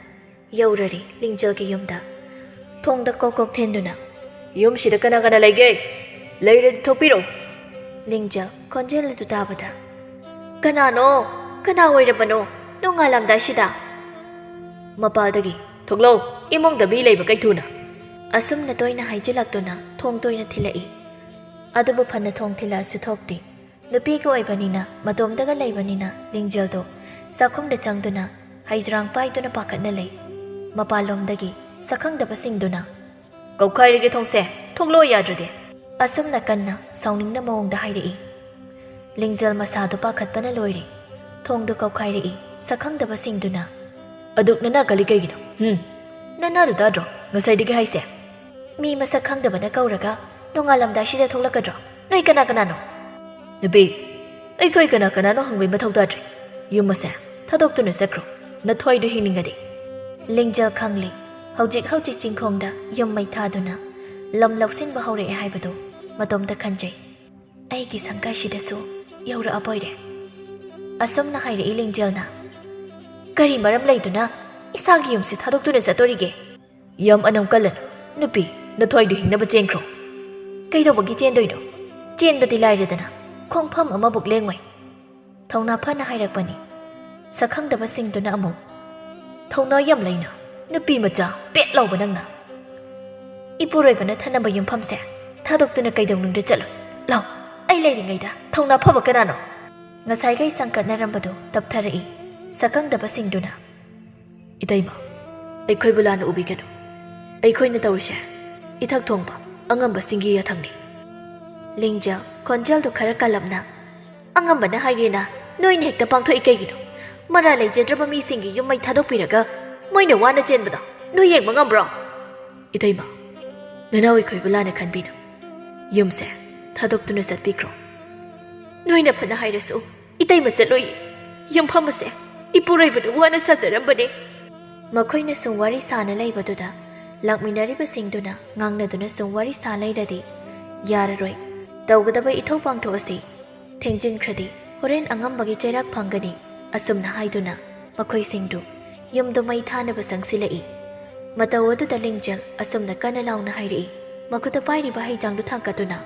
ꯌꯧꯔꯔꯦ ꯂꯤꯡꯖꯦꯜꯒꯤ ꯌꯨꯝꯗ꯫ ꯊꯣꯡꯗ ꯀꯣꯛ ꯀꯣꯛ ꯊꯤꯟꯗꯨꯅ, "ꯌꯨꯝꯁꯤꯗ ꯀꯅꯥ ꯀꯅꯥ ꯂꯩꯒꯦ? ꯂꯩꯔꯗꯤ ꯊꯣꯛꯄꯤꯔꯣ"꯫ ꯂꯤꯡꯖꯦꯜ ꯈꯣꯟꯖꯦꯜ ꯑꯗꯨ ꯇꯥꯕꯗ, "ꯀꯅꯥꯅꯣ? ꯀꯅꯥ ꯑꯣꯏꯔꯕꯅꯣ ꯅꯣꯡꯉꯥꯜꯂꯝꯗꯥꯏꯁꯤꯗ?" ꯃꯄꯥꯜꯗꯒꯤ, "ꯊꯣꯛꯂꯛꯎ, ꯏꯃꯨꯡꯗ ꯃꯤ ꯂꯩꯕ ꯀꯩꯊꯨꯅ"꯫ ꯑꯁꯨꯝꯅ ꯇꯣꯏꯅ ꯍꯥꯏꯖꯤꯜꯂꯛꯇꯨꯅ ꯊꯣꯡ ꯇꯣꯏꯅ ꯊꯤꯜꯂꯛꯏ꯫ ꯑꯗꯨꯕꯨ ꯐꯅ ꯊꯣꯡ ꯊꯤꯜꯂꯛꯑꯁꯨ ꯊꯣꯛꯇꯦ꯫ ꯅꯨꯄꯤꯒ ꯑꯣꯏꯕꯅꯤꯅ, ꯃꯇꯣꯝꯗꯒ ꯂꯩꯕꯅꯤꯅ ꯂꯤꯡꯖꯦꯜꯗꯣ ꯆꯥꯛꯈꯨꯝꯗ ꯆꯪꯗꯨꯅ ꯍꯩꯖ꯭ꯔꯥꯡ ꯄꯥꯏꯗꯨꯅ ꯄꯥꯈꯠꯅ ꯂꯩ꯫ ꯃꯄꯥꯟꯂꯣꯝꯗꯒꯤ ꯁꯛꯈꯪꯗꯕꯁꯤꯡꯗꯨꯅ, "ꯀꯧꯈꯥꯏꯔꯒꯦ ꯊꯣꯡꯁꯦ, ꯊꯣꯛꯂꯛꯑꯣ ꯌꯥꯗ꯭ꯔꯗꯤ"꯫ ꯑꯁꯨꯝꯅ ꯀꯟꯅ ꯁꯥꯎꯅꯤꯡꯅ ꯃꯑꯣꯡꯗ ꯍꯥꯏꯔꯛꯏ꯫ ꯂꯤꯡꯖꯦꯜ ꯃꯁꯥꯗꯨ ꯄꯥꯈꯠꯄꯅ ꯂꯣꯏꯔꯦ꯫ ꯊꯣꯡꯗꯨ ꯀꯧꯈꯥꯏꯔꯛꯏ꯫ ꯁꯛꯈꯪꯗꯕꯁꯤꯡꯗꯨꯅ, "ꯑꯗꯨꯛ ꯅꯅꯥ ꯀꯜꯂꯤ ꯀꯩꯒꯤꯅꯣ? ꯍꯨꯝ? ꯅꯅꯥꯗꯨ ꯇꯥꯗ꯭ꯔꯣ ꯉꯁꯥꯏꯗꯒꯤ ꯍꯥꯏꯁꯦ?" "ꯃꯤ ꯃꯁꯛ ꯈꯪꯗꯕꯅ ꯀꯧꯔꯒ ꯅꯣꯡꯉꯥꯜꯂꯝꯗꯥꯏꯁꯤꯗ ꯊꯣꯛꯂꯛꯀꯗ꯭ꯔꯣ? ꯅꯣꯏ ꯀꯅꯥ ꯀꯅꯥꯅꯣ?" "ꯅꯨꯄꯤ, ꯑꯩꯈꯣꯏ ꯀꯅꯥ ꯀꯅꯥꯅꯣ ꯍꯪꯕꯩ ꯃꯊꯧ ꯇꯥꯗ꯭ꯔꯦ꯫ ꯌꯨꯝ ꯑꯁꯦ ꯊꯥꯗꯣꯛꯇꯨꯅ ꯆꯠꯈ꯭ꯔꯣ꯫ ꯅꯊ꯭ꯋꯥꯏꯗꯨ ꯍꯤꯡꯅꯤꯡꯉꯗꯤ"꯫ ꯂꯤꯡꯖꯦꯜ ꯈꯪꯂꯤ꯫ ꯍꯧꯖꯤꯛ ꯍꯧꯖꯤꯛ ꯆꯤꯡꯈꯣꯡꯗ ꯌꯨꯝ ꯃꯩ ꯊꯥꯗꯨꯅ ꯂꯝ ꯂꯧꯁꯤꯟꯕ ꯍꯧꯔꯛꯑꯦ ꯍꯥꯏꯕꯗꯨ ꯃꯇꯣꯝꯇ ꯈꯟꯖꯩ꯫ ꯑꯩꯒꯤ ꯁꯪꯒꯥꯏꯁꯤꯗꯁꯨ ꯌꯧꯔꯛꯑꯕꯣꯏꯔꯦ꯫ ꯑꯁꯨꯝꯅ ꯍꯥꯏꯔꯛꯏ ꯂꯤꯡꯖꯦꯜꯅ꯫ "ꯀꯔꯤ ꯃꯔꯝ ꯂꯩꯗꯨꯅ ꯏꯁꯥꯒꯤ ꯌꯨꯝꯁꯤ ꯊꯥꯗꯣꯛꯇꯨꯅ ꯆꯠꯇꯣꯔꯤꯒꯦ?" "ꯌꯥꯝ ꯑꯅꯝ ꯀꯜꯂꯅꯨ꯫ ꯅꯨꯄꯤ, ꯅꯊ꯭ꯋꯥꯏꯗꯨ ꯍꯤꯡꯅꯕ ꯆꯦꯟꯈ꯭ꯔꯣ꯫" "ꯀꯩꯗꯧꯕꯒꯤ ꯆꯦꯟꯗꯣꯏꯅꯣ? ꯆꯦꯟꯕꯗꯤ ꯂꯥꯏꯔꯗꯅ, ꯈꯣꯡꯐꯝ ꯑꯃꯕꯨꯛ ꯂꯦꯡꯉꯣꯏ꯫" ꯊꯧꯅꯥ ꯐꯅ ꯍꯥꯏꯔꯛꯄꯅꯤ꯫ ꯁꯛꯈꯪꯗꯕꯁꯤꯡꯗꯨꯅ ꯑꯃꯨꯛ, "ꯊꯧꯅꯥ ꯌꯥꯝ ꯂꯩꯅ, ꯅꯨꯄꯤ ꯃꯆꯥ, ꯄꯦꯠ ꯂꯥꯎꯕ ꯅꯪꯅ꯫ ꯏꯄꯨꯔꯣꯏꯕꯅ ꯊꯅꯝꯕ ꯌꯨꯝꯐꯝꯁꯦ ꯊꯥꯗꯣꯛꯇꯨꯅ ꯀꯩꯗꯧꯅꯨꯡꯗ ꯆꯠꯂꯣꯏ꯫ ꯂꯥꯎ, ꯑꯩ ꯂꯩꯔꯤꯉꯩꯗ ꯊꯧꯅꯥ ꯐꯕ ꯀꯅꯥꯅꯣ?" ꯉꯁꯥꯏꯈꯩ ꯁꯪꯀꯠꯅꯔꯝꯕꯗꯨ ꯇꯞꯊꯔꯛꯏ꯫ ꯁꯛꯈꯪꯗꯕꯁꯤꯡꯗꯨꯅ, "ꯏꯇꯩꯃ, ꯑꯩꯈꯣꯏꯕꯨ ꯂꯥꯟꯅ ꯎꯕꯤꯒꯅꯨ꯫ ꯑꯩꯈꯣꯏꯅ ꯇꯧꯔꯤꯁꯦ ꯏꯊꯛ ꯊꯣꯡꯕ ꯑꯉꯝꯕꯁꯤꯡꯒꯤ ꯌꯥꯊꯪꯅꯤ꯫" ꯂꯤꯡꯖꯦꯜ, ꯈꯣꯟꯖꯦꯜꯗꯨ ꯈꯔ ꯀꯜꯂꯞꯅ, "ꯑꯉꯝꯕꯅ ꯍꯥꯏꯔꯦꯅ ꯅꯣꯏꯅ ꯍꯦꯛꯇ ꯄꯥꯡꯊꯣꯛꯏ ꯀꯩꯒꯤꯅꯣ? ꯃꯔꯥ ꯂꯩꯖꯗ꯭ꯔꯕ ꯃꯤꯁꯤꯡꯒꯤ ꯌꯨꯝ ꯃꯩ ꯊꯥꯗꯣꯛꯄꯤꯔꯒ ꯃꯣꯏꯅ ꯋꯥꯅ ꯆꯦꯟꯕꯗꯣ ꯅꯣꯏ ꯌꯦꯡꯕ ꯉꯝꯕ꯭ꯔꯣ?" "ꯏꯇꯩꯃ, ꯅꯅꯥꯎ ꯑꯩꯈꯣꯏꯕꯨ ꯂꯥꯟꯅ ꯈꯟꯕꯤꯅꯨ꯫ ꯌꯨꯝꯁꯦ ꯊꯥꯗꯣꯛꯇꯨꯅ ꯆꯠꯄꯤꯈ꯭ꯔꯣ꯫" "ꯅꯣꯏꯅ ꯐꯅ ꯍꯥꯏꯔꯁꯨ ꯏꯇꯩꯃ ꯆꯠꯂꯣꯏ꯫ ꯌꯨꯝꯐꯝ ꯑꯁꯦ ꯏꯄꯨꯔꯣꯏꯕꯅ ꯋꯥꯅ ꯁꯥꯖꯔꯝꯕꯅꯦ꯫" ꯃꯈꯣꯏꯅ ꯁꯨꯝ ꯋꯥꯔꯤ ꯁꯥꯅ ꯂꯩꯕꯗꯨꯗ ꯂꯥꯛꯃꯤꯟꯅꯔꯤꯕꯁꯤꯡꯗꯨꯅ ꯉꯥꯡꯅꯗꯨꯅ ꯁꯨꯝ ꯋꯥꯔꯤ ꯁꯥ ꯂꯩꯔꯗꯤ ꯌꯥꯔꯔꯣꯏ꯫ ꯇꯧꯒꯗꯕ ꯏꯊꯧ ꯄꯥꯡꯊꯣꯛ ꯑꯁꯤ ꯊꯦꯡꯖꯤꯟꯈ꯭ꯔꯗꯤ ꯍꯣꯔꯦꯟ ꯑꯉꯝꯕꯒꯤ ꯆꯩꯔꯥꯛ ꯐꯪꯒꯅꯤ꯫ ꯑꯁꯨꯝꯅ ꯍꯥꯏꯗꯨꯅ ꯃꯈꯣꯏꯁꯤꯡꯗꯨ ꯌꯨꯝꯗꯨ ꯃꯩ ꯊꯥꯅꯕ ꯆꯪꯁꯤꯜꯂꯛꯏ꯫ ꯃꯇꯧ ꯑꯗꯨꯗ ꯂꯤꯡꯖꯦꯜ ꯑꯁꯨꯝꯅ ꯀꯟꯅ ꯂꯥꯎꯅ ꯍꯥꯏꯔꯛꯏ, ꯃꯈꯨꯠꯇ ꯄꯥꯏꯔꯤꯕ ꯍꯩꯖꯥꯡꯗꯨ ꯊꯥꯡꯒꯠꯇꯨꯅ,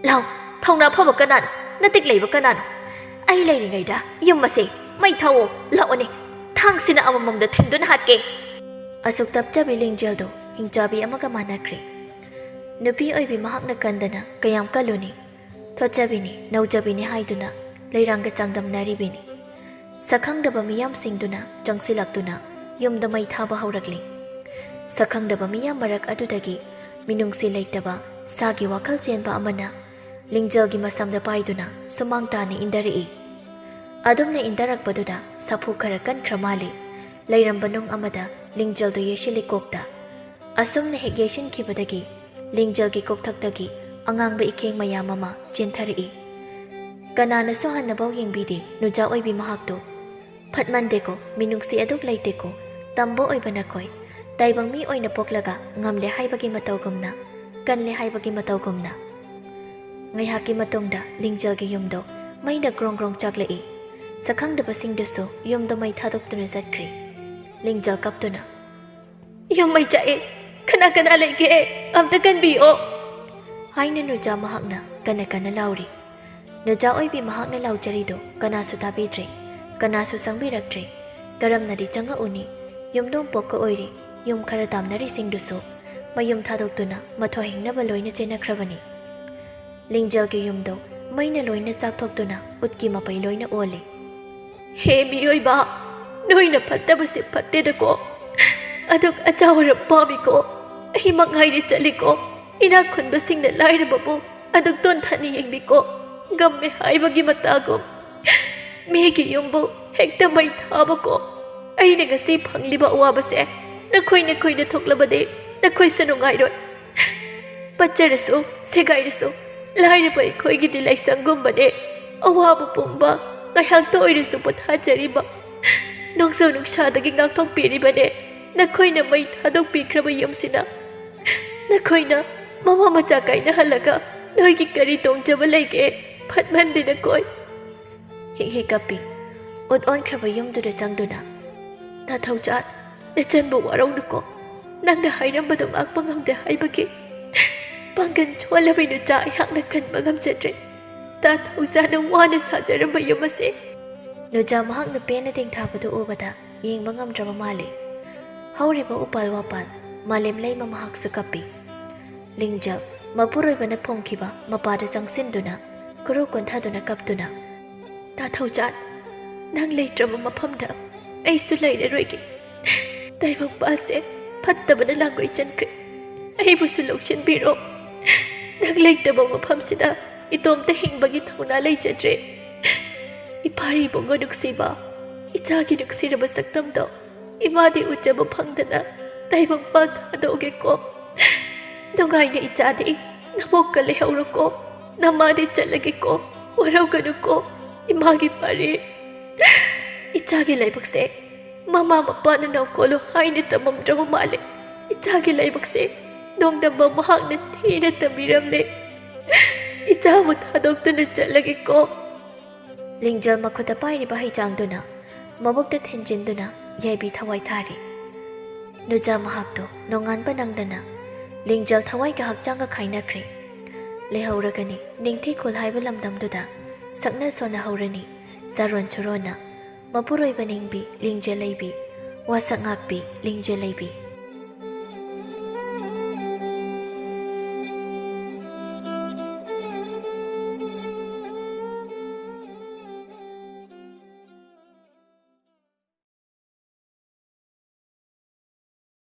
"ꯂꯥꯎ, ꯊꯧꯅꯥ ꯐꯕ ꯀꯅꯥꯅꯣ? ꯅꯇꯤꯛ ꯂꯩꯕ ꯀꯅꯥꯅꯣ? ꯑꯩ ꯂꯩꯔꯤꯉꯩꯗ ꯌꯨꯝ ꯑꯁꯦ ꯃꯩ ꯊꯥꯎꯑꯣ, ꯂꯥꯛꯑꯣꯅꯦ, ꯊꯥꯡꯁꯤꯅ ꯑꯃꯃꯝꯗ ꯊꯤꯟꯗꯨꯅ ꯍꯥꯠꯀꯦ!" ꯑꯁꯨꯛ ꯇꯞꯆꯕꯤ ꯂꯤꯡꯖꯦꯜꯗꯨ ꯍꯤꯡꯆꯥꯕꯤ ꯑꯃꯒ ꯃꯥꯟꯅꯈ꯭ꯔꯦ꯫ ꯅꯨꯄꯤ ꯑꯣꯏꯕꯤ ꯃꯍꯥꯛꯅ ꯀꯟꯗꯅ ꯀꯌꯥꯝ ꯀꯜꯂꯨꯅꯤ? ꯊꯣꯠꯆꯕꯤꯅꯤ, ꯅꯧꯖꯕꯤꯅꯤ ꯍꯥꯏꯗꯨꯅ ꯂꯩꯔꯥꯡꯒ ꯆꯥꯡꯗꯝꯅꯔꯤꯕꯤꯅꯤ꯫ ꯁꯛꯈꯪꯗꯕ ꯃꯤꯌꯥꯝꯁꯤꯡꯗꯨꯅ ꯆꯪꯁꯤꯜꯂꯛꯇꯨꯅ ꯌꯨꯝꯗ ꯃꯩ ꯊꯥꯕ ꯍꯧꯔꯛꯂꯤ꯫ ꯁꯛꯈꯪꯗꯕ ꯃꯤꯌꯥꯝ ꯃꯔꯛ ꯑꯗꯨꯗꯒꯤ ꯃꯤꯅꯨꯡꯁꯤ ꯂꯩꯇꯕ ꯁꯥꯒꯤ ꯋꯥꯈꯜ ꯆꯦꯟꯕ ꯑꯃꯅ ꯂꯤꯡꯖꯦꯜꯒꯤ ꯃꯁꯝꯗ ꯄꯥꯏꯗꯨꯅ ꯁꯨꯃꯥꯡ ꯇꯥꯅ ꯏꯟꯊꯔꯛꯏ꯫ ꯑꯗꯨꯝꯅ ꯏꯟꯊꯔꯛꯄꯗꯨꯗ ꯁꯥꯐꯨ ꯈꯔ ꯀꯟꯈ꯭ꯔ ꯃꯥꯜꯂꯤ꯫ ꯂꯩꯔꯝꯕ ꯅꯨꯡ ꯑꯃꯗ ꯂꯤꯡꯖꯦꯜꯗꯨ ꯌꯩꯁꯤꯜꯂꯤ ꯀꯣꯛꯇ꯫ ꯑꯁꯨꯝꯅ ꯍꯦꯛ ꯌꯩꯁꯤꯟꯈꯤꯕꯗꯒꯤ ꯂꯤꯡꯖꯦꯜꯒꯤ ꯀꯣꯛꯊꯛꯇꯒꯤ ꯑꯉꯥꯡꯕ ꯏꯈꯦꯡ ꯃꯌꯥꯝ ꯑꯃ ꯆꯦꯟꯊꯔꯛꯏ꯫ ꯀꯅꯥꯅꯁꯨ ꯍꯟꯅꯐꯥꯎ ꯌꯦꯡꯕꯤꯗꯦ ꯅꯨꯖꯥ ꯑꯣꯏꯕꯤ ꯃꯍꯥꯛꯇꯨ꯫ "ꯐꯠꯃꯟꯗꯦꯀꯣ, ꯃꯤꯅꯨꯡꯁꯤ ꯑꯗꯨꯛ ꯂꯩꯇꯦꯀꯣ, ꯇꯝꯕ ꯑꯣꯏꯕ ꯅꯈꯣꯏ꯫ ꯇꯥꯏꯕꯪ ꯃꯤ ꯑꯣꯏꯅ ꯄꯣꯛꯂꯒ ꯉꯝꯂꯦ ꯍꯥꯏꯕꯒꯤ ꯃꯇꯧꯒꯨꯝꯅ, ꯀꯜꯂꯦ ꯍꯥꯏꯕꯒꯤ ꯃꯇꯧꯒꯨꯝꯅ꯫ ꯉꯥꯏꯍꯥꯛꯀꯤ ꯃꯇꯨꯡꯗ ꯂꯤꯡꯖꯦꯜꯒꯤ ꯌꯨꯝꯗꯣ ꯃꯩꯅ ꯒ꯭ꯔꯣꯡ ꯒ꯭ꯔꯣꯡ ꯆꯥꯛꯂꯛꯏ꯫ ꯁꯛꯈꯪꯗꯕꯁꯤꯡꯗꯨꯁꯨ ꯌꯨꯝꯗꯣ ꯃꯩ ꯊꯥꯗꯣꯛꯇꯨꯅ ꯆꯠꯈ꯭ꯔꯦ꯫ ꯂꯤꯡꯖꯦꯜ ꯀꯞꯇꯨꯅ, "ꯌꯨꯝ ꯃꯩ ꯆꯥꯛꯑꯦ! ꯀꯅꯥ ꯀꯅꯥ ꯂꯩꯒꯦ? ꯑꯝꯇ ꯀꯟꯕꯤꯌꯣ!" ꯍꯥꯏꯅ ꯅꯨꯖꯥ ꯃꯍꯥꯛꯅ ꯀꯟꯅ ꯀꯟꯅ ꯂꯥꯎꯔꯤ꯫ ꯅꯨꯖꯥ ꯑꯣꯏꯕꯤ ꯃꯍꯥꯛꯅ ꯂꯥꯎꯖꯔꯤꯗꯣ ꯀꯅꯥꯁꯨ ꯇꯥꯕꯤꯗ꯭ꯔꯦ, ꯀꯅꯥꯁꯨ ꯆꯪꯕꯤꯔꯛꯇ꯭ꯔꯦ꯫ ꯀꯔꯝꯅꯗꯤ ꯆꯪꯉꯛꯎꯅꯤ? ꯌꯨꯝꯗꯣꯡ ꯄꯣꯛꯀ ꯑꯣꯏꯔꯤ ꯌꯨꯝ ꯈꯔ ꯇꯥꯝꯅꯔꯤꯁꯤꯡꯗꯨꯁꯨ ꯃꯌꯨꯝ ꯊꯥꯗꯣꯛꯇꯨꯅ ꯃꯊ꯭ꯋꯥꯏ ꯍꯤꯡꯅꯕ ꯂꯣꯏꯅ ꯆꯦꯟꯅꯈ꯭ꯔꯕꯅꯤ꯫ ꯂꯤꯡꯖꯦꯜꯒꯤ ꯌꯨꯝꯗꯣ ꯃꯩꯅ ꯂꯣꯏꯅ ꯆꯥꯛꯊꯣꯛꯇꯨꯅ ꯎꯠꯀꯤ ꯃꯄꯩ ꯂꯣꯏꯅ ꯑꯣꯜꯂꯤ꯫ "ꯍꯦ ꯃꯤꯑꯣꯏꯕ, ꯅꯣꯏꯅ ꯐꯠꯇꯕꯁꯦ ꯐꯠꯇꯦꯗꯀꯣ꯫ ꯑꯗꯨꯛ ꯑꯆꯥꯎꯔ ꯄꯥꯝꯃꯤꯀꯣ꯫ ꯑꯩ ꯃꯉꯥꯏꯔꯦ ꯆꯠꯂꯤꯀꯣ꯫ ꯏꯅꯥꯛ ꯈꯨꯟꯕꯁꯤꯡꯅ ꯂꯥꯏꯔꯕꯕꯨ ꯑꯗꯨꯛ ꯇꯣꯟꯊꯅ ꯌꯦꯡꯕꯤꯀꯣ꯫ ꯉꯝꯃꯦ ꯍꯥꯏꯕꯒꯤ ꯃꯇꯥꯒꯨꯝ ꯃꯤꯒꯤ ꯌꯨꯝꯕꯨ ꯍꯦꯛꯇ ꯃꯩ ꯊꯥꯕꯀꯣ꯫ ꯑꯩꯅ ꯉꯁꯤ ꯐꯪꯂꯤꯕ ꯑꯋꯥꯕꯁꯦ ꯅꯈꯣꯏ ꯅꯈꯣꯏꯅ ꯊꯣꯛꯂꯕꯗꯤ ꯅꯈꯣꯏꯁꯨ ꯅꯨꯡꯉꯥꯏꯔꯣꯏ꯫ ꯄꯠꯆꯔꯁꯨ, ꯁꯦꯒꯥꯏꯔꯁꯨ, ꯂꯥꯏꯔꯕ ꯑꯩꯈꯣꯏꯒꯤꯗꯤ ꯂꯥꯏꯁꯪꯒꯨꯝꯕꯅꯦ꯫ ꯑꯋꯥꯕ ꯄꯨꯝꯕ ꯉꯥꯏꯍꯥꯛꯇ ꯑꯣꯏꯔꯁꯨ ꯄꯣꯊꯥꯖꯔꯤꯕ, ꯅꯣꯡꯖꯨ ꯅꯨꯡꯁꯥꯗꯒꯤ ꯉꯥꯛꯊꯣꯛꯄꯤꯔꯤꯕꯅꯦ꯫ ꯅꯈꯣꯏꯅ ꯃꯩ ꯊꯥꯗꯣꯛꯄꯤꯈ꯭ꯔꯕ ꯌꯨꯝꯁꯤꯅ ꯅꯈꯣꯏꯅ ꯃꯃꯥ ꯃꯆꯥ ꯀꯥꯏꯅꯍꯜꯂꯒ ꯅꯣꯏꯒꯤ ꯀꯔꯤ ꯇꯣꯡꯖꯕ ꯂꯩꯒꯦ? ꯐꯠꯃꯟꯗꯦ ꯅꯈꯣꯏ!" ꯍꯤꯛ ꯍꯤꯛ ꯀꯞꯄꯤ꯫ ꯎꯠ ꯑꯣꯟꯈ꯭ꯔꯕ ꯌꯨꯝꯗꯨꯗ ꯆꯪꯗꯨꯅ, "ꯇꯥ ꯊꯧꯖꯥꯜ, ꯅꯆꯟꯕꯨ ꯋꯥꯔꯧꯅꯨꯀꯣ꯫ ꯅꯪꯅ ꯍꯥꯏꯔꯝꯕꯗꯨ ꯉꯥꯛꯄ ꯉꯝꯗꯦ ꯍꯥꯏꯕꯒꯤ ꯄꯥꯡꯒꯜ ꯁꯣꯜꯂꯕꯤ ꯅꯆꯥ ꯑꯩꯍꯥꯛꯅ ꯀꯟꯕ ꯉꯝꯖꯗ꯭ꯔꯦ꯫ ꯇꯥ ꯊꯧꯖꯥꯜꯅ ꯋꯥꯅ ꯁꯥꯖꯔꯝꯕ ꯌꯨꯝ ꯑꯁꯤ!" ꯅꯨꯖꯥ ꯃꯍꯥꯛꯅ ꯄꯦꯟꯅ ꯇꯦꯡꯊꯥꯕꯗꯨ ꯎꯕꯗ ꯌꯦꯡꯕ ꯉꯝꯗ꯭ꯔꯕ ꯃꯥꯜꯂꯤ꯫ ꯍꯧꯔꯤꯕ ꯎꯄꯥꯜ ꯋꯥꯄꯥꯜ ꯃꯥꯂꯦꯝ ꯂꯩꯃ ꯃꯍꯥꯛꯁꯨ ꯀꯞꯄꯤ꯫ ꯂꯤꯡꯖꯦꯜ ꯃꯄꯨꯔꯣꯏꯕꯅ ꯐꯣꯡꯈꯤꯕ ꯃꯄꯥꯗ ꯆꯪꯁꯤꯟꯗꯨꯅ ꯈꯨꯔꯨ ꯀꯣꯟꯊꯗꯨꯅ ꯀꯞꯇꯨꯅ, "ꯇꯥ ꯊꯧꯖꯥꯜ, ꯅꯪ ꯂꯩꯇ꯭ꯔꯕ ꯃꯐꯝꯗ ꯑꯩꯁꯨ ꯂꯩꯔꯔꯣꯏꯒꯦ꯫ ꯇꯥꯏꯕꯪꯄꯥꯜꯁꯦ ꯐꯠꯇꯕꯅ ꯂꯥꯡꯒꯣꯏ ꯆꯟꯈ꯭ꯔꯦ꯫ ꯑꯩꯕꯨꯁꯨ ꯂꯧꯁꯤꯟꯕꯤꯔꯣ꯫ ꯅꯪ ꯂꯩꯇꯕ ꯃꯐꯝꯁꯤꯗ ꯏꯇꯣꯝꯇ ꯍꯤꯡꯕꯒꯤ ꯊꯧꯅꯥ ꯂꯩꯖꯗ꯭ꯔꯦ꯫ ꯏꯄꯥꯔꯤ ꯏꯕꯨꯡꯉꯣ ꯅꯨꯡꯁꯤꯕ, ꯏꯆꯥꯒꯤ ꯅꯨꯡꯁꯤꯔꯕ ꯁꯛꯇꯝꯗꯣ ꯏꯃꯥꯗꯤ ꯎꯖꯕ ꯐꯪꯗꯅ ꯇꯥꯏꯕꯪꯄꯥꯜ ꯊꯥꯗꯣꯛꯑꯒꯦꯀꯣ꯫ ꯅꯨꯡꯉꯥꯏꯅ ꯏꯆꯥꯗꯤ ꯅꯕꯣꯛꯀ ꯂꯩꯍꯧꯔꯣꯀꯣ꯫ ꯅꯃꯥꯗꯤ ꯆꯠꯂꯒꯦꯀꯣ꯫ ꯋꯥꯔꯧꯒꯅꯨꯀꯣ ꯏꯃꯥꯒꯤ ꯄꯥꯔꯤ꯫ ꯏꯆꯥꯒꯤ ꯂꯥꯏꯕꯛꯁꯦ ꯃꯃꯥ ꯃꯄꯥꯅ ꯅꯧꯀꯣꯜꯂꯨ ꯍꯥꯏꯅ ꯇꯝꯃꯝꯗ꯭ꯔꯕ ꯃꯥꯜꯂꯦ꯫ ꯏꯆꯥꯒꯤ ꯂꯥꯏꯕꯛꯁꯦ ꯅꯣꯡꯗꯝꯕ ꯃꯍꯥꯛꯅ ꯊꯤꯅ ꯇꯝꯕꯤꯔꯝꯂꯦ꯫ ꯏꯆꯥꯕꯨ ꯊꯥꯗꯣꯛꯇꯨꯅ ꯆꯠꯂꯒꯦꯀꯣ꯫ ꯂꯤꯡꯖꯦꯜ ꯃꯈꯨꯠꯇ ꯄꯥꯏꯔꯤꯕ ꯍꯩꯖꯥꯡꯗꯨꯅ ꯃꯕꯨꯛꯇ ꯊꯤꯟꯖꯤꯟꯗꯨꯅ ꯌꯥꯏꯕꯤ ꯊꯋꯥꯏ ꯊꯥꯔꯤ꯫ ꯅꯨꯆꯥ ꯃꯍꯥꯛꯇꯨ ꯅꯣꯡꯉꯥꯟꯕ ꯅꯪꯗꯅ ꯂꯤꯡꯖꯦꯜ ꯊꯋꯥꯏꯒ ꯍꯛꯆꯥꯡꯒ ꯈꯥꯏꯅꯈ꯭ꯔꯦ꯫ ꯂꯩꯍꯧꯔꯒꯅꯤ ꯅꯤꯡꯊꯤ ꯈꯨꯜ ꯍꯥꯏꯕ ꯂꯝꯗꯝꯗꯨꯗ ꯁꯛꯅ ꯁꯣꯟꯅꯍꯧꯔꯅꯤ ꯆꯥꯔꯣꯟ ꯁꯨꯔꯣꯟꯅ꯫ ꯃꯄꯨꯔꯣꯏꯕ ꯅꯤꯡꯕꯤ ꯂꯤꯡꯖꯦꯜ ꯂꯩꯕꯤ, ꯋꯥꯁꯛ ꯉꯥꯛꯄꯤ ꯂꯤꯡꯖꯦꯜ ꯂꯩꯕꯤ꯫